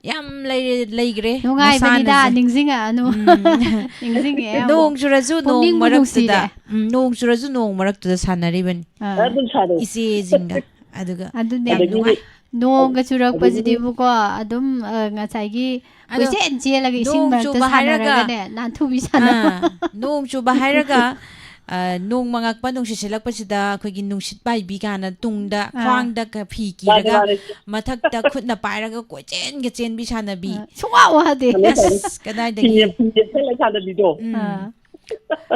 ꯌꯥꯝ ꯂꯩꯔꯦ, ꯂꯩꯈ꯭ꯔꯦ ꯅꯨꯡꯉꯥꯏꯕꯅꯤꯗ, ꯃꯁꯥꯟꯅꯁꯦ꯫ ꯅꯤꯡꯁꯤꯡꯉꯛꯑꯅꯨ꯫ ꯎꯝ꯫ ꯅꯤꯡꯁꯤꯡꯉꯛꯑꯦ ꯑꯃꯨꯛ꯫ ꯅꯣꯡ ꯆꯨꯔꯁꯨ ꯅꯣꯡ ꯄꯨꯛꯅꯤꯡꯕꯨ ꯃꯔꯛꯇꯨꯗ, ꯅꯨꯡꯁꯤꯔꯦ꯫ ꯎꯝ, ꯅꯣꯡ ꯆꯨꯔꯁꯨ ꯅꯣꯡ ꯃꯔꯛꯇꯨꯗ ꯁꯥꯟꯅꯔꯤꯕꯅꯤ꯫ ꯑꯥ꯫ ꯑꯗꯨꯝ ꯁꯥꯟꯅꯩ꯫ ꯏꯆꯦꯁꯤꯡꯒ꯫ ꯑꯗꯨꯒ ꯑꯗꯨꯅꯦ꯫ ꯌꯥꯝ ꯑꯗꯒꯤꯗꯤ ꯅꯨꯡꯉꯥꯏ꯫ ꯅꯣꯡꯒ ꯑꯗꯒꯤꯗꯤ ꯆꯨꯔꯛꯄꯁꯤꯗꯤꯕꯨꯀꯣ, ꯑꯗꯨꯝ, ꯑ, ꯉꯁꯥꯏꯒꯤ ꯑꯗꯣ ꯀꯣꯏꯆꯦꯟ ꯆꯦꯜꯂꯒ ꯏꯁꯤꯡ ꯅꯣꯡ ꯃꯔꯛꯇ ꯆꯨꯕ ꯍꯥꯏꯔꯒ, ꯁꯥꯟꯅꯔꯒꯅꯦ, ꯅꯥꯟꯊꯨꯕꯤ ꯁꯥꯟꯅꯕ꯫ ꯑꯥ, ꯅꯣꯡ ꯆꯨꯕ ꯍꯥꯏꯔꯒ, ꯑ, ꯅꯣꯡ ꯃꯪꯉꯛꯄ, ꯅꯨꯡꯁꯤꯠ ꯁꯤꯠꯂꯛꯄꯁꯤꯗ ꯑꯩꯈꯣꯏꯒꯤ ꯅꯨꯡꯁꯤꯠ ꯄꯥꯏꯕꯤ ꯀꯥꯏꯅ ꯇꯨꯡꯗ, ꯑꯥ꯫ ꯈ꯭ꯋꯥꯡꯗ ꯀ-, ꯐꯤ ꯃꯥꯅꯦ, ꯀꯤꯔꯒ, ꯃꯥꯅꯦ꯫ ꯃꯊꯛꯇ ꯈꯨꯠꯅ ꯄꯥꯏꯔꯒ ꯀꯣꯏꯆꯦꯟꯒ ꯆꯦꯟꯕꯤ ꯁꯥꯟꯅꯕꯤ꯫ ꯑꯥ, ꯁꯨꯡꯋꯥ ꯋꯥꯗꯦ꯫ ꯁꯥꯟꯅꯩ, ꯁꯥꯟꯅꯩ꯫ ꯑꯁ, ꯀꯗꯥꯏꯗꯒꯤ? ꯐꯤ, ꯐꯤ ꯌꯦꯞꯁꯜꯂ ꯁꯥꯟꯅꯕꯤꯗꯣ꯫ ꯎꯝ꯫ ꯑꯥ꯫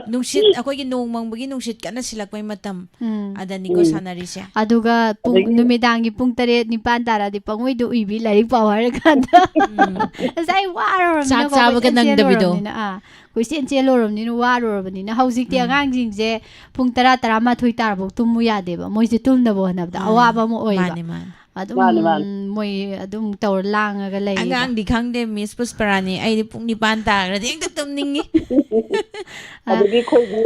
ꯅꯨꯡꯁꯤꯠ, ꯑꯩꯈꯣꯏꯒꯤ ꯅꯣꯡ ꯃꯪꯕꯒꯤ ꯅꯨꯡꯁꯤꯠ ꯀꯟꯅ ꯁꯤꯜꯂꯛꯄꯩ ꯃꯇꯝ꯫ ꯎꯝ꯫ ꯑꯗꯅꯤꯀꯣ ꯎꯝ꯫ ꯁꯥꯟꯅꯔꯤꯁꯦ꯫ ꯑꯗꯨꯒ ꯄꯨꯡ, ꯑꯗꯒꯤ ꯅꯨꯃꯤꯗꯥꯡꯒꯤ ꯄꯨꯡ ꯇꯔꯦꯠ, ꯅꯤꯄꯥꯟ ꯇꯥꯔꯗꯤ ꯄꯪꯎꯏꯗ ꯎꯏꯕꯤ, ꯂꯥꯏꯔꯤꯛ ꯄꯥꯎ ꯍꯥꯏꯔꯀꯥꯟꯗ꯫ ꯎꯝ꯫ ꯉꯁꯥꯏ ꯋꯥꯔꯨꯔꯕꯅꯤꯅꯀꯣ, ꯆꯥꯛ ꯆꯥꯕꯒ ꯀꯣꯏꯆꯦꯟ ꯅꯪꯗꯕꯤꯗꯣ꯫ ꯆꯦꯜꯂꯨꯔꯕꯅꯤꯅ, ꯑꯥ, ꯀꯣꯏꯆꯦꯟ ꯆꯦꯜꯂꯨꯔꯕꯅꯤꯅ, ꯋꯥꯔꯨꯔꯕꯅꯤꯅ꯫ ꯍꯧꯖꯤꯛꯇꯤ ꯎꯝ꯫ ꯑꯉꯥꯡꯁꯤꯡꯁꯦ ꯄꯨꯡ ꯇꯔꯥ, ꯇꯔꯥꯃꯥꯊꯣꯏ ꯇꯥꯔꯐꯥꯎ ꯇꯨꯝꯃꯨ ꯌꯥꯗꯦꯕ꯫ ꯃꯣꯏꯁꯦ ꯇꯨꯝꯅꯕ ꯍꯣꯠꯅꯕꯗ ꯑꯥ, ꯑꯋꯥꯕ ꯑꯃ ꯑꯣꯏꯌꯦꯕ꯫ ꯃꯥꯅꯦ, ꯃꯥꯅꯦ꯫ ꯑꯗꯨꯝ ꯃꯥꯅꯦ, ꯃꯥꯅꯦ꯫ ꯃꯣꯏ ꯑꯗꯨꯝ ꯇꯧꯔ ꯂꯥꯡꯉꯒ ꯂꯩꯌꯦꯕ꯫ ꯑꯉꯥꯡꯗꯤ ꯈꯪꯗꯦ, ꯃꯤꯁ ꯄꯨꯁꯄꯔꯥꯅꯤ꯫ ꯑꯩꯗꯤ ꯄꯨꯡ ꯅꯤꯄꯥꯟ ꯇꯥꯈ꯭ꯔꯗꯤ ꯍꯦꯛꯇ ꯇꯨꯝꯅꯤꯡꯉꯤ꯫ ꯑꯥ꯫ ꯑꯗꯒꯤ ꯑꯩꯈꯣꯏꯒꯤ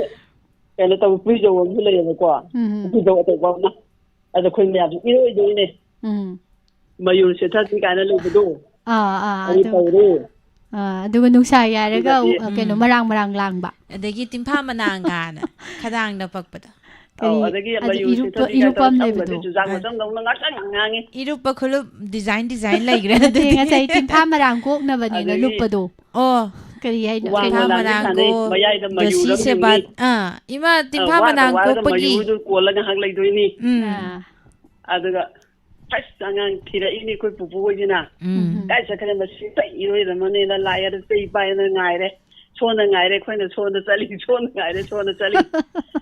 ꯀꯩꯅꯣ ꯇꯧꯕ ꯄꯨꯏꯖꯧ ꯑꯃꯁꯨ ꯂꯩꯌꯦꯕꯀꯣ꯫ ꯎꯝ꯫ ꯄꯨꯏꯖꯧ ꯑꯆꯧꯕ ꯑꯃ꯫ ꯑꯗ ꯑꯩꯈꯣꯏ ꯃꯌꯥꯝꯁꯨ ꯏꯔꯣꯏꯗꯣꯏꯅꯦ꯫ ꯎꯝ꯫ ꯃꯌꯨꯔ ꯁꯦꯊꯕꯤ ꯀꯥꯏꯅ ꯂꯩꯕꯗꯣ꯫ ꯑꯥ, ꯑꯥ, ꯑꯗꯨ ꯑꯗꯨ ꯇꯧꯔꯦ꯫ ꯑꯥ, ꯑꯗꯨꯒ ꯅꯨꯡꯁꯥ ꯌꯥꯏꯔꯒ, ꯑꯗꯨꯒꯗꯤ ꯑ, ꯀꯩꯅꯣ, ꯎꯝ꯫ ꯃꯔꯥꯡ ꯃꯔꯥꯡ ꯂꯥꯡꯕ꯫ ꯑꯗꯒꯤ ꯇꯤꯝꯐꯥ ꯃꯅꯥꯡ ꯀꯥꯏꯅ ꯈꯗꯥꯡꯗ ꯄꯛꯄꯗꯣ꯫ ꯑꯧ, ꯀꯔꯤ, ꯑꯗꯒꯤ ꯑꯗꯨ ꯃꯌꯨꯔ ꯏꯔꯨꯞꯄ, ꯁꯦꯊꯕꯤ ꯀꯥꯏꯅ ꯏꯔꯨꯞꯄ ꯇꯧꯔꯦ꯫ ꯑꯃ ꯂꯩꯕꯗꯣ꯫ ꯁꯝꯒꯁꯦ ꯆꯨꯖꯥꯛ ꯑꯥ꯫ ꯃꯆꯪꯗꯧꯅ ꯉꯥꯛꯁꯪ ꯉꯥꯡꯉꯤ꯫ ꯏꯔꯨꯞꯄ ꯈꯨꯂꯨꯞ design design ꯂꯩꯈ꯭ꯔꯦ ꯅꯠꯇꯦ, ꯑꯗꯨꯗꯤ꯫ ꯉꯁꯥꯏ ꯇꯤꯝꯐꯥ ꯃꯔꯥꯡ ꯀꯣꯛꯅꯕꯅꯦꯅ ꯑꯗꯒꯤ ꯂꯨꯞꯄꯗꯣ꯫ ꯑꯣ꯫ ꯀꯔꯤ ꯍꯥꯏꯅꯣ? ꯋꯥꯡꯃ ꯇꯤꯝꯐꯥ ꯂꯥꯡꯕꯤ ꯃꯔꯥꯡ ꯁꯥꯟꯅꯩ, ꯀꯣ-, ꯃꯌꯥꯏꯗ ꯃꯌꯨꯔ ꯔꯁꯤ ꯑꯃ ꯁꯦꯕꯥ-, ꯌꯨꯡꯉꯤ꯫ ꯑꯥ, ꯏꯃꯥ, ꯑ, ꯇꯤꯝꯐꯥ ꯋꯥꯔꯒ ꯃꯅꯥꯡ ꯋꯥꯔꯒ ꯀꯣꯛꯄꯒꯤ꯫ ꯃꯌꯨꯔꯗꯨ ꯀꯣꯜꯂꯒ ꯉꯥꯏꯍꯥꯛ ꯂꯩꯗꯣꯏꯅꯤ꯫ ꯎꯝ꯫ ꯑꯥ꯫ ꯑꯗꯨꯒ ꯑꯁ ꯑꯉꯥꯡ ꯊꯤꯔꯛꯏꯅꯤ ꯑꯩꯈꯣꯏ ꯄꯨꯄꯨ ꯍꯣꯏꯁꯤꯅ꯫ ꯎꯝ꯫ ꯎꯝ꯫ "ꯀꯥꯏ ꯆꯠꯈ꯭ꯔꯦ ꯃꯁꯤ? ꯆꯩ ꯏꯔꯣꯏꯔꯝꯃꯅꯤꯅ ꯂꯥꯛꯑꯦ, ꯑꯗꯨ ꯆꯩ ꯄꯥꯏꯅ ꯉꯥꯏꯔꯦ"꯫ ꯁꯣꯟꯗ ꯉꯥꯏꯔꯦ ꯑꯩꯈꯣꯏꯅ ꯁꯣꯟꯗ ꯆꯠꯂꯤ, ꯁꯣꯟꯗ ꯉꯥꯏꯔꯦ ꯁꯣꯟꯗ ꯆꯠꯂꯤ꯫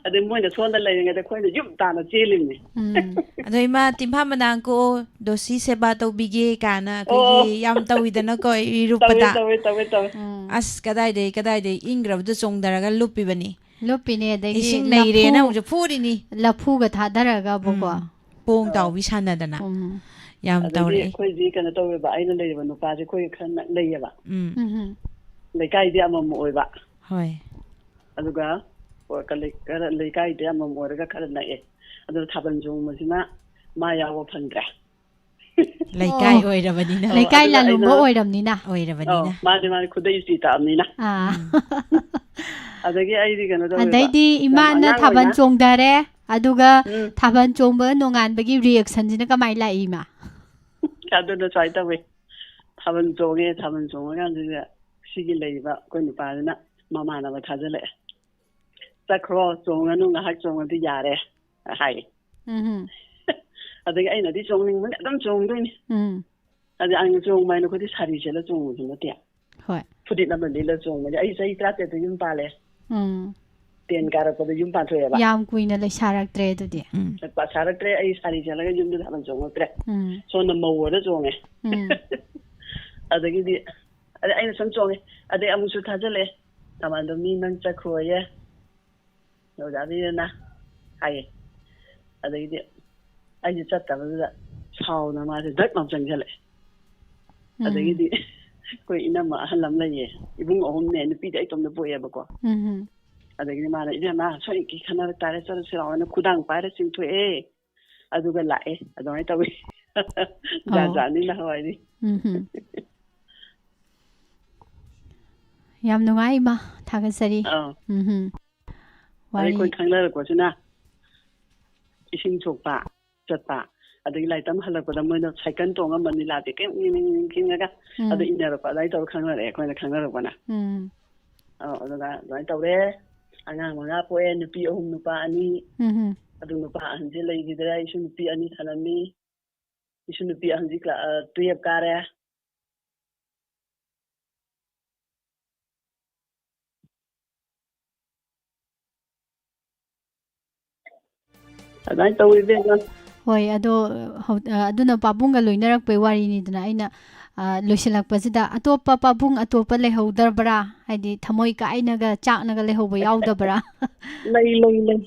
ꯑꯗꯩ ꯃꯣꯏꯅ ꯁꯣꯟꯗ ꯂꯩꯔꯤꯉꯩꯗ ꯑꯩꯈꯣꯏꯅ ꯌꯨꯝ ꯇꯥꯅ ꯆꯦꯜꯂꯤꯕꯅꯤ꯫ ꯎꯝ꯫ ꯑꯗꯣ ꯏꯃꯥ, ꯇꯤꯝꯐꯥ ꯃꯅꯥꯡ ꯀꯣꯛꯑꯣ, ꯗꯣꯁꯤ ꯁꯦꯕꯥ ꯇꯧꯕꯤꯒꯦ ꯀꯥꯏꯅ ꯑꯩꯈꯣꯏꯒꯤ ꯑꯣ꯫ ꯌꯥꯝ ꯇꯧꯋꯤꯗꯅꯀꯣ, ꯏꯔꯨꯞꯄꯗ꯫ ꯇꯧꯋꯦ, ꯇꯧꯋꯦ, ꯇꯧꯋꯦ꯫ ꯑꯁ, ꯀꯗꯥꯏꯗꯩ ꯀꯗꯥꯏꯗꯩ ꯏꯪꯈ꯭ꯔꯕꯗ ꯆꯣꯡꯊꯔꯒ ꯂꯨꯞꯄꯤꯕꯅꯤ꯫ ꯂꯨꯞꯄꯤꯅꯦ꯫ ꯑꯗꯒꯤ ꯏꯁꯤꯡ ꯅꯩꯔꯦꯅ ꯂꯐꯨ- ꯑꯃꯨꯛꯁꯨ ꯐꯨꯔꯤꯅꯤ꯫ ꯂꯐꯨꯒ ꯊꯥꯗꯔꯒꯕꯀꯣ꯫ ꯎꯝ꯫ ꯄꯣꯡ ꯇꯥꯎꯕꯤ ꯁꯥꯟꯅꯗꯅ ꯎꯝ꯫ ꯌꯥꯝ ꯑꯗꯒꯤ ꯇꯧꯔꯛꯑꯦ꯫ ꯑꯩꯈꯣꯏꯗꯤ ꯀꯩꯅꯣ ꯇꯧꯋꯦꯕ, ꯑꯩꯅ ꯂꯩꯔꯤꯕ ꯅꯨꯄꯥꯁꯦ ꯑꯩꯈꯣꯏꯒ ꯈꯔ ꯅꯛꯅꯩꯌꯦꯕ꯫ ꯎꯝ꯫ ꯎꯝ꯫ ꯂꯩꯀꯥꯏꯗꯤ ꯑꯃꯃꯝ ꯑꯣꯏꯕ꯫ ꯍꯣꯏ꯫ ꯑꯗꯨꯒ ꯀ-, ꯂꯩ-, ꯈꯔ ꯂꯩꯀꯥꯏꯗꯤ ꯑꯃꯃꯝ ꯑꯣꯏꯔꯒ ꯈꯔ ꯅꯛꯑꯦ꯫ ꯑꯗꯨꯅ ꯊꯥꯕꯜ ꯆꯣꯡꯕꯁꯤꯅ ꯃꯥ ꯌꯥꯎꯕ ꯐꯪꯗ꯭ꯔꯦ꯫ ꯂꯩꯀꯥꯏ ꯑꯣ꯫ ꯑꯣꯏꯔꯕꯅꯤꯅ꯫ ꯑꯣ, ꯂꯩꯀꯥꯏ ꯑꯗꯨꯒ ꯂꯥꯂꯣꯡꯕ ꯑꯩꯅ ꯑꯣꯏꯔꯕꯅꯤꯅ꯫ ꯑꯣꯏꯔꯕꯅꯤꯅ꯫ ꯑꯧ, ꯃꯥꯅꯦ, ꯃꯥꯅꯦ, ꯈꯨꯗꯩ ꯆꯤ ꯇꯥꯛꯑꯕꯅꯤꯅ꯫ ꯑꯥ꯫ ꯑꯗꯒꯤ ꯑꯩꯗꯤ ꯀꯩꯅꯣ ꯇꯧꯋꯦꯕ, ꯑꯗꯩꯗꯤ ꯌꯥꯝ ꯏꯃꯥꯅ ꯑꯉꯥꯡ ꯊꯥꯕꯜ ꯑꯣꯏꯅ ꯆꯣꯡꯊꯔꯦ, ꯑꯗꯨꯒ ꯎꯝ꯫ ꯊꯥꯕꯜ ꯆꯣꯡꯕ ꯅꯣꯡꯉꯥꯟꯕꯒꯤ ꯔꯤꯌꯦꯛꯁꯟꯁꯤꯅ ꯀꯃꯥꯏꯅ ꯂꯥꯛꯏ, ꯏꯃꯥ? ꯑꯗꯨꯅ ꯁꯨꯃꯥꯏꯅ ꯇꯧꯋꯦ, ꯊꯥꯕꯜ ꯆꯣꯡꯉꯦ, ꯊꯥꯕꯜ ꯆꯣꯡꯉꯀꯥꯟꯁꯤꯗ ꯁꯤꯒꯤ ꯂꯩꯔꯤꯕ ꯑꯩꯈꯣꯏ ꯅꯨꯄꯥꯁꯤꯅ ꯃꯃꯥꯟꯅꯕ ꯊꯥꯖꯤꯜꯂꯛꯑꯦ꯫ "ꯆꯠꯈ꯭ꯔꯣ, ꯆꯣꯡꯉꯅꯨ, ꯉꯥꯏꯍꯥꯛ ꯆꯣꯡꯉꯗꯤ ꯌꯥꯔꯦ" ꯍꯥꯏ꯫ ꯎꯝ꯫ ꯑꯗꯒꯤ ꯑꯩꯅꯗꯤ ꯆꯣꯡꯅꯤꯡꯕꯅꯤ, ꯑꯗꯨꯝ ꯆꯣꯡꯗꯣꯏꯅꯤ꯫ ꯎꯝ꯫ ꯑꯗꯩ ꯑꯩꯅ ꯆꯣꯡꯕ ꯍꯥꯏꯅ ꯑꯩꯈꯣꯏꯗꯤ ꯁꯥꯔꯤ ꯁꯦꯠꯂ ꯆꯣꯡꯕꯁꯨ ꯅꯠꯇꯦ꯫ ꯍꯣꯏ꯫ ꯐꯨꯔꯤꯠ ꯑꯃ ꯂꯤꯠꯂ ꯆꯣꯡꯕꯅꯤ꯫ ꯑꯩ ꯆꯍꯤ ꯇꯔꯥꯇꯔꯦꯠꯇ ꯌꯨꯝ ꯄꯥꯜꯂꯦ꯫ ꯎꯝ꯫ ꯇꯦꯟ ꯀꯥꯔꯛꯄꯗ ꯌꯨꯝ ꯄꯥꯟꯊꯣꯛꯑꯦꯕ꯫ ꯌꯥꯝ ꯀꯨꯏꯅ ꯂꯩꯁꯥꯔꯛꯇ꯭ꯔꯦ ꯑꯗꯨꯗꯤ꯫ ꯎꯝ꯫ ꯄꯥꯁꯥꯔꯛꯇ꯭ꯔꯦ, ꯑꯩ ꯁꯥꯔꯤ ꯁꯦꯠꯂꯒ ꯌꯨꯝꯗ ꯊꯥꯕꯜ ꯆꯣꯡꯉꯛꯇ꯭ꯔꯦ꯫ ꯎꯝ꯫ ꯁꯣꯝꯗ ꯃꯧ ꯑꯣꯏꯔ ꯆꯣꯡꯉꯦ꯫ ꯎꯝ꯫ ꯑꯗꯒꯤꯗꯤ ꯑꯗꯩ ꯑꯩꯅ ꯁꯨꯝ ꯆꯣꯡꯉꯦ꯫ ꯑꯗꯩ ꯑꯃꯨꯛꯁꯨ ꯊꯥꯖꯤꯜꯂꯛꯑꯦ꯫ ꯊꯥꯕꯜꯗꯣ "ꯃꯤ ꯅꯪ ꯆꯠꯈ꯭ꯔꯣꯌꯦ, ꯑꯣꯖꯥ ꯕꯤꯔꯦꯟꯅ" ꯍꯥꯏꯌꯦ꯫ ꯑꯗꯒꯤꯗꯤ ꯑꯩꯁꯦ ꯆꯠꯇꯕꯗꯨꯗ ꯁꯥꯎꯗꯅ ꯃꯥꯁꯦ ꯗꯛ ꯂꯥꯎ ꯆꯪꯁꯤꯜꯂꯛꯑꯦ꯫ ꯎꯝ꯫ ꯑꯗꯒꯤꯗꯤ ꯑꯩꯈꯣꯏ ꯏꯅꯝꯃ ꯑꯍꯜ ꯑꯃ ꯂꯩꯌꯦ, ꯏꯕꯨꯡ ꯑꯍꯨꯝꯅꯦ, ꯅꯨꯄꯤꯗꯤ ꯑꯩ ꯏꯇꯣꯝꯇ ꯄꯣꯛꯑꯦꯕꯀꯣ꯫ ꯎꯝ꯫ ꯑꯗꯒꯤꯗꯤ ꯃꯥꯅ "ꯏꯕꯦꯝꯃ, ꯁꯣꯏꯗꯅ ꯈꯟꯅꯔꯛ ꯇꯥꯔꯦ, ꯆꯠꯂꯁꯤ ꯂꯥꯛꯑꯣꯅ" ꯈꯨꯗꯥꯡ ꯄꯥꯏꯔ ꯆꯤꯡꯊꯣꯛꯑꯦ꯫ ꯑꯗꯨꯒ ꯂꯥꯛꯑꯦ꯫ ꯑꯗꯨꯃꯥꯏꯅ ꯇꯧꯋꯤ꯫ ꯖꯥꯠ ꯑꯣ꯫ ꯖꯥꯠꯅꯤ ꯅꯍꯥꯟꯋꯥꯏꯗꯤ꯫ ꯎꯝ꯫ ꯌꯥꯝ ꯅꯨꯡꯉꯥꯏ, ꯏꯃꯥ꯫ ꯊꯥꯒꯠꯆꯔꯤ꯫ ꯑꯥ꯫ ꯎꯝ꯫ ꯑꯗꯩ ꯑꯩꯈꯣꯏ ꯋꯥꯔꯤ꯫ ꯈꯪꯅꯔꯛꯄꯁꯤꯅ ꯏꯁꯤꯡ ꯁꯣꯛꯄ ꯆꯠꯄ, ꯑꯗꯒꯤ ꯂꯥꯏꯔꯤꯛ ꯇꯝ ꯍꯜꯂꯛꯄꯗ ꯃꯣꯏꯅ ꯁꯥꯏꯀꯜ ꯇꯣꯡꯉ ꯃꯅꯤꯂꯥꯗꯤ ꯀꯩꯝ ꯈꯤꯡꯉꯒ ꯎꯝ꯫ ꯑꯗꯨ ꯏꯟꯅꯔꯛꯄ, ꯑꯗꯨꯃꯥꯏꯅ ꯇꯧꯔ ꯈꯪꯅꯔꯛꯑꯦ ꯑꯩꯈꯣꯏꯅ ꯈꯪꯅꯔꯛꯄꯅ꯫ ꯎꯝ꯫ ꯑꯧ, ꯑꯗꯨꯒ ꯑꯗꯨꯃꯥꯏꯅ ꯇꯧꯔꯦ꯫ ꯑꯉꯥꯡ ꯃꯉꯥ ꯄꯣꯛꯑꯦ, ꯅꯨꯄꯤ ꯑꯍꯨꯝ, ꯅꯨꯄꯥ ꯑꯅꯤ꯫ ꯎꯝ꯫ ꯑꯗꯨ ꯅꯨꯄꯥ ꯑꯍꯟꯁꯦ ꯂꯩꯈꯤꯗ꯭ꯔꯦ꯫ ꯏꯁꯨ ꯅꯨꯄꯤ ꯑꯅꯤ ꯊꯅꯝꯃꯤ꯫ ꯏꯁꯨ ꯅꯨꯄꯤ ꯑꯍꯟꯁꯤ ꯀ꯭ꯂꯥ-, ꯑ, ꯇꯨꯌꯦꯞ ꯀꯥꯔꯦ꯫ ꯑꯗꯨꯃꯥꯏꯅ ꯇꯧꯋꯤ, ꯏꯕꯦꯝꯃ꯫ ꯍꯣꯏ, ꯑꯗꯣ ꯍꯧ-, ꯑ, ꯑꯗꯨꯅ ꯄꯥꯕꯨꯡꯒ ꯂꯣꯏꯅꯔꯛꯄꯩ ꯋꯥꯔꯤꯅꯤꯗꯅ꯫ ꯑꯩꯅ, ꯑ, ꯂꯣꯏꯁꯤꯜꯂꯛꯄꯁꯤꯗ ꯑꯇꯣꯞꯄ ꯄꯥꯕꯨꯡ ꯑꯇꯣꯞꯄ ꯂꯩꯍꯧꯗꯕ꯭ꯔꯥ? ꯍꯥꯏꯗꯤ ꯊꯃꯣꯏ ꯀꯥꯏꯅꯒ ꯆꯥꯛꯅꯒ ꯂꯩꯍꯧꯕ ꯌꯥꯎꯗꯕ꯭ꯔꯥ? ꯂꯩ, ꯂꯩ, ꯂꯩ꯫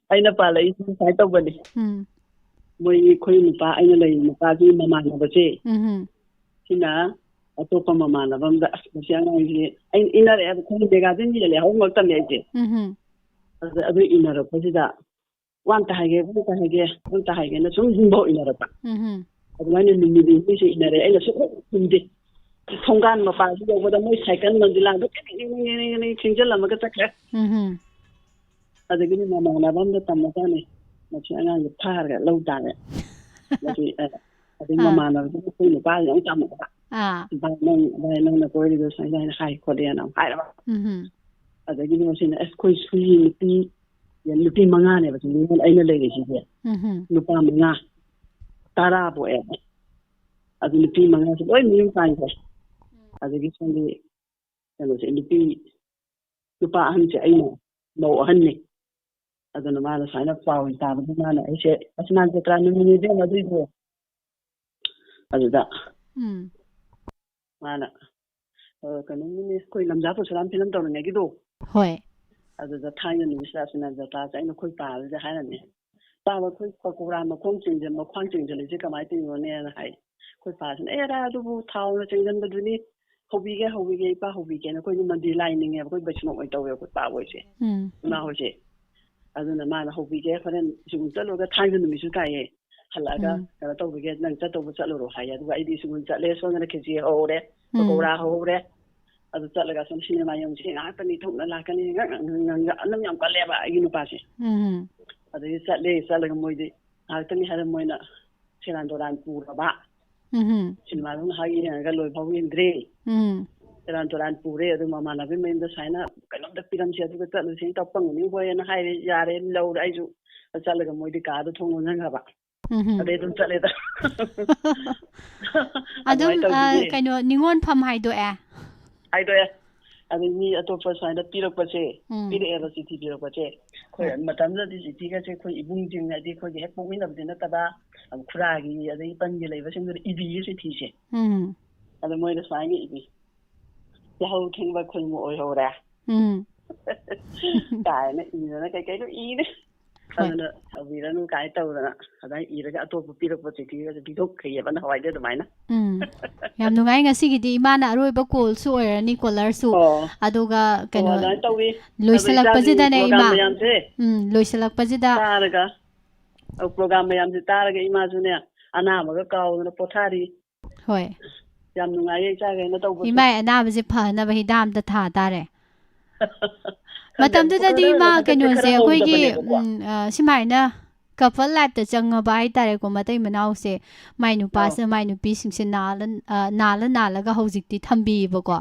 ꯑꯩꯅ ꯄꯥꯜꯂꯛꯏꯁꯦ ꯁꯨꯃꯥꯏꯅ ꯇꯧꯕꯅꯤ꯫ ꯎꯝ꯫ ꯃꯣꯏꯒꯤ ꯑꯩꯈꯣꯏ ꯅꯨꯄꯥ, ꯑꯩꯅ ꯂꯩꯔꯤꯕ ꯅꯨꯄꯥꯁꯤꯒꯤ ꯃꯃꯥꯟꯅꯕꯁꯦ, ꯎꯝ꯫ ꯁꯤꯅ ꯑꯇꯣꯞꯄ ꯃꯃꯥꯟꯅꯕ ꯑꯃꯗ, "ꯑꯁ, ꯃꯁꯤ ꯑꯉꯥꯡꯁꯤ," ꯑꯩꯅ ꯏꯟꯅꯔꯛꯑꯦꯕ, ꯑꯩꯈꯣꯏ ꯃꯦꯒꯥꯖꯤꯟ ꯌꯦꯜꯂꯦ ꯍꯧꯔꯛꯇꯕꯅꯦ ꯑꯩꯁꯦ꯫ ꯎꯝ꯫ ꯑꯗꯨꯗ ꯑꯗꯨ ꯏꯟꯅꯔꯛꯄꯁꯤꯗ, "ꯋꯥ ꯑꯝꯇ ꯍꯥꯏꯒꯦ, ꯋꯥ ꯑꯝꯇ ꯍꯥꯏꯒꯦ, ꯋꯥ ꯑꯝꯇ ꯍꯥꯏꯒꯦꯅ" ꯁꯨꯝ ꯍꯨꯝꯐꯥꯎ ꯏꯟꯅꯔꯛꯄ꯫ ꯎꯝ꯫ ꯑꯗꯨꯃꯥꯏꯅ ꯅꯨꯃꯤꯠ ꯅꯤꯅꯤꯁꯦ ꯏꯟꯅꯔꯦ, ꯑꯩꯅ ꯁꯨꯝ ꯈꯨꯝꯗꯦ꯫ ꯊꯣꯡꯒꯥꯟ ꯃꯄꯥꯁꯤ ꯌꯧꯕꯗ ꯃꯣꯏ ꯁꯥꯏꯀꯜ ꯃꯟꯗꯤꯂꯥꯗꯣ ꯀꯤꯔꯤꯡ ꯀꯤꯔꯤꯡ ꯀꯤꯔꯤꯡ ꯀꯤꯔꯤꯡ ꯈꯤꯡꯖꯤꯜꯂꯝꯃꯒ ꯆꯠꯈ꯭ꯔꯦ꯫ ꯎꯝ꯫ ꯑꯗꯒꯤꯗꯤ ꯃꯃꯥꯟꯅꯕ ꯑꯃꯗ ꯇꯝꯃꯖꯥꯠꯅꯤ, "ꯃꯁꯤ ꯑꯉꯥꯡꯁꯦ ꯐꯥꯔꯒ ꯂꯧ ꯇꯥꯔꯦ"꯫ ꯃꯁꯤ, ꯑ, ꯑꯗꯩ ꯑꯥ꯫ ꯃꯃꯥꯟꯅꯕꯗꯨꯅ ꯑꯩꯈꯣꯏ ꯅꯨꯄꯥꯁꯦ ꯑꯃꯨꯛ ꯇꯝꯃꯛꯄ꯫ ꯑꯥ꯫ "ꯚꯥꯏ, ꯅꯪ, ꯚꯥꯏ, ꯅꯪꯅ ꯀꯣꯏꯔꯤꯗꯣ ꯁꯨꯃꯥꯏꯅ ꯁꯨꯃꯥꯏꯅ ꯍꯥꯏ ꯈꯣꯠꯂꯦꯅ" ꯑꯃꯨꯛ ꯍꯥꯏꯔꯕ꯫ ꯎꯝ꯫ ꯑꯗꯒꯤꯗꯤ ꯃꯁꯤꯅ, "ꯑꯁ, ꯑꯩꯈꯣꯏ ꯁꯨꯏ ꯅꯨꯄꯤ, ꯅꯨꯄꯤ ꯃꯉꯥꯅꯦꯕ ꯁꯤ ꯅꯤꯉꯣꯜ ꯑꯩꯅ ꯂꯩꯔꯤꯁꯤꯁꯦ꯫ ꯎꯝ꯫ ꯅꯨꯄꯥ ꯃꯉꯥ, ꯇꯔꯥ ꯄꯣꯛꯑꯦ꯫ ꯑꯗꯨ ꯅꯨꯄꯤ ꯃꯉꯥꯁꯦ ꯂꯣꯏ ꯃꯌꯨꯝ ꯄꯥꯟꯈ꯭ꯔꯦ꯫ ꯑꯗꯒꯤ ꯁꯣꯝꯒꯤ ꯀꯩꯅꯣꯁꯦ, ꯅꯨꯄꯤ, ꯅꯨꯄꯥ ꯑꯍꯟꯁꯦ ꯑꯩꯅ ꯃꯧ ꯑꯍꯟꯅꯤ꯫ ꯑꯗꯨꯅ ꯃꯥꯅ ꯁꯨꯃꯥꯏꯅ ꯄꯥꯎ ꯇꯥꯕꯗ ꯃꯥꯅ ꯑꯩꯁꯦ, "ꯑꯁ, ꯅꯪ ꯖꯇ꯭ꯔꯥ ꯅꯨꯃꯤꯠꯅꯦ ꯏꯕꯦꯝꯃ ꯑꯗꯨꯏꯗꯣ"꯫ ꯑꯗꯨꯗ ꯎꯝ꯫ ꯃꯥꯅ, ꯑ, ꯀꯩꯅꯣꯒꯤꯅꯦ, ꯑꯩꯈꯣꯏ ꯂꯝꯖꯥ ꯄꯔꯁꯨꯔꯥꯝ ꯐꯤꯂꯝ ꯇꯧꯔꯤꯉꯩꯒꯤꯗꯣ꯫ ꯍꯣꯏ꯫ ꯑꯗꯨꯗ ꯊꯥꯏꯅ ꯅꯨꯃꯤꯠꯁꯤꯗ ꯑꯁꯤꯅ ꯖꯇ꯭ꯔꯥꯁꯦ ꯑꯩꯅ ꯑꯩꯈꯣꯏ ꯄꯥꯁꯤꯗ ꯍꯥꯏꯔꯝꯃꯦ꯫ "ꯄꯥꯕ, ꯑꯩꯈꯣꯏ ꯄꯀꯧꯔꯥ ꯃꯈꯣꯡ ꯆꯤꯡꯖꯟ-, ꯃꯈ꯭ꯋꯥꯡ ꯆꯤꯡꯖꯜꯂꯤꯁꯦ ꯀꯃꯥꯏꯅ ꯇꯧꯔꯤꯅꯣꯅꯦꯅ?" ꯍꯥꯏ꯫ ꯑꯩꯈꯣꯏ ꯄꯥꯁꯤꯅ, "ꯑꯦꯔꯥ, ꯑꯗꯨꯕꯨ ꯊꯥꯎꯅ ꯆꯤꯡꯖꯟꯕꯗꯨꯅꯤ, ꯍꯧꯕꯤꯒꯦ, ꯍꯧꯕꯤꯒꯦ, ꯏꯄꯥ ꯍꯧꯕꯤꯒꯦꯅ", ꯑꯩꯈꯣꯏꯗꯤ ꯃꯟꯗꯤꯔ ꯂꯥꯏ ꯅꯤꯡꯉꯦꯕ, ꯑꯩꯈꯣꯏ ꯕꯩꯁꯅꯣꯞ ꯑꯣꯏꯅ ꯇꯧꯋꯦ ꯑꯩꯈꯣꯏ ꯄꯥ ꯍꯣꯏꯁꯦ, ꯎꯝ꯫ ꯏꯃꯥ ꯍꯣꯏꯁꯦ꯫ ꯑꯗꯨꯅ ꯃꯥꯅ ꯍꯧꯕꯤꯒꯦ, ꯍꯣꯔꯦꯟ ꯁ꯭ꯀꯨꯜ ꯆꯠꯂꯨꯔꯒ ꯊꯥꯡꯖ ꯅꯨꯃꯤꯠꯁꯨ ꯇꯥꯏꯌꯦ, ꯍꯜꯂꯛꯑꯒ ꯎꯝ꯫ ꯀꯩꯅꯣ ꯇꯧꯕꯤꯒꯦ, ꯅꯪ ꯆꯠꯇꯧꯕ ꯆꯠꯂꯨꯔꯣ ꯍꯥꯏꯌꯦ꯫ ꯑꯗꯨꯒ ꯑꯩꯗꯤ ꯁ꯭ꯀꯨꯜ ꯆꯠꯂꯦ, ꯁꯣꯝꯗꯅ ꯈꯦꯆꯤ ꯍꯧꯍꯧꯔꯦ, ꯎꯝ꯫ ꯄꯀꯧꯔꯥ ꯍꯧꯍꯧꯔꯦ꯫ ꯑꯗꯨ ꯆꯠꯂꯒ ꯁꯨꯝ ꯁꯤꯅꯦꯃꯥ ꯌꯦꯡꯉꯨꯁꯤ, ꯉꯥꯏꯍꯥꯛꯇꯅꯤ ꯊꯣꯛꯅ ꯂꯥꯛꯀꯅꯤ, ꯉ-, ꯉ-, ꯉ-, ꯉ-, ꯑꯗꯨꯝ ꯌꯥꯝ ꯀꯜꯂꯦꯕ ꯑꯩꯒꯤ ꯅꯨꯄꯥꯁꯦ꯫ ꯎꯝ꯫ ꯑꯗꯒꯤ ꯆꯠꯂꯦ, ꯆꯠꯂꯒ ꯃꯣꯏꯗꯤ ꯉꯥꯏꯍꯥꯛꯇꯅꯤ ꯍꯥꯏꯔ ꯃꯣꯏꯅ ꯁꯦꯔꯥꯟ ꯇꯨꯔꯥꯟ ꯄꯨꯔꯕ꯫ ꯎꯝ꯫ ꯁꯤꯅꯦꯃꯥꯗꯨ ꯉꯥꯏꯍꯥꯛ ꯌꯦꯡꯉꯒ ꯂꯣꯏꯐꯥꯎ ꯌꯦꯡꯗ꯭ꯔꯦ꯫ ꯎꯝ꯫ ꯁꯦꯔꯥꯟ ꯇꯨꯔꯥꯟ ꯄꯨꯔꯦ꯫ ꯑꯗꯨ ꯃꯃꯥꯟꯅꯕꯤ ꯃꯌꯨꯝꯗ ꯁꯨꯃꯥꯏꯅ ꯀꯩꯅꯣꯝꯇ ꯄꯤꯔꯝꯁꯦ, ꯑꯗꯨꯒ ꯆꯠꯂꯨꯁꯦ, ꯇꯧ ꯄꯪꯉꯨꯅꯤ ꯍꯣꯏꯅ ꯍꯥꯏꯔꯦ, ꯌꯥꯔꯦ, ꯂꯧꯔꯦ꯫ ꯑꯩꯁꯨ ꯆꯠꯂꯒ ꯃꯣꯏꯗꯤ ꯀꯥꯗ ꯊꯣꯡ ꯂꯣꯟꯁꯤꯟꯈ꯭ꯔꯕ꯫ ꯎꯝ꯫ ꯑꯗꯩ ꯑꯗꯨꯝ ꯆꯠꯂꯦꯗ꯫ ꯑꯗꯨꯝ, ꯑꯗꯨꯃꯥꯏꯅ ꯑ, ꯇꯧꯈꯤꯌꯦ꯫ ꯀꯩꯅꯣ, ꯅꯤꯉꯣꯜ ꯐꯝ ꯍꯥꯏꯗꯣꯛꯑꯦ꯫ ꯍꯥꯏꯗꯣꯛꯑꯦ꯫ ꯑꯗꯩ ꯃꯤ ꯑꯇꯣꯞꯄ ꯁꯨꯃꯥꯏꯅ ꯄꯤꯔꯛꯄꯁꯦ, ꯎꯝ꯫ ꯄꯤꯔꯛꯑꯦꯕ, ꯆꯤꯊꯤ ꯄꯤꯔꯛꯄꯁꯦ, ꯑꯩꯈꯣꯏ ꯃꯇꯝꯗꯨꯗꯗꯤ ꯆꯤꯊꯤꯒꯁꯦ ꯑꯩꯈꯣꯏ ꯏꯕꯨꯡꯁꯤꯡ, ꯍꯥꯏꯗꯤ ꯑꯩꯈꯣꯏꯒꯤ ꯍꯦꯛ ꯄꯣꯛꯃꯤꯟꯅꯕꯗꯤ ꯅꯠꯇꯕ, ꯑꯗꯨ ꯈꯨꯔꯥꯒꯤ ꯑꯗꯩ ꯏꯄꯟꯒꯤ ꯂꯩꯕꯁꯤꯡꯗꯨꯗ ꯏꯕꯤꯌꯦ ꯆꯤꯊꯤꯁꯦ꯫ ꯎꯝ꯫ ꯑꯗꯣ ꯃꯣꯏꯗ ꯁꯨꯃꯥꯏꯅ ꯏꯕꯤ: "ꯌꯥꯍꯧ ꯊꯦꯡꯕ ꯈꯨꯟꯃꯨ ꯑꯣꯏꯍꯧꯔꯦ" ꯎꯝ꯫ ꯀꯥꯏꯅ ꯏꯗꯅ ꯀꯩ ꯀꯩꯅꯣ ꯏꯅꯦ꯫ ꯍꯣꯏ꯫ ꯑꯗꯨꯅ "ꯇꯧꯕꯤꯔꯅꯨ" ꯀꯥꯏꯅ ꯇꯧꯗꯅ ꯑꯗꯨꯃꯥꯏꯅ ꯏꯔꯒ ꯑꯇꯣꯞꯄ ꯄꯤꯔꯛꯄ ꯆꯤꯊꯤꯒꯁꯦ ꯄꯤꯊꯣꯛꯈ꯭ꯔꯤꯑꯕ ꯅꯍꯥꯟꯋꯥꯏꯗꯤ ꯑꯗꯨꯃꯥꯏꯅ꯫ ꯎꯝ꯫ ꯌꯥꯝ ꯅꯨꯡꯉꯥꯏ꯫ ꯉꯁꯤꯒꯤꯗꯤ ꯏꯃꯥꯅ ꯑꯔꯣꯏꯕ ꯀꯣꯜꯁꯨ ꯑꯣꯏꯔꯅꯤ, ꯀꯣꯂꯔꯁꯨ꯫ ꯑꯣ꯫ ꯑꯗꯨꯒ ꯑꯣ, ꯀꯩꯅꯣ, ꯑꯗꯨꯃꯥꯏꯅ ꯇꯧꯋꯤ꯫ ꯑꯗꯣ ꯏꯆꯥꯒꯤ ꯂꯣꯏꯁꯤꯜꯂꯛꯄꯁꯤꯗꯅꯦ, ꯄ꯭ꯔꯣꯒꯥꯝ ꯏꯃꯥ꯫ ꯃꯌꯥꯝꯁꯦ ꯎꯝ, ꯂꯣꯏꯁꯤꯜꯂꯛꯄꯁꯤꯗ꯫ ꯇꯥꯔꯒ, ꯑꯧ, ꯄ꯭ꯔꯣꯒꯥꯝ ꯃꯌꯥꯝꯁꯦ ꯇꯥꯔꯒ ꯏꯃꯥꯁꯨꯅꯦ ꯑꯅꯥꯕꯒ ꯀꯥꯎꯗꯅ ꯄꯣꯊꯥꯔꯤ꯫ ꯍꯣꯏ꯫ ꯌꯥꯝ ꯅꯨꯡꯉꯥꯏꯌꯦ ꯏꯆꯥꯈꯩꯅ ꯇꯧꯕꯁꯦ꯫ ꯏꯃꯥꯏ ꯑꯅꯥꯕꯁꯦ ꯐꯅꯕ ꯍꯤꯗꯥꯛ ꯑꯝꯇ ꯊꯥ ꯇꯥꯔꯦ꯫ ꯈꯪꯗꯦ, ꯑꯃꯨꯛ ꯃꯇꯝꯗꯨꯗꯗꯤ ꯈꯔ ꯏꯃꯥ ꯃꯁꯛꯁꯦ ꯈꯔ ꯀꯩꯅꯣꯁꯦ ꯑꯩꯈꯣꯏꯒꯤ, ꯉꯧꯗꯕꯅꯦꯕꯀꯣ꯫ ꯎꯝ, ꯑ, ꯁꯨꯃꯥꯏꯅ ꯀꯄꯜ ꯂꯥꯏꯐꯇ ꯆꯪꯉꯕ ꯍꯥꯏꯇꯥꯔꯦꯀꯣ, ꯃꯇꯩ ꯃꯅꯥꯎꯁꯦ꯫ ꯃꯥꯏ ꯑꯧ꯫ ꯅꯨꯄꯥꯁꯤꯅ ꯃꯥꯏ ꯅꯨꯄꯤꯁꯤꯡꯁꯦ ꯅꯥꯜꯂ-, ꯑ, ꯅꯥꯜꯂ ꯅꯥꯜꯂꯒ ꯍꯧꯖꯤꯛꯇꯤ ꯊꯝꯕꯤꯌꯦꯕꯀꯣ꯫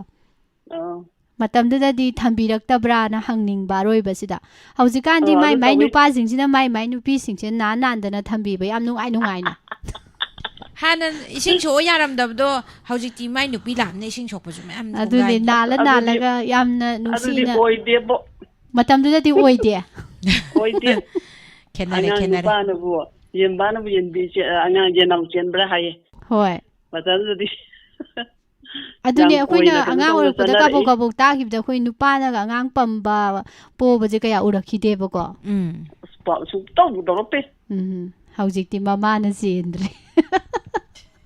ꯑꯧ꯫ ꯃꯇꯝꯗꯨꯗꯗꯤ ꯊꯝꯕꯤꯔꯛꯇꯕ꯭ꯔꯥꯅ ꯍꯪꯅꯤꯡꯕ ꯑꯔꯣꯏꯕꯁꯤꯗ꯫ ꯍꯧꯖꯤꯛꯀꯥꯟꯗꯤ ꯑꯧ, ꯃꯥꯏ ꯑꯗꯨ ꯃꯥꯏ ꯇꯧꯋꯤ꯫ ꯅꯨꯄꯥꯁꯤꯡꯁꯤꯅ ꯃꯥꯏ ꯃꯥꯏ ꯅꯨꯄꯤꯁꯤꯡꯁꯦ ꯅꯥꯟ ꯅꯥꯟꯗꯅ ꯊꯝꯕꯤꯕ ꯌꯥꯝ ꯅꯨꯡꯉꯥꯏ ꯅꯨꯡꯉꯥꯏꯅ꯫ ꯍꯥꯟꯅ ꯏꯁꯤꯡ ꯁꯣꯛꯑ ꯌꯥꯔꯝꯗꯕꯗꯣ ꯍꯧꯖꯤꯛꯇꯤ ꯃꯥꯏ ꯅꯨꯄꯤ ꯂꯥꯛꯑꯕꯅꯤꯅ ꯏꯁꯤꯡ ꯁꯣꯛꯄꯁꯨ ꯃꯌꯥꯝ ꯑꯗꯨꯅꯦ, ꯊꯣꯛꯂꯛꯑꯅꯤ꯫ ꯅꯥꯜꯂ ꯑꯗꯨꯗꯤ, ꯅꯥꯜꯂꯒ ꯌꯥꯝꯅ ꯑꯗꯨꯗꯤ ꯅꯨꯡꯁꯤꯅ꯫ ꯑꯣꯏꯗꯦꯕꯣ꯫ ꯃꯇꯝꯗꯨꯗꯗꯤ ꯑꯣꯏꯗꯦ꯫ ꯑꯣꯏꯗꯦ꯫ ꯈꯦꯠꯅꯔꯦ, ꯑꯉꯥꯡ ꯈꯦꯠꯅꯔꯦ꯫ ꯅꯨꯄꯥꯅꯕꯨ, ꯌꯦꯟꯕꯥꯅꯕꯨ ꯌꯦꯟꯕꯤ ꯆꯦ-, ꯑꯉꯥꯡ ꯌꯦꯟꯅꯥꯎ ꯆꯦꯟꯕ꯭ꯔꯥ ꯍꯥꯏꯌꯦ꯫ ꯍꯣꯏ꯫ ꯃꯇꯝꯗꯨꯗꯗꯤ꯫ ꯑꯗꯨꯅꯦ, ꯌꯥꯝ ꯑꯩꯈꯣꯏꯅ ꯀꯣꯏꯅ ꯀꯩꯅꯣ ꯑꯉꯥꯡ ꯇꯧꯅ ꯑꯣꯏꯔꯛꯄꯗ ꯆꯠꯅꯔꯛꯏ꯫ ꯀꯥꯕꯣꯛ ꯀꯥꯕꯣꯛ ꯇꯥꯈꯤꯕꯗ ꯑꯩꯈꯣꯏ ꯅꯨꯄꯥꯅꯒ ꯑꯉꯥꯡ ꯄꯝꯕ, ꯄꯣꯕꯁꯦ ꯀꯌꯥ ꯎꯔꯛꯈꯤꯗꯦꯕꯀꯣ꯫ ꯎꯝ꯫ ꯑꯁ, ꯄꯥ-, ꯁꯨꯡꯇꯧꯕꯨ ꯇꯧꯔꯛꯇꯦ꯫ ꯎꯝ, ꯍꯧꯖꯤꯛꯇꯤ ꯃꯃꯥꯅ ꯆꯦꯟꯗ꯭ꯔꯦ꯫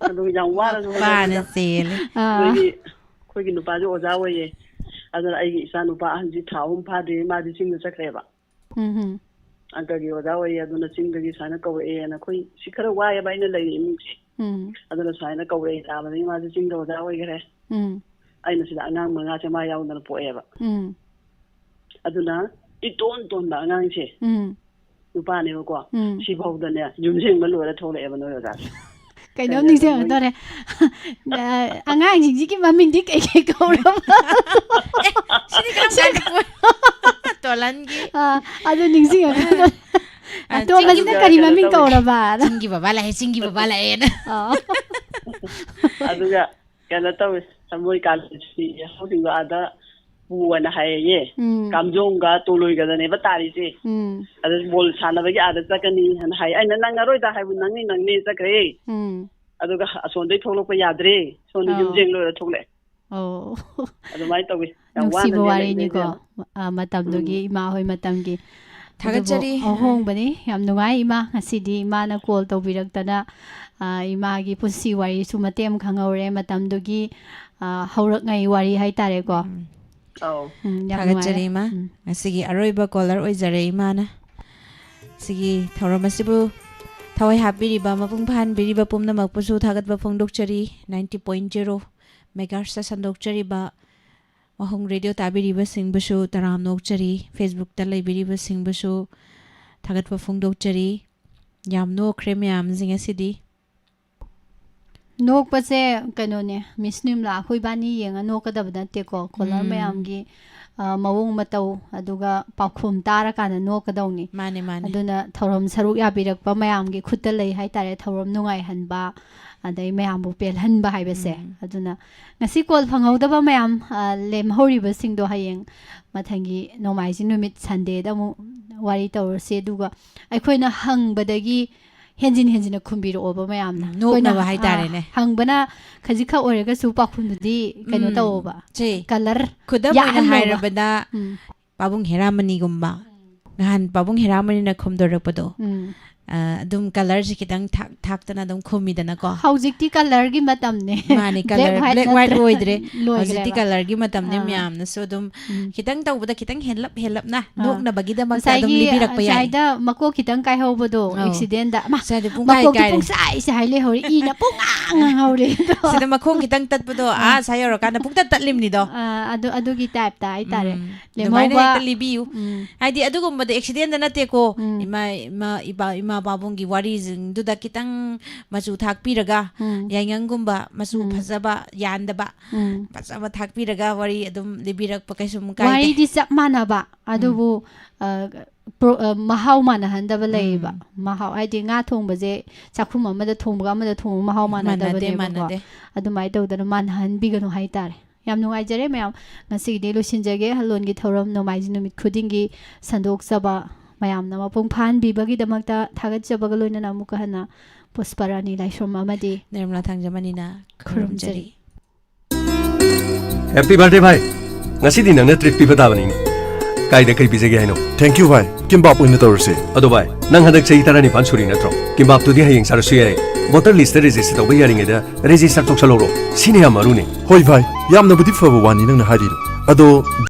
ꯑꯗꯨ ꯌꯥꯝ ꯋꯥꯅꯁꯨ ꯃꯄꯥꯅ ꯍꯣꯠꯅꯕꯅꯤꯗ꯫ ꯆꯦꯜꯂꯦ꯫ ꯑꯥ꯫ ꯑꯗꯒꯤ ꯑꯩꯈꯣꯏꯒꯤ ꯅꯨꯄꯥꯁꯨ ꯑꯣꯖꯥ ꯑꯣꯏꯌꯦ꯫ ꯑꯗꯨꯅ ꯑꯩꯒꯤ ꯏꯆꯥ ꯅꯨꯄꯥ ꯑꯍꯟꯁꯤ ꯊꯥ ꯑꯍꯨꯝ ꯐꯥꯗ꯭ꯔꯤ, ꯃꯥꯗꯤ ꯆꯤꯡꯗ ꯆꯠꯈ꯭ꯔꯦꯕ꯫ ꯎꯝ ꯍꯨꯝ꯫ ꯑꯪꯀꯒꯤ ꯑꯣꯖꯥ ꯑꯣꯏꯌꯦ, ꯑꯗꯨꯅ ꯆꯤꯡꯗꯒꯤ ꯁꯨꯃꯥꯏꯅ ꯀꯧꯔꯛꯑꯦꯅ꯫ ꯑꯩꯈꯣꯏ ꯁꯤ ꯈꯔ ꯋꯥꯏꯑꯦꯕ ꯑꯩꯅ ꯂꯩꯔꯤ ꯏꯃꯨꯡꯁꯦ꯫ ꯎꯝ꯫ ꯑꯗꯨꯅ ꯁꯨꯃꯥꯏꯅ ꯀꯧꯔꯛꯑꯦ ꯇꯥꯕꯗꯒꯤ ꯃꯥꯁꯦ ꯆꯤꯡꯗ ꯑꯣꯖꯥ ꯑꯣꯏꯈ꯭ꯔꯦ꯫ ꯎꯝ꯫ ꯑꯩꯅ ꯁꯤꯗ ꯑꯉꯥꯡ ꯃꯉꯥꯁꯦ ꯃꯥ ꯌꯥꯎꯗꯅ ꯄꯣꯛꯑꯦꯕ꯫ ꯎꯝ꯫ ꯑꯗꯨꯅ ꯏꯇꯣꯟ ꯇꯣꯟꯕ ꯑꯉꯥꯡꯁꯦ ꯎꯝ꯫ ꯅꯨꯄꯥꯅꯦꯕꯀꯣ, ꯎꯝ꯫ ꯁꯤꯐꯥꯎꯗꯅꯦ ꯌꯨꯝ ꯁꯦꯡꯕ ꯂꯣꯏꯔ ꯊꯣꯛꯂꯛꯑꯦꯕ ꯅꯣꯏ ꯑꯣꯖꯥꯁꯦ꯫ ꯀꯩꯅꯣꯝ ꯀꯩꯅꯣ ꯅꯤꯡꯁꯤꯡꯉꯛꯇꯣꯔꯦ꯫ ꯑ, ꯑꯉꯥꯡꯁꯤꯡꯁꯤꯒꯤ ꯃꯃꯤꯡꯗꯤ ꯀꯩ ꯀꯩ ꯀꯧꯔꯕ? ꯑꯦ, ꯁꯤꯗꯤ ꯀꯔꯝ ꯀꯥꯟꯗ ꯄꯣ-, ꯇꯣꯂꯟꯒꯤ꯫ ꯑ, ꯑꯗꯨ ꯅꯤꯡꯁꯤꯡꯉꯛꯇꯣꯔꯦ꯫ ꯑ, ꯑꯇꯣꯝꯕꯁꯤꯅ ꯆꯤꯡꯒꯤ ꯀꯔꯤ ꯀꯩꯅꯣ ꯃꯃꯤꯡ ꯇꯧꯋꯦ꯫ ꯀꯧꯔꯕ? ꯆꯤꯡꯒꯤ ꯕꯕꯥ ꯂꯥꯛꯑꯦ, ꯆꯤꯡꯒꯤ ꯕꯕꯥ ꯂꯥꯛꯑꯦꯅ꯫ ꯑ꯫ ꯑꯗꯨꯒ ꯀꯩꯅꯣ ꯇꯧꯋꯦ, ꯃꯣꯏ ꯀꯥꯂꯦꯟ ꯁꯨꯇꯤ ꯌꯥꯎꯁꯪꯗꯣ ꯑꯥꯗ ꯄꯨꯑꯣꯅ ꯍꯥꯏꯌꯦ꯫ ꯎꯝ꯫ ꯀꯥꯝꯖꯣꯡꯒ ꯇꯣꯂꯣꯏꯒꯗꯅꯦꯕ ꯇꯥꯔꯤꯁꯦ꯫ ꯎꯝ꯫ ꯑꯗꯨ ꯕꯣꯜ ꯁꯥꯟꯅꯕꯒꯤ ꯑꯥꯗ ꯆꯠꯀꯅꯤ ꯍꯥꯏꯅ ꯍꯥꯏ꯫ ꯑꯩꯅ "ꯅꯪꯉꯔꯣꯏꯗ" ꯍꯥꯏꯕꯨ "ꯅꯪꯅꯤ, ꯅꯪꯅꯤ" ꯆꯠꯈ꯭ꯔꯦ꯫ ꯎꯝ꯫ ꯑꯗꯨꯒ ꯑꯁꯣꯝꯗꯩ ꯊꯣꯛꯂꯛꯄ ꯌꯥꯗ꯭ꯔꯦ꯫ ꯁꯣꯝꯗ ꯌꯨꯝ ꯑꯧ꯫ ꯌꯦꯡ ꯂꯣꯏꯔ ꯊꯣꯛꯂꯛꯑꯦ꯫ ꯑꯣ꯫ ꯑꯗꯨꯃꯥꯏꯅ ꯇꯧꯋꯤ꯫ ꯌꯥꯝ ꯋꯥꯅ ꯅꯨꯡꯁꯤꯕ ꯂꯩꯔꯛꯏꯅꯦ ꯋꯥꯔꯤꯅꯤꯀꯣ꯫ ꯏꯕꯦꯝꯃ꯫ ꯑ, ꯃꯇꯝꯗꯨꯒꯤ ꯎꯝ꯫ ꯏꯃꯥ ꯍꯣꯏ ꯃꯇꯝꯒꯤ꯫ ꯊꯥꯒꯠꯆꯔꯤ꯫ ꯑꯗꯨꯕꯨ ꯑꯍꯣꯡꯕꯅꯤ꯫ ꯌꯥꯝ ꯅꯨꯡꯉꯥꯏ ꯏꯃꯥ꯫ ꯉꯁꯤꯗꯤ ꯏꯃꯥꯅ call ꯇꯧꯕꯤꯔꯛꯇꯅ, ꯑ, ꯏꯃꯥꯒꯤ ꯄꯨꯟꯁꯤ ꯋꯥꯔꯤꯁꯨ ꯃꯇꯦꯛ ꯑꯃ ꯈꯪꯍꯧꯔꯦ꯫ ꯃꯇꯝꯗꯨꯒꯤ, ꯑ, ꯍꯧꯔꯛꯉꯩ ꯋꯥꯔꯤ ꯍꯥꯏꯇꯥꯔꯦꯀꯣ꯫ ꯎꯝ꯫ ꯑꯧ꯫ ꯎꯝ, ꯌꯥꯝ ꯊꯥꯒꯠꯆꯔꯤ ꯅꯨꯡꯉꯥꯏꯔꯦ꯫ ꯏꯃꯥ꯫ ꯎꯝ꯫ ꯉꯁꯤꯒꯤ ꯑꯔꯣꯏꯕ caller ꯑꯣꯏꯖꯔꯦ ꯏꯃꯥꯅ꯫ ꯁꯤꯒꯤ ꯊꯧꯔꯝ ꯑꯁꯤꯕꯨ ꯊꯋꯥꯏ ꯍꯥꯞꯄꯤꯔꯤꯕ, ꯃꯄꯨꯡ ꯐꯥꯍꯟꯕꯤꯔꯤꯕ ꯄꯨꯝꯅꯃꯛꯄꯨꯁꯨ ꯊꯥꯒꯠꯄ ꯐꯣꯡꯗꯣꯛꯆꯔꯤ꯫ ninety point zero megahertz ꯁꯟꯗꯣꯛꯆꯔꯤꯕ ꯋꯥꯍꯣꯡ ꯔꯦꯗꯤꯑꯣ ꯇꯥꯕꯤꯔꯤꯕꯁꯤꯡꯕꯨꯁꯨ ꯇꯔꯥꯝꯅ ꯑꯣꯛꯆꯔꯤ꯫ Facebook ꯇ ꯂꯩꯕꯤꯔꯤꯕꯁꯤꯡꯕꯨꯁꯨ ꯊꯥꯒꯠꯄ ꯐꯣꯡꯗꯣꯛꯆꯔꯤ꯫ ꯌꯥꯝ ꯅꯣꯛꯈ꯭ꯔꯦ ꯃꯌꯥꯝꯁꯦ ꯉꯁꯤꯗꯤ꯫ ꯅꯣꯛꯄꯁꯦ ꯀꯩꯅꯣꯅꯦ, ꯃꯤꯁ ꯅꯤꯝꯂꯥ, ꯑꯩꯈꯣꯏ ꯏꯕꯥꯅꯤ ꯌꯦꯡꯉ ꯅꯣꯛꯀꯗꯕ ꯅꯠꯇꯦꯀꯣ꯫ Caller ꯎꯝ꯫ ꯃꯌꯥꯝꯒꯤ, ꯑ, ꯃꯑꯣꯡ ꯃꯇꯧ, ꯑꯗꯨꯒ ꯄꯥꯎꯈꯨꯝ ꯇꯥꯔꯀꯥꯟꯗ ꯅꯣꯛꯀꯗꯧꯅꯤ꯫ ꯃꯥꯅꯦ, ꯃꯥꯅꯦ꯫ ꯑꯗꯨꯅ ꯊꯧꯔꯝ ꯁꯔꯨꯛ ꯌꯥꯕꯤꯔꯛꯄ ꯃꯌꯥꯝꯒꯤ ꯈꯨꯠꯇ ꯂꯩ ꯍꯥꯏꯇꯥꯔꯦ, ꯊꯧꯔꯝ ꯅꯨꯡꯉꯥꯏꯍꯟꯕ, ꯑꯗꯩ ꯃꯌꯥꯝꯕꯨ ꯄꯦꯜꯍꯟꯕ ꯍꯥꯏꯕꯁꯦ꯫ ꯎꯝ꯫ ꯑꯗꯨꯅ ꯉꯁꯤ call ꯐꯪꯍꯧꯗꯕ ꯃꯌꯥꯝ, ꯑ, ꯂꯦꯝꯍꯧꯔꯤꯕꯁꯤꯡꯗꯣ ꯍꯌꯦꯡ ꯃꯊꯪꯒꯤ ꯅꯣꯡꯃꯥꯏꯖꯤꯡ ꯅꯨꯃꯤꯠ Sunday ꯗ ꯑꯃꯨꯛ ꯋꯥꯔꯤ ꯇꯧꯔꯁꯤ꯫ ꯑꯗꯨꯒ ꯑꯩꯈꯣꯏꯅ ꯍꯪꯕꯗꯒꯤ ꯍꯦꯟꯖꯤꯟ ꯍꯦꯟꯖꯤꯟꯅ ꯈꯨꯝꯕꯤꯔꯛꯑꯣꯕ ꯃꯌꯥꯝꯅ꯫ ꯎꯝ, ꯅꯣꯛꯅꯕ ꯑꯩꯈꯣꯏꯅ, ꯍꯥꯏꯇꯥꯔꯦꯅꯦ꯫ ꯑ, ꯍꯪꯕꯅ ꯈꯖꯤꯛꯈꯛ ꯑꯣꯏꯔꯒꯁꯨ ꯄꯥꯎꯈꯨꯝꯗꯨꯗꯤ ꯀꯩꯅꯣ ꯎꯝ, ꯇꯧꯋꯣꯕ꯫ ꯁꯦ, Colour ꯈꯨꯗꯝ ꯑꯣꯏꯅ ꯌꯥꯛꯍꯜꯂꯣꯕ꯫ ꯍꯥꯏꯔꯕꯗ, ꯎꯝ꯫ ꯄꯥꯕꯨꯡ ꯍꯦꯔꯥꯃꯅꯤꯒꯨꯝꯕ꯫ ꯅꯍꯥꯟ ꯄꯥꯕꯨꯡ ꯍꯦꯔꯥꯃꯅꯤꯅ ꯈꯨꯝꯗꯣꯔꯛꯄꯗꯣ, ꯎꯝ꯫ ꯑ, ꯑꯗꯨꯝ colour ꯁꯦ ꯈꯤꯇꯪ ꯊꯥꯛ-, ꯊꯥꯛꯇꯅ ꯑꯗꯨꯝ ꯈꯨꯝꯃꯤꯗꯅꯀꯣ꯫ ꯍꯧꯖꯤꯛꯇꯤ colour ꯒꯤ ꯃꯇꯝꯅꯦ꯫ ꯃꯥꯅꯦ, Black colour, white black white ꯅꯠꯇ꯭ꯔꯦ꯫ ꯑꯣꯏꯗ꯭ꯔꯦ꯫ ꯂꯣꯏꯈ꯭ꯔꯦꯕ꯫ ꯍꯧꯖꯤꯛꯇꯤ colour ꯒꯤ ꯃꯇꯝꯅꯦ꯫ ꯑꯥ꯫ ꯃꯌꯥꯝꯅꯁꯨ ꯑꯗꯨꯝ ꯎꯝ꯫ ꯈꯤꯇꯪ ꯇꯧꯕꯗ ꯈꯤꯇꯪ ꯍꯦꯜꯂꯞ ꯍꯦꯜꯂꯞꯅ ꯑꯥ꯫ ꯅꯣꯛꯅꯕꯒꯤꯗꯃꯛꯇ ꯑꯗꯨꯝ ꯉꯁꯥꯏꯒꯤ, ꯂꯤꯕꯤꯔꯛꯄ ꯌꯥꯏ꯫ ꯉꯁꯥꯏꯗ ꯃꯀꯣꯛ ꯈꯤꯇꯪ ꯀꯥꯏꯍꯧꯕꯗꯣ, ꯑꯧ꯫ accident ꯗ꯫ ꯑꯃ, ꯉꯁꯥꯏꯗꯤ ꯄꯨꯡꯀꯥꯏ ꯃꯀꯣꯛꯇꯤ ꯀꯥꯏꯔꯦ꯫ ꯄꯨꯡꯁꯥꯏ ꯁꯥꯏ ꯂꯩꯍꯧꯔꯦ, ꯏꯅ ꯄꯨꯡꯉꯥꯡ ꯉꯥꯡꯍꯧꯔꯦ ꯑꯗꯣ꯫ ꯁꯤꯗ ꯃꯈꯣꯡ ꯈꯤꯇꯪ ꯇꯠꯄꯗꯣ, ꯑꯥ, ꯁꯥꯏ ꯌꯧꯔꯀꯥꯟꯗ ꯄꯨꯡꯇꯠ ꯇꯠꯂꯤꯕꯅꯤꯗꯣ꯫ ꯑꯥ, ꯑꯗꯨ, ꯑꯗꯨꯒꯤ type ꯇ ꯍꯥꯏꯇꯥꯔꯦ꯫ ꯎꯝ, ꯑꯗꯨꯃꯥꯏꯅ ꯂꯦꯝꯍꯧꯕ ꯍꯦꯛꯇ ꯂꯤꯕꯤꯌꯨ꯫ ꯎꯝ꯫ ꯍꯥꯏꯗꯤ ꯑꯗꯨꯒꯨꯝꯕꯗ accident ꯗ ꯅꯠꯇꯦꯀꯣ꯫ ꯎꯝ꯫ ꯏꯃꯥ, ꯏꯃꯥ, ꯏꯄꯥ, ꯏꯃꯥ ꯄꯥꯕꯨꯡꯒꯤ ꯋꯥꯔꯤꯁꯤꯡꯗꯨꯗ ꯈꯤꯇꯪ ꯃꯆꯨ ꯊꯥꯛꯄꯤꯔꯒ, ꯎꯝ꯫ ꯌꯥꯏꯉꯪꯒꯨꯝꯕ, ꯃꯆꯨ ꯎꯝ꯫ ꯐꯖꯕ, ꯌꯥꯟꯗꯕ, ꯎꯝ꯫ ꯐꯖꯕ ꯊꯥꯛꯄꯤꯔꯒ ꯋꯥꯔꯤ ꯑꯗꯨꯝ ꯂꯤꯕꯤꯔꯛꯄ ꯀꯩꯁꯨꯝ ꯀꯥꯏꯗꯦ꯫ ꯋꯥꯔꯤꯗꯤ ꯆꯞ ꯃꯥꯟꯅꯕ, ꯑꯗꯨꯕꯨ, ꯑ, ꯄ꯭ꯔꯣ-, ꯑ, ꯃꯍꯥꯎ ꯃꯥꯟꯅꯍꯟꯗꯕ ꯂꯩꯌꯦꯕ꯫ ꯎꯝ꯫ ꯃꯍꯥꯎ ꯍꯥꯏꯗꯤ ꯉꯥ ꯊꯣꯡꯕꯁꯦ ꯆꯥꯛꯈꯨꯝ ꯑꯃꯗ ꯊꯣꯡꯕꯒ ꯑꯃꯗ ꯊꯣꯡꯕ ꯃꯍꯥꯎ ꯃꯥꯟꯅꯗꯦ, ꯃꯥꯟꯅꯗꯕꯅꯦꯕꯀꯣ꯫ ꯃꯥꯟꯅꯗꯦ꯫ ꯑꯗꯨꯃꯥꯏꯅ ꯇꯧꯗꯅ ꯃꯥꯟꯅꯍꯟꯕꯤꯒꯅꯨ ꯍꯥꯏꯇꯥꯔꯦ꯫ ꯌꯥꯝ ꯅꯨꯡꯉꯥꯏꯖꯔꯦ ꯃꯌꯥꯝ꯫ ꯉꯁꯤꯒꯤꯗꯤ ꯂꯣꯏꯁꯤꯟꯖꯒꯦ꯫ ꯍꯜꯂꯣꯟꯒꯤ ꯊꯧꯔꯝ ꯅꯣꯡꯃꯥꯏꯖꯤꯡ ꯅꯨꯃꯤꯠ ꯈꯨꯗꯤꯡꯒꯤ ꯁꯟꯗꯣꯛꯆꯕ ꯃꯌꯥꯝꯅ ꯃꯄꯨꯡ ꯐꯥꯍꯟꯕꯤꯕꯒꯤꯗꯃꯛꯇ ꯊꯥꯒꯠꯆꯕꯒ ꯂꯣꯏꯅꯅ ꯑꯃꯨꯛꯀ ꯍꯟꯅ ꯄꯨꯁꯄꯔꯥꯅꯤ ꯂꯥꯏꯁ꯭ꯔꯝ ꯑꯃꯗꯤ ꯅꯤꯔꯃꯂꯥ ꯊꯥꯡꯖꯃꯅꯤꯅ ꯈꯨꯔꯨꯝꯖꯔꯤ꯫ ꯈꯨꯔꯨꯝꯖꯔꯤ꯫ ꯍꯦꯄꯤ ꯕꯥꯔꯗꯦ ꯚꯥꯏ꯫ ꯉꯁꯤꯗꯤ ꯅꯪꯅ ꯇ꯭ꯔꯤꯠ ꯄꯤꯕ ꯇꯥꯕꯅꯤꯅꯦ꯫ ꯀꯥꯏꯗ ꯀꯩ ꯄꯤꯖꯒꯦ ꯍꯥꯏꯅꯣ? ꯊꯦꯡꯀ꯭ꯌꯨ ꯚꯥꯏ, ꯀꯤꯝꯕꯥꯞ ꯑꯣꯏꯅ ꯇꯧꯔꯁꯦ꯫ ꯑꯗꯣ ꯚꯥꯏ, ꯅꯪ ꯍꯟꯗꯛ ꯆꯍꯤ ꯇꯔꯥꯅꯤꯄꯥꯟ ꯁꯨꯔꯤ ꯅꯠꯇ꯭ꯔꯣ? ꯀꯤꯝꯕꯥꯞꯇꯨꯗꯤ ꯍꯌꯦꯡ ꯆꯥꯔꯁꯨ ꯌꯥꯏ꯫ ꯚꯣꯇꯔ ꯂꯤꯁꯇ ꯔꯦꯖꯤꯁꯇꯔ ꯇꯧꯕ ꯌꯥꯔꯤꯉꯩꯗ ꯔꯦꯖꯤꯁꯇꯔ ꯇꯧꯁꯜꯍꯧꯔꯣ꯫ ꯁꯤꯅ ꯌꯥꯝ ꯃꯔꯨꯅꯦ꯫ ꯍꯣꯏ ꯚꯥꯏ, ꯌꯥꯝꯅꯕꯨꯗꯤ ꯐꯕ ꯋꯥꯅꯤ ꯅꯪꯅ ꯍꯥꯏꯔꯤꯗꯣ꯫ ꯑꯗꯣ